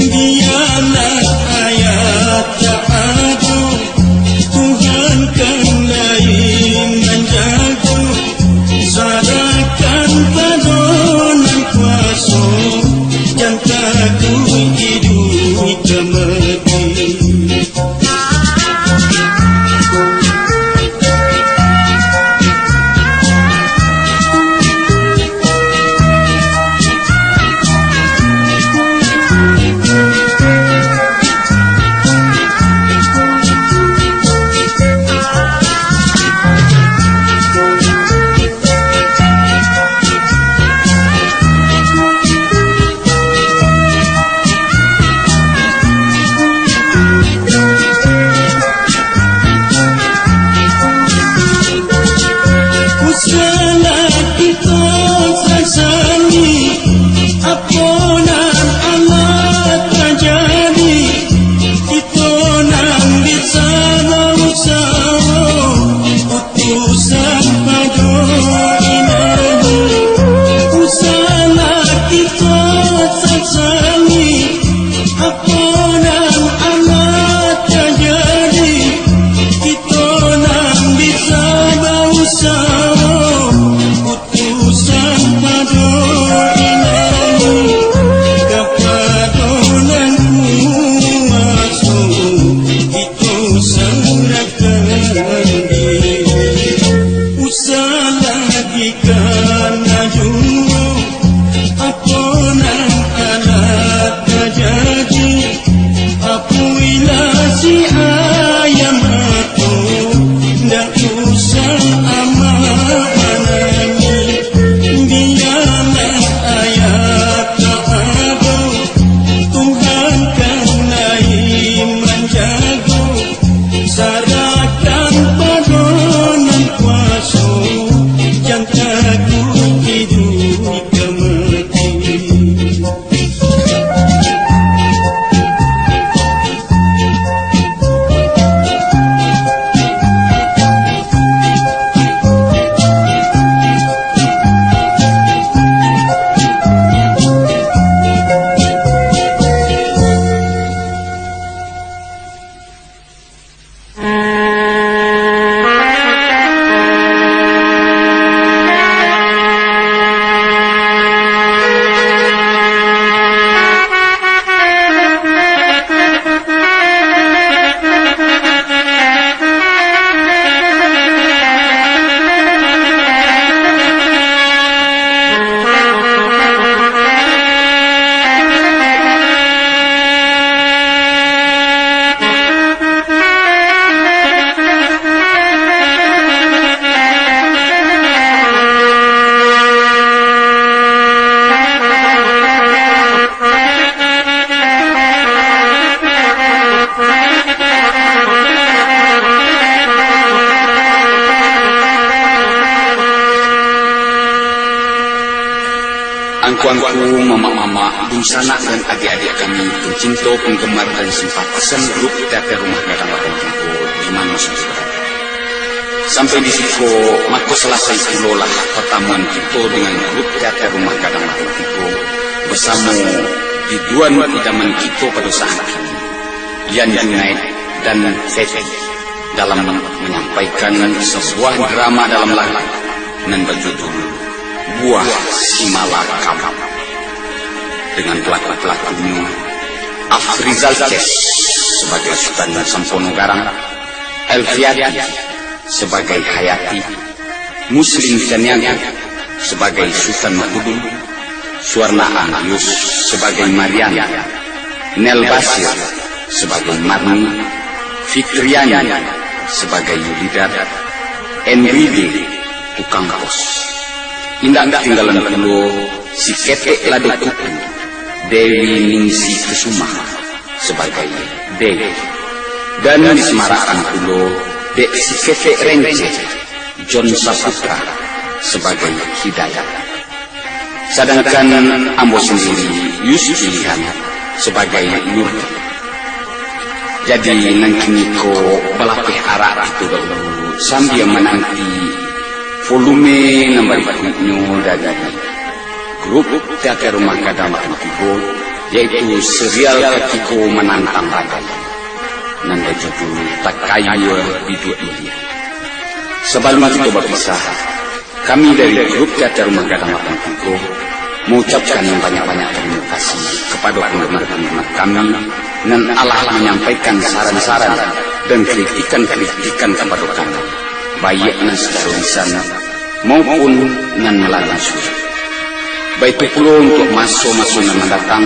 Bialah ayah tak ado, Tuhan kan lai manjago. Sarahkan pado Nan Kuaso, jan takuik iduik ka mati. Usahlah kito sasali, apo nan alah tajadi, kito nan bisa bausaho. Putusan pado Ilahi, usahlah kito sasali, apo nan alah tajadi, kito nan bisa bausaho. Putusan pado Ilahi, kapado Nan Kuaso, kito sarahkan diri. Usahlah dikana juo, apo nan alah tajadi, akuilah si ayah mato, ndak usah amak manangih. Bialah ayah tak ado, Tuhan kan lai manjago. Sarahkan pado Nan Kuaso, jan takuik iduik ka mati. Angku-angku, mamak-mamak, dunsanak dan adiak-adiak kami, pencinto, penggemar, dan simpatisan grup teater Rumah Gadang Ladang Tigo, di mano sajo barado. Sampai di siko, mako salasai pulolah patamuan kito dengan grup teater Rumah Gadang Ladang Tigo, basamo biduan idaman kito pado saat kini, Yan Junaid dan Feti, dalam manyampaikan sabuah drama dalam lagu nan bajudul Buah Simalakam, dengan pelaku-pelakunyo Afrizal Kes sabagai Sutan Sampono Garang, Elviati sabagai Hayati, Muslim Caniago sabagai Sutan Mahudin, Suwarna Angius sabagai Marian, Nel Basir sabagai Marni, Fitriani sabagai Yulidar, Enride tukang pos. Indak katinggalan pulo si Ketek Lado Kutu, Dewi Ningsi Kusuma sabagai Dewi, dan disamarakkan pulo dek si Ketek Renceh, John Saputra sabagai Hidayat. Sadangkan ambo sandiri, Yus Pilihan, sabagai Nurdin. Jadi, nan kiniko balapeh arak kito dahulu, sambia mananti volume nan barikuiknyo dari grup Teater Rumah Gadang Bintang Tigo, yaitu serial katigo Manantang Badai, nan bajudul Takayua Biduak Ilia. Sabalum kito bapisah, kami dari grup Teater Rumah Gadang Bintang Tigo maucapkan banyak-banyak tarimo kasih kapado panggemar-panggemar kami nan alah manyampaikan saran-saran dan kritikan-kritikan kapado kami, baiak nan sacaro lisan maupun nan malalui surat. Baitu pulo, untuak maso-maso nan mandatang,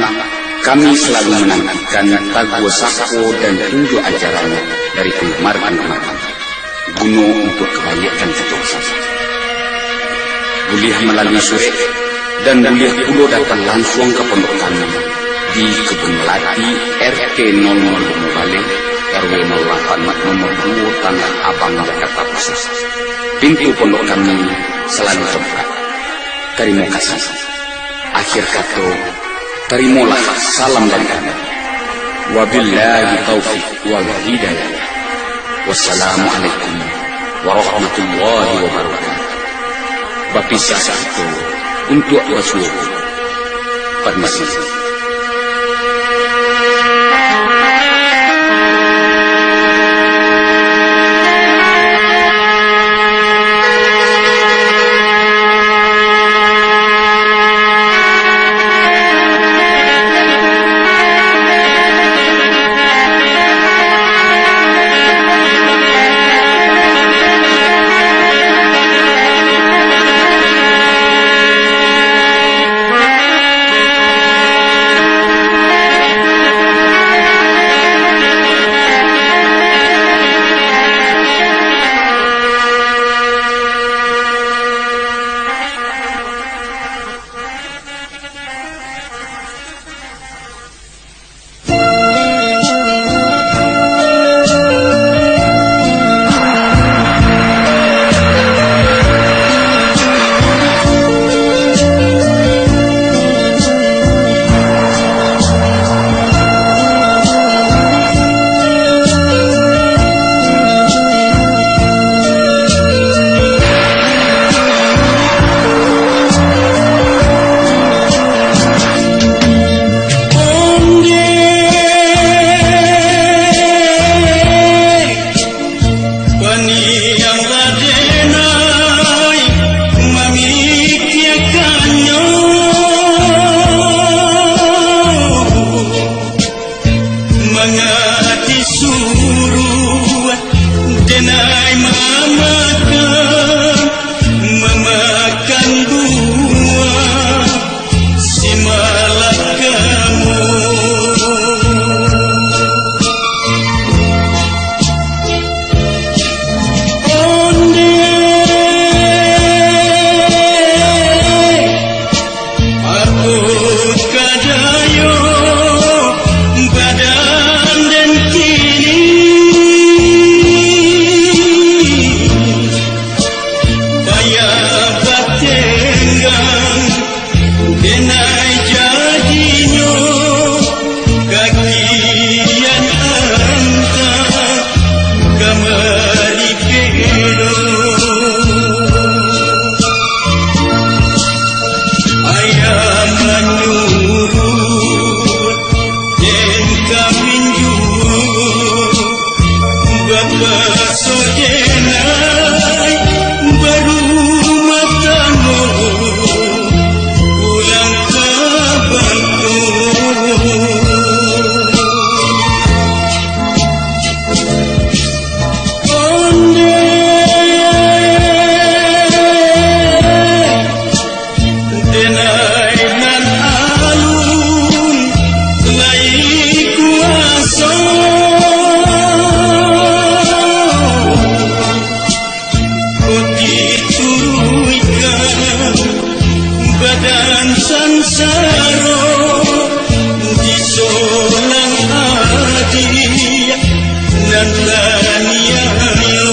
kami salalu manantikan taguah sapo dan tunjuak ajaran dari panggemar-panggemar kami, guno untuak kabaiakkan kito basamo. Buliah malalui surek, dan buliah pulo datang lansuang ka pondok kami di Kebun Melati, R T nol nol limo Baleh, R W nol lapan, nomor duo, Tanah Abang, Jakarta Pusat. Pintu pondok kami salalu tabuka. Tarimo kasih. Akhir kato, tarimolah salam dari kami. Wabillahi taufiq wal hidayah. Wassalamualaikum warahmatullahi wabarakatuh. Bapisah kito untuak basuo. Permisi. Saro disolang adiak nan taniayo.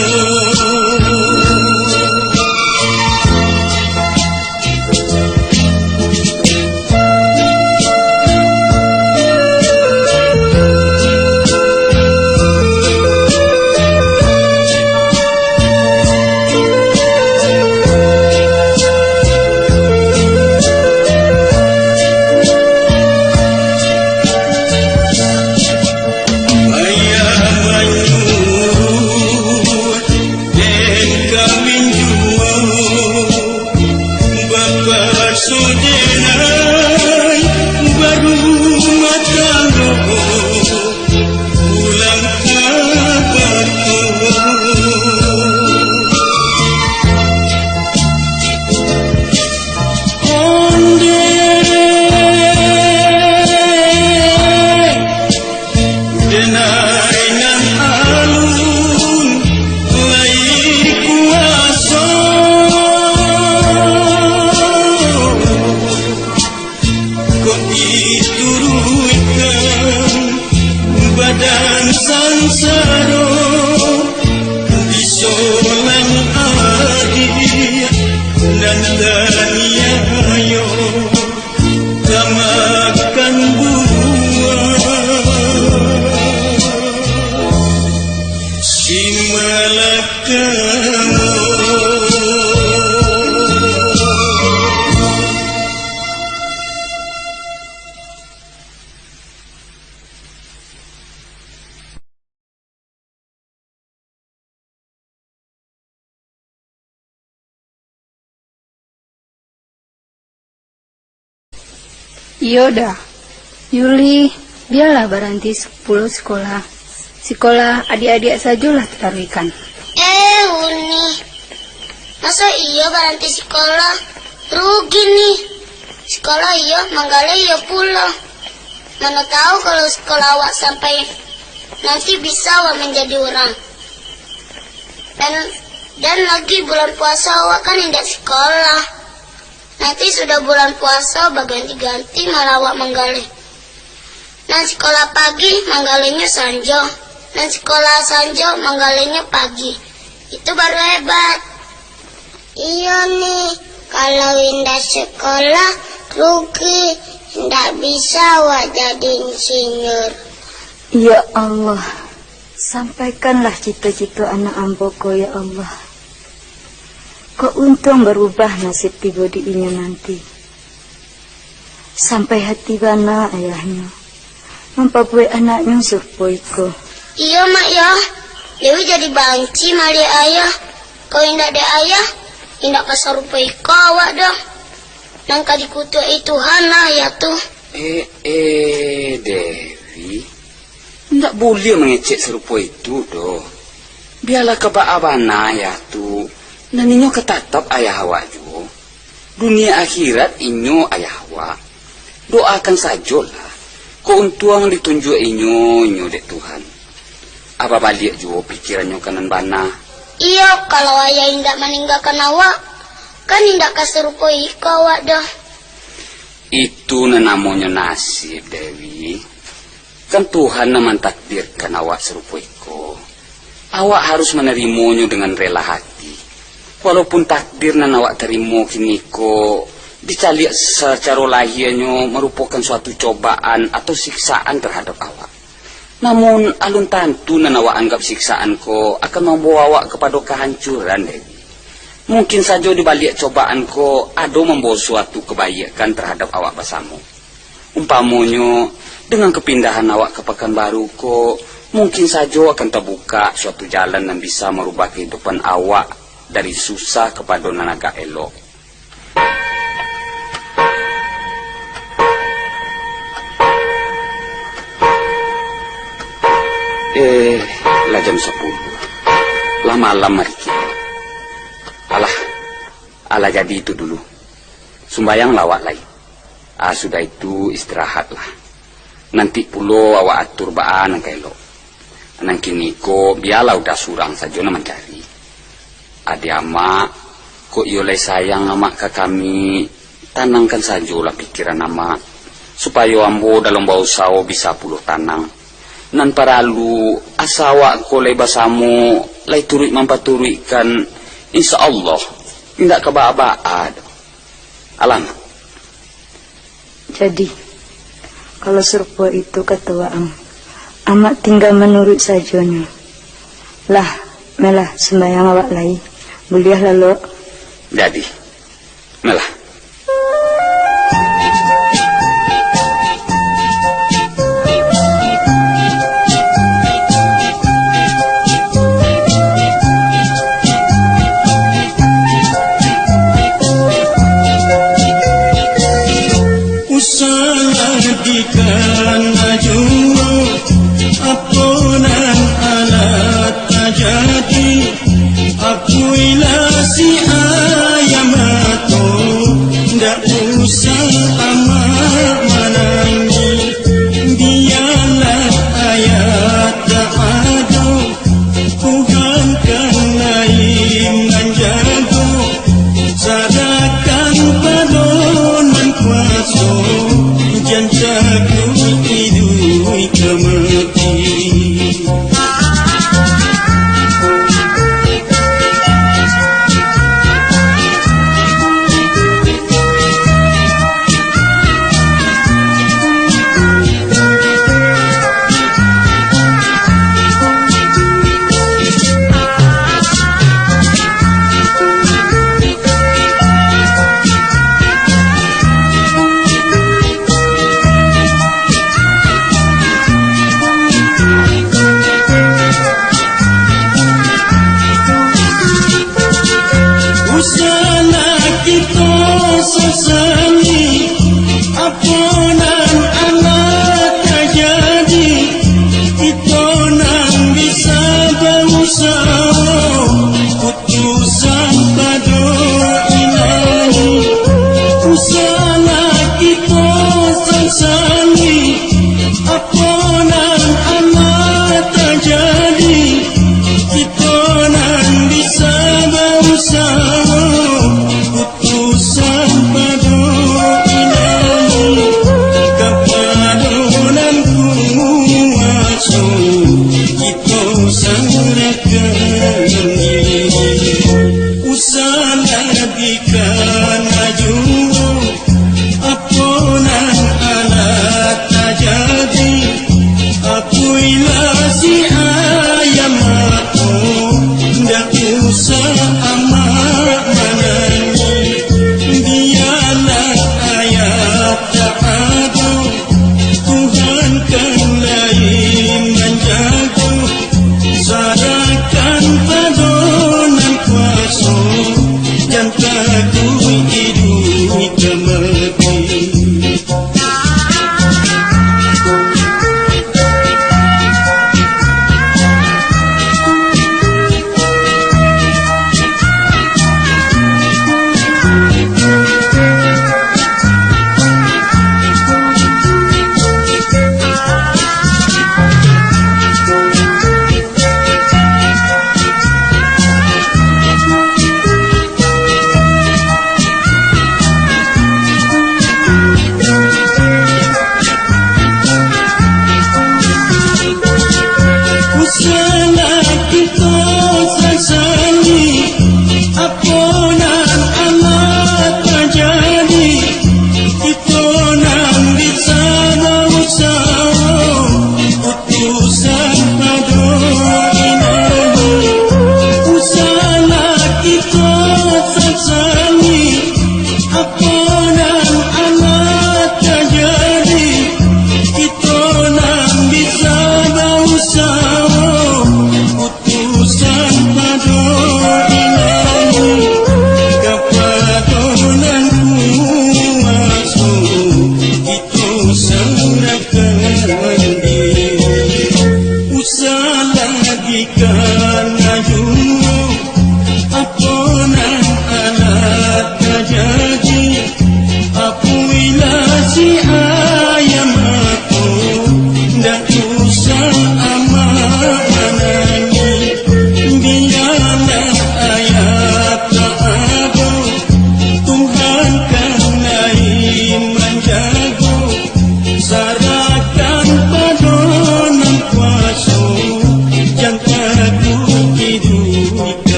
Bapak sudah barumah tangga, pulang ka bakeh. Onde. Denai nan alun lai kuaso, kok dituruikkan badan sansaro, disolang adiak nan taniayo. Tamakan buah si malakang. Iyo dah, Yuli, bialah baranti pulo sikolah. Sikolah adiak-adiak sajolah tataruihkan. Eh, Uni, maso iyo baranti sikolah? Rugi nih. Sikolah iyo, manggaleh iyo pulo. Mano tahu kalau sikolah awak sampai nanti bisa awak manjadi urang. Dan, dan lagi bulan puaso awak kan indak sikolah. Nanti sudah bulan puaso baganti-ganti malah awak manggaleh. Nan sikolah pagi manggalehnyo sanjo, nan sikolah sanjo manggalehnyo pagi. Itu baru hebat. Iyo nih, kalau indak sekolah, rugi, indak bisa awak jadi insinyur. Ya Allah, sampaikanlah cito-cito anak ambo ko, ya Allah. Kok untuang barubah nasib tibo di inyo nanti. Sampai hati bana ayahnyo mampabuwek anaknyo sarupo iko. Iyo, Mak, yo. Dewi jadi banci maliek ayah. Kalau indak dek ayah, indak ka sarupo iko awak doh. Nan ka dikutuaki Tuhan lah ayah tu. Eh, eh, Dewi. Indak buliah mangecek sarupo itu doh. Bialah ka baa bana ayah tu, nan inyo ka tatap ayah awak juo. Dunia akhirat inyo ayah awak. Doakan sajolah, kok untuang ditunjuak inyo, inyo dek Tuhan. Abah baliak juo pikirannyo ka nan bana. Iyo, kalau ayah indak maninggakan awak, kan indak ka sarupo iko awak doh. Itu nan namonyo nasib, Dewi. Kan Tuhan nan mantakdirkan awak sarupo iko. Awak harus manarimonyo dengan rela hati. Walaupun takdir nan awak tarimo kini ko dicaliak sacaro lahianyo marupokan suatu cobaan atau siksaan tarhadap awak. Namun, alun tantu nan awak anggap siksaan ko akan mambawa awak kapado kahancuran, Dewi. Mungkin sajo di baliak cobaan ko ado mambawa suatu kabaikan tarhadap awak basamo. Umpamonyo, dengan kapindahan awak ka Pakanbaru ko, mungkin sajo akan tabukak suatu jalan nan bisa marubah kahidupan awak dari susah kapado nan agak elok. Eh, lah jam sapuluah. Lah malam ari kini. Alah, alah jadi itu dulu. Sumbayanglah awak lai. Ah, sudah itu istirahatlah. Nanti pulo awak atur baa nan ka elok. Nan kini ko bialah Uda surang sajo nan mancari. Adiak amak, kok iyo lai sayang amak ka kami, Tanangkan sajolah pikiran Amak, supayo ambo dalam bausaho bisa pulo tanang. Nan paralu, asa awak ko lai basamo, lai turuik mampaturuikkan, insya Allah, indak ka baa-baa doh. Alah, Mak. Jadi, kalau sarupo itu kato waang, Amak tingga manuruik sajonyo. Lah, malah sumbayang awak lai. Buliah lalok. Jadi, malah. Usahlah dikana juo, apo nan alah tajadi. Akuilah si ayah mato, ndak usah amak manangih. Bialah ayah tak ado, Tuhan kan lai manjago. Sarakan pado Nan Kuaso, jan takuik iduik ka mati. Usahlah kito sasali, apo nan alah tajadi, kito nan bisa bausaho, putusan pado Ilahi. Usahlah kito sasali, apo nan alah tajadi, kito nan bisa bausaho, putusan pado Ilahi. Kapado Nan Kuaso, kito sarahkan diri. Usahlah dikana juo,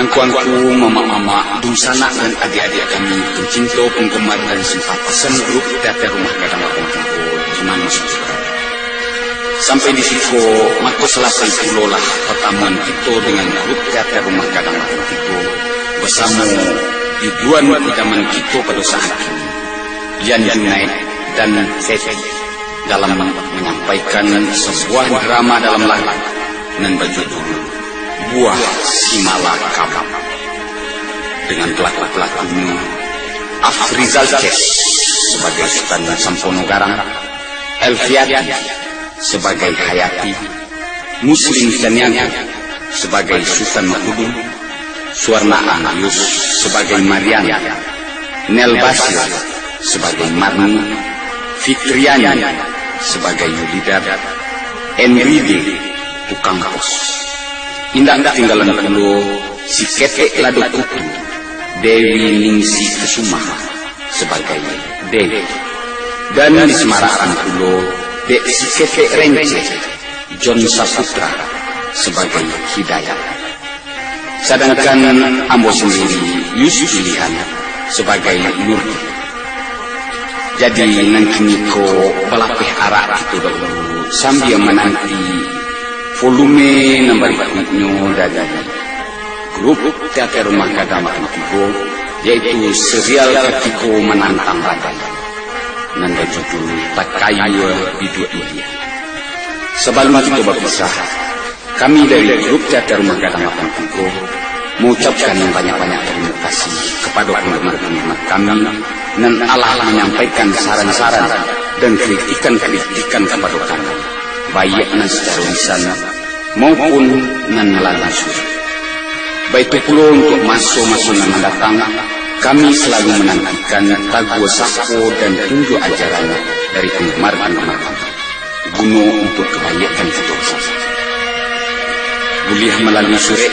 Angku-angku, mamak-mamak, dunsanak dan adiak-adiak kami, pencinto, penggemar dan simpatisan grup teater Rumah Gadang Lapan Tigo di mano sajo. Sampai di siko, mako salasai pulolah partamuan kito dengan grup teater Rumah Gadang Lapan Tigo basamo biduan idaman kito pado saat kini, Yan Junaid dan Feti, dalam manyampaikan sabuah drama dalam lagu nan bajudul Buah Simalakama, dengan pelaku-pelakunyo Afrizal Kes sabagai Sutan Sampono Garang, Elviati sabagai Hayati, Muslim Caniago sabagai Sutan Mangkudung, Suwarna Angius sabagai Marian, Nel Basir sabagai Marni, Fitriani sabagai Yulidar, Enride tukang pos. Indak katinggalan pulo si Ketek Lado Kutu, Dewi Ningsi Kesuma sabagai Dewi. Dan disamarakan pulo dek si Ketek Renceh, John Saputra sabagai Hidayat. Sadangkan ambo sandiri, Yus Pilihan, sabagai Nurdi. Jadi, nan kiniko balapeh arak kito dahulu, sambia mananti volume nan barikuiknyo dari grup teater Rumah Gadang Lapan Tigo, yaitu serial katigo Manantang Badai, nan bajudul Takayua Biduak Ilia. Sabalun kito bapisah, kami dari grup teater Rumah Gadang Lapan Tigo maucapkan banyak-banyak tarimo kasih kapado panggemar-panggemar kami nan alah manyampaikan saran-saran dan kritikan-kritikan kapado kami, baiak nan sacaro lisan maupun nan malalui surek. Baitu pulo untuak maso-maso nan mandatang, kami salalu manantikan taguah sapo dan tunjuak ajaran dari panggemar-panggemar kami, guno untuak kabaiakkan kito basamo. Buliah malalui surek,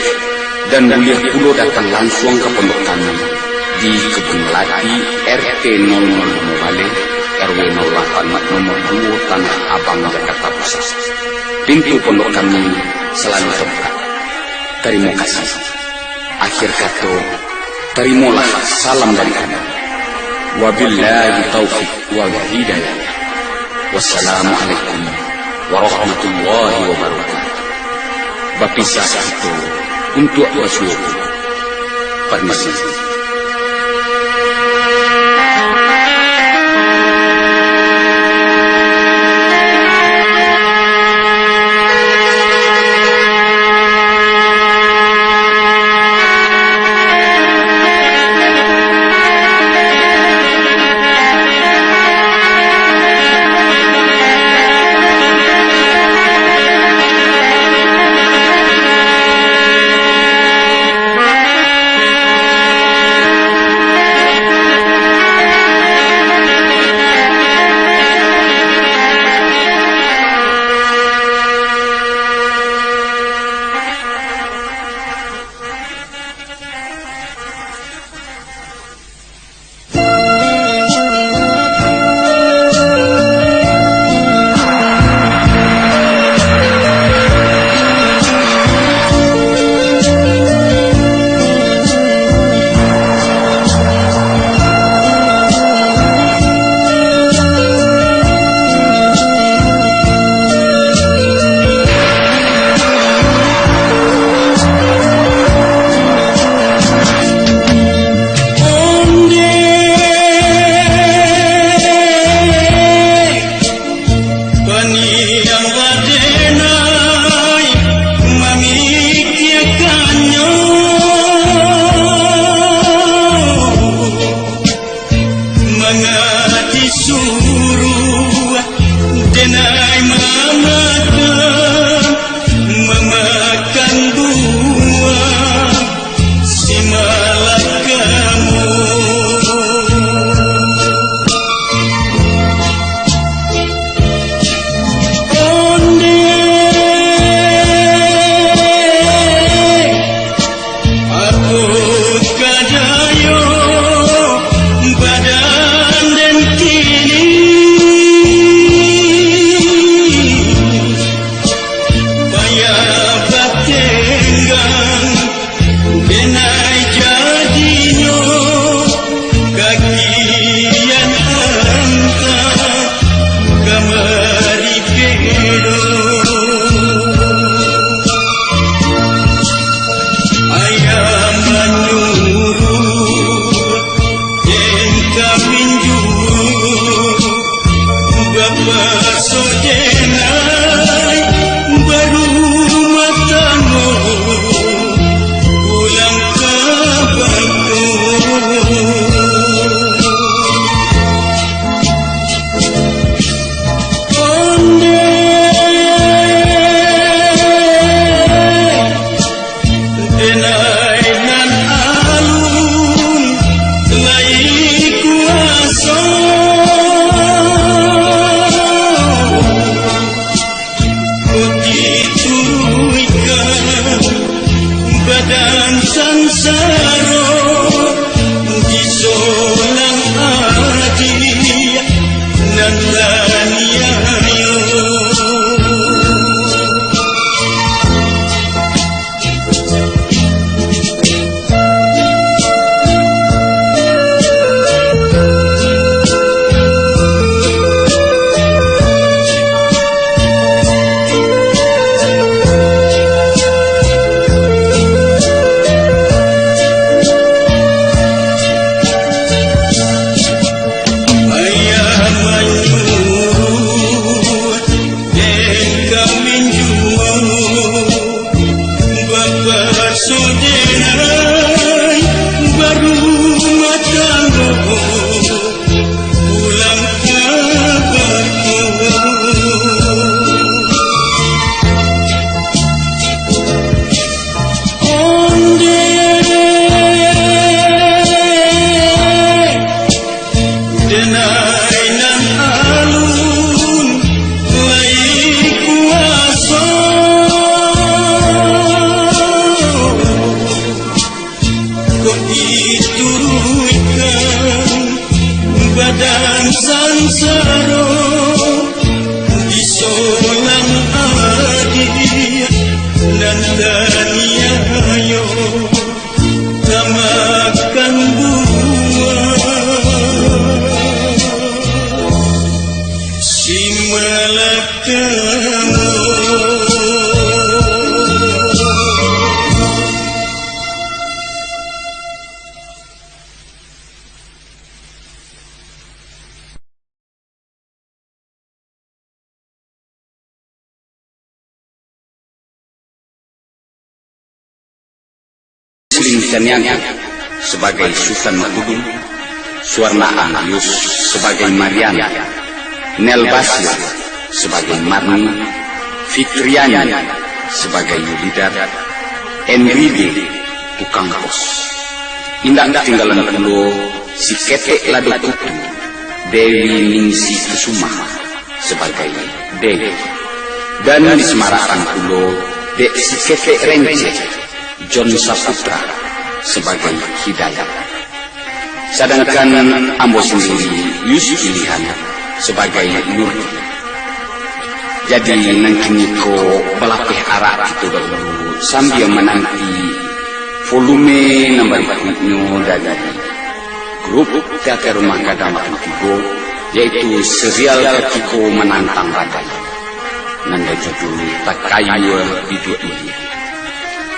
dan buliah pulo datang lansuang ka pondok kami di Kebun Melati, R T nol nol limo Baleh, R W nol lapan nomor duo, Tanah Abang, Jakarta Pusat. Pintu pondok kami salalu tabukak. Tarimo kasih. Akhir kato, tarimolah salam dari kami. Wabillahi taufiq wal hidayah. Wassalamualaikum warahmatullahi wabarakatuh. Bapisah kito untuak basuo. Parmisi. Onde, paniang badenai mamikiakannyo. Mangati suruah denai mamakan, mamakan buah simalakamo. Onde, Aku kadayo badan den kini. Denai nan alun lai kuaso, kok dituruikkan badan sansaro, disolang adiak nan taniayo. Tamakan buah si malakang. Muslim Caniago sabagai Sutan Makudung, Suarna Angius sabagai Marian, Nel Basir sabagai Marni, Fitriani sabagai Yulidar, Enride tukang pos. Indak tinggalan pulo si Ketek Lado Kutu, Dewi Ningsi Kusuma sabagai Dewi. Dan disamarakkan pulo dek si Ketek Renceh, John Saputra sabagai Hidayat. Sadangkan ambo sandiri, Yus Pilihan, sabagai Nurdin. Jadi, nan kiniko balapeh arak kito dahulu, sambia mananti volume nan barikuiknyo dari grup Teater Rumah Gadang Batu Tigo, yaitu serial Katiko Manantang Badai, nan bajudul Takayua Biduak Ilia.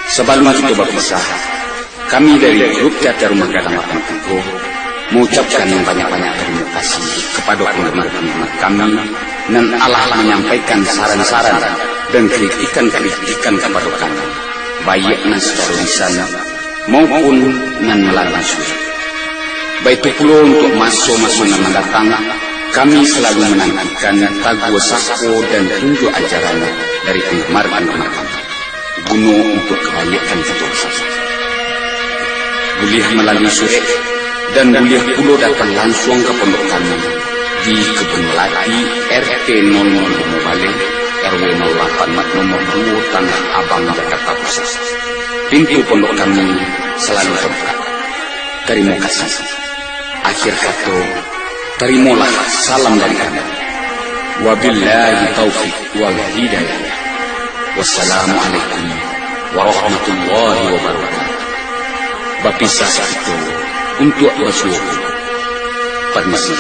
Sabalun kito bapisah, kami dari grup Teater Rumah Gadang Batu Tigo maucapkan banyak-banyak tarimo kasih kapado panggemar-panggemar kami nan alah manyampaikan saran-saran dan kritikan-kritikan kapado kami, baiak nan sacaro lisan maupun nan malalui surat. Baitu pulo, untuak maso-maso nan mandatang, kami salalu manantikan taguah sako dan tunjuak ajaran dari panggemar-panggemar kami, guno untuak kabaiakkan kito basamo. Buliah malalui surek, dan buliah pulo datang lansuang ka pondok kami di Kebun Melati, R T nol nol limo Baleh, R W nol lapan nomor duo, Tanah Abang, Jakarta Pusat. Pintu pondok kami salalu tabuka. Tarimo kasih. Akhir kato, tarimolah salam dari kami. Wabillahi taufiq wal hidayah. Wassalamualaikum warahmatullahi wabarakatuh. Bapisah sakito untuak basuo. Parmisi.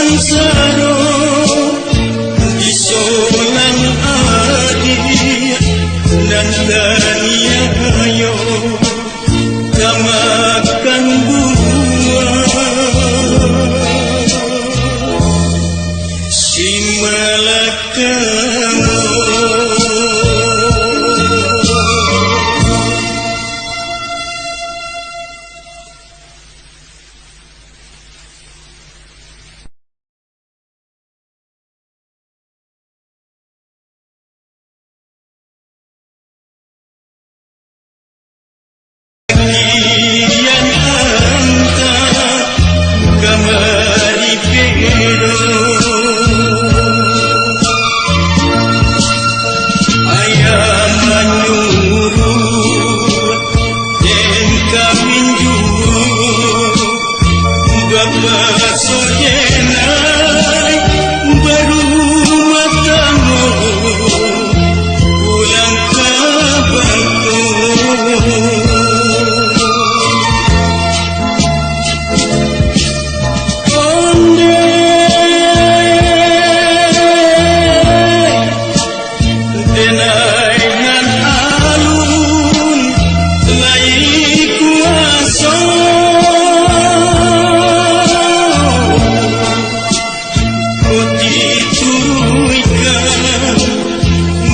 Saro disolang adiak nan taniayo, kamakan buah si malakang. Kian anta kamari pedo. Ayah manyuruh den kawin juo, bapaso den ai barumah tanggo, pulang ka bangko. Ondeh, den ai nan alun lai kuaso, kok dituruikkan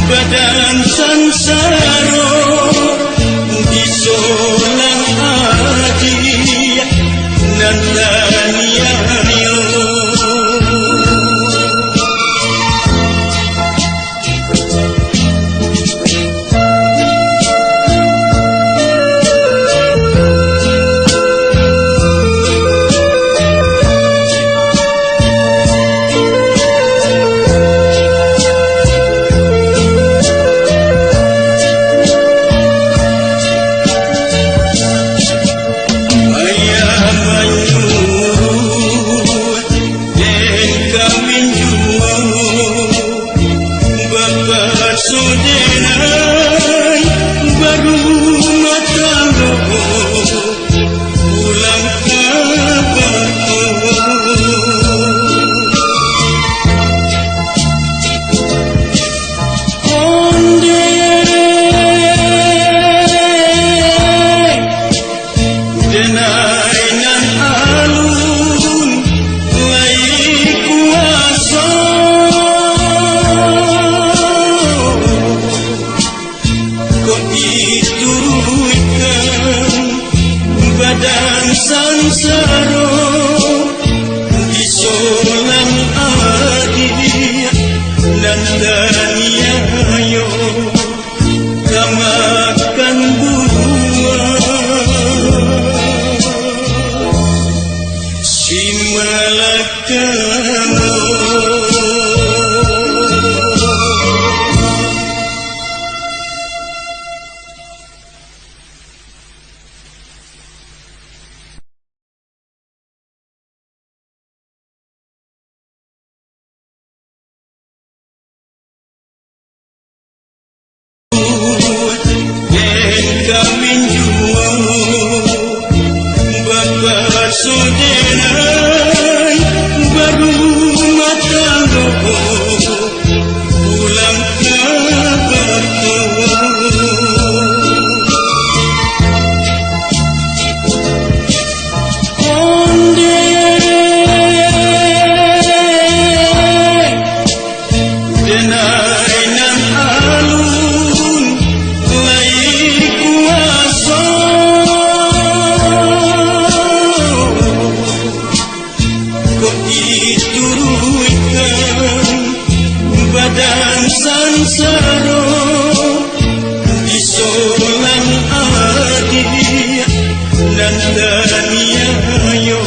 badan sansaro, disolang adiak nan taniayo. Ayah manyuruh den kawin juo, bapaso den ai barumah tanggo, pulang ka bangko. Ondeh, den ai nan alun lai kuaso, kok dituruikkan badan sansaro, disolang adiak nan taniayo, kamakan buah si malakang. Den kawin juo, bapaso den ai barumah tanggo, pulang ka bangko. Ondeh, den ai nan alun lai kuaso, kok dituruikkan badan sansaro, disolang adiak nan taniayo,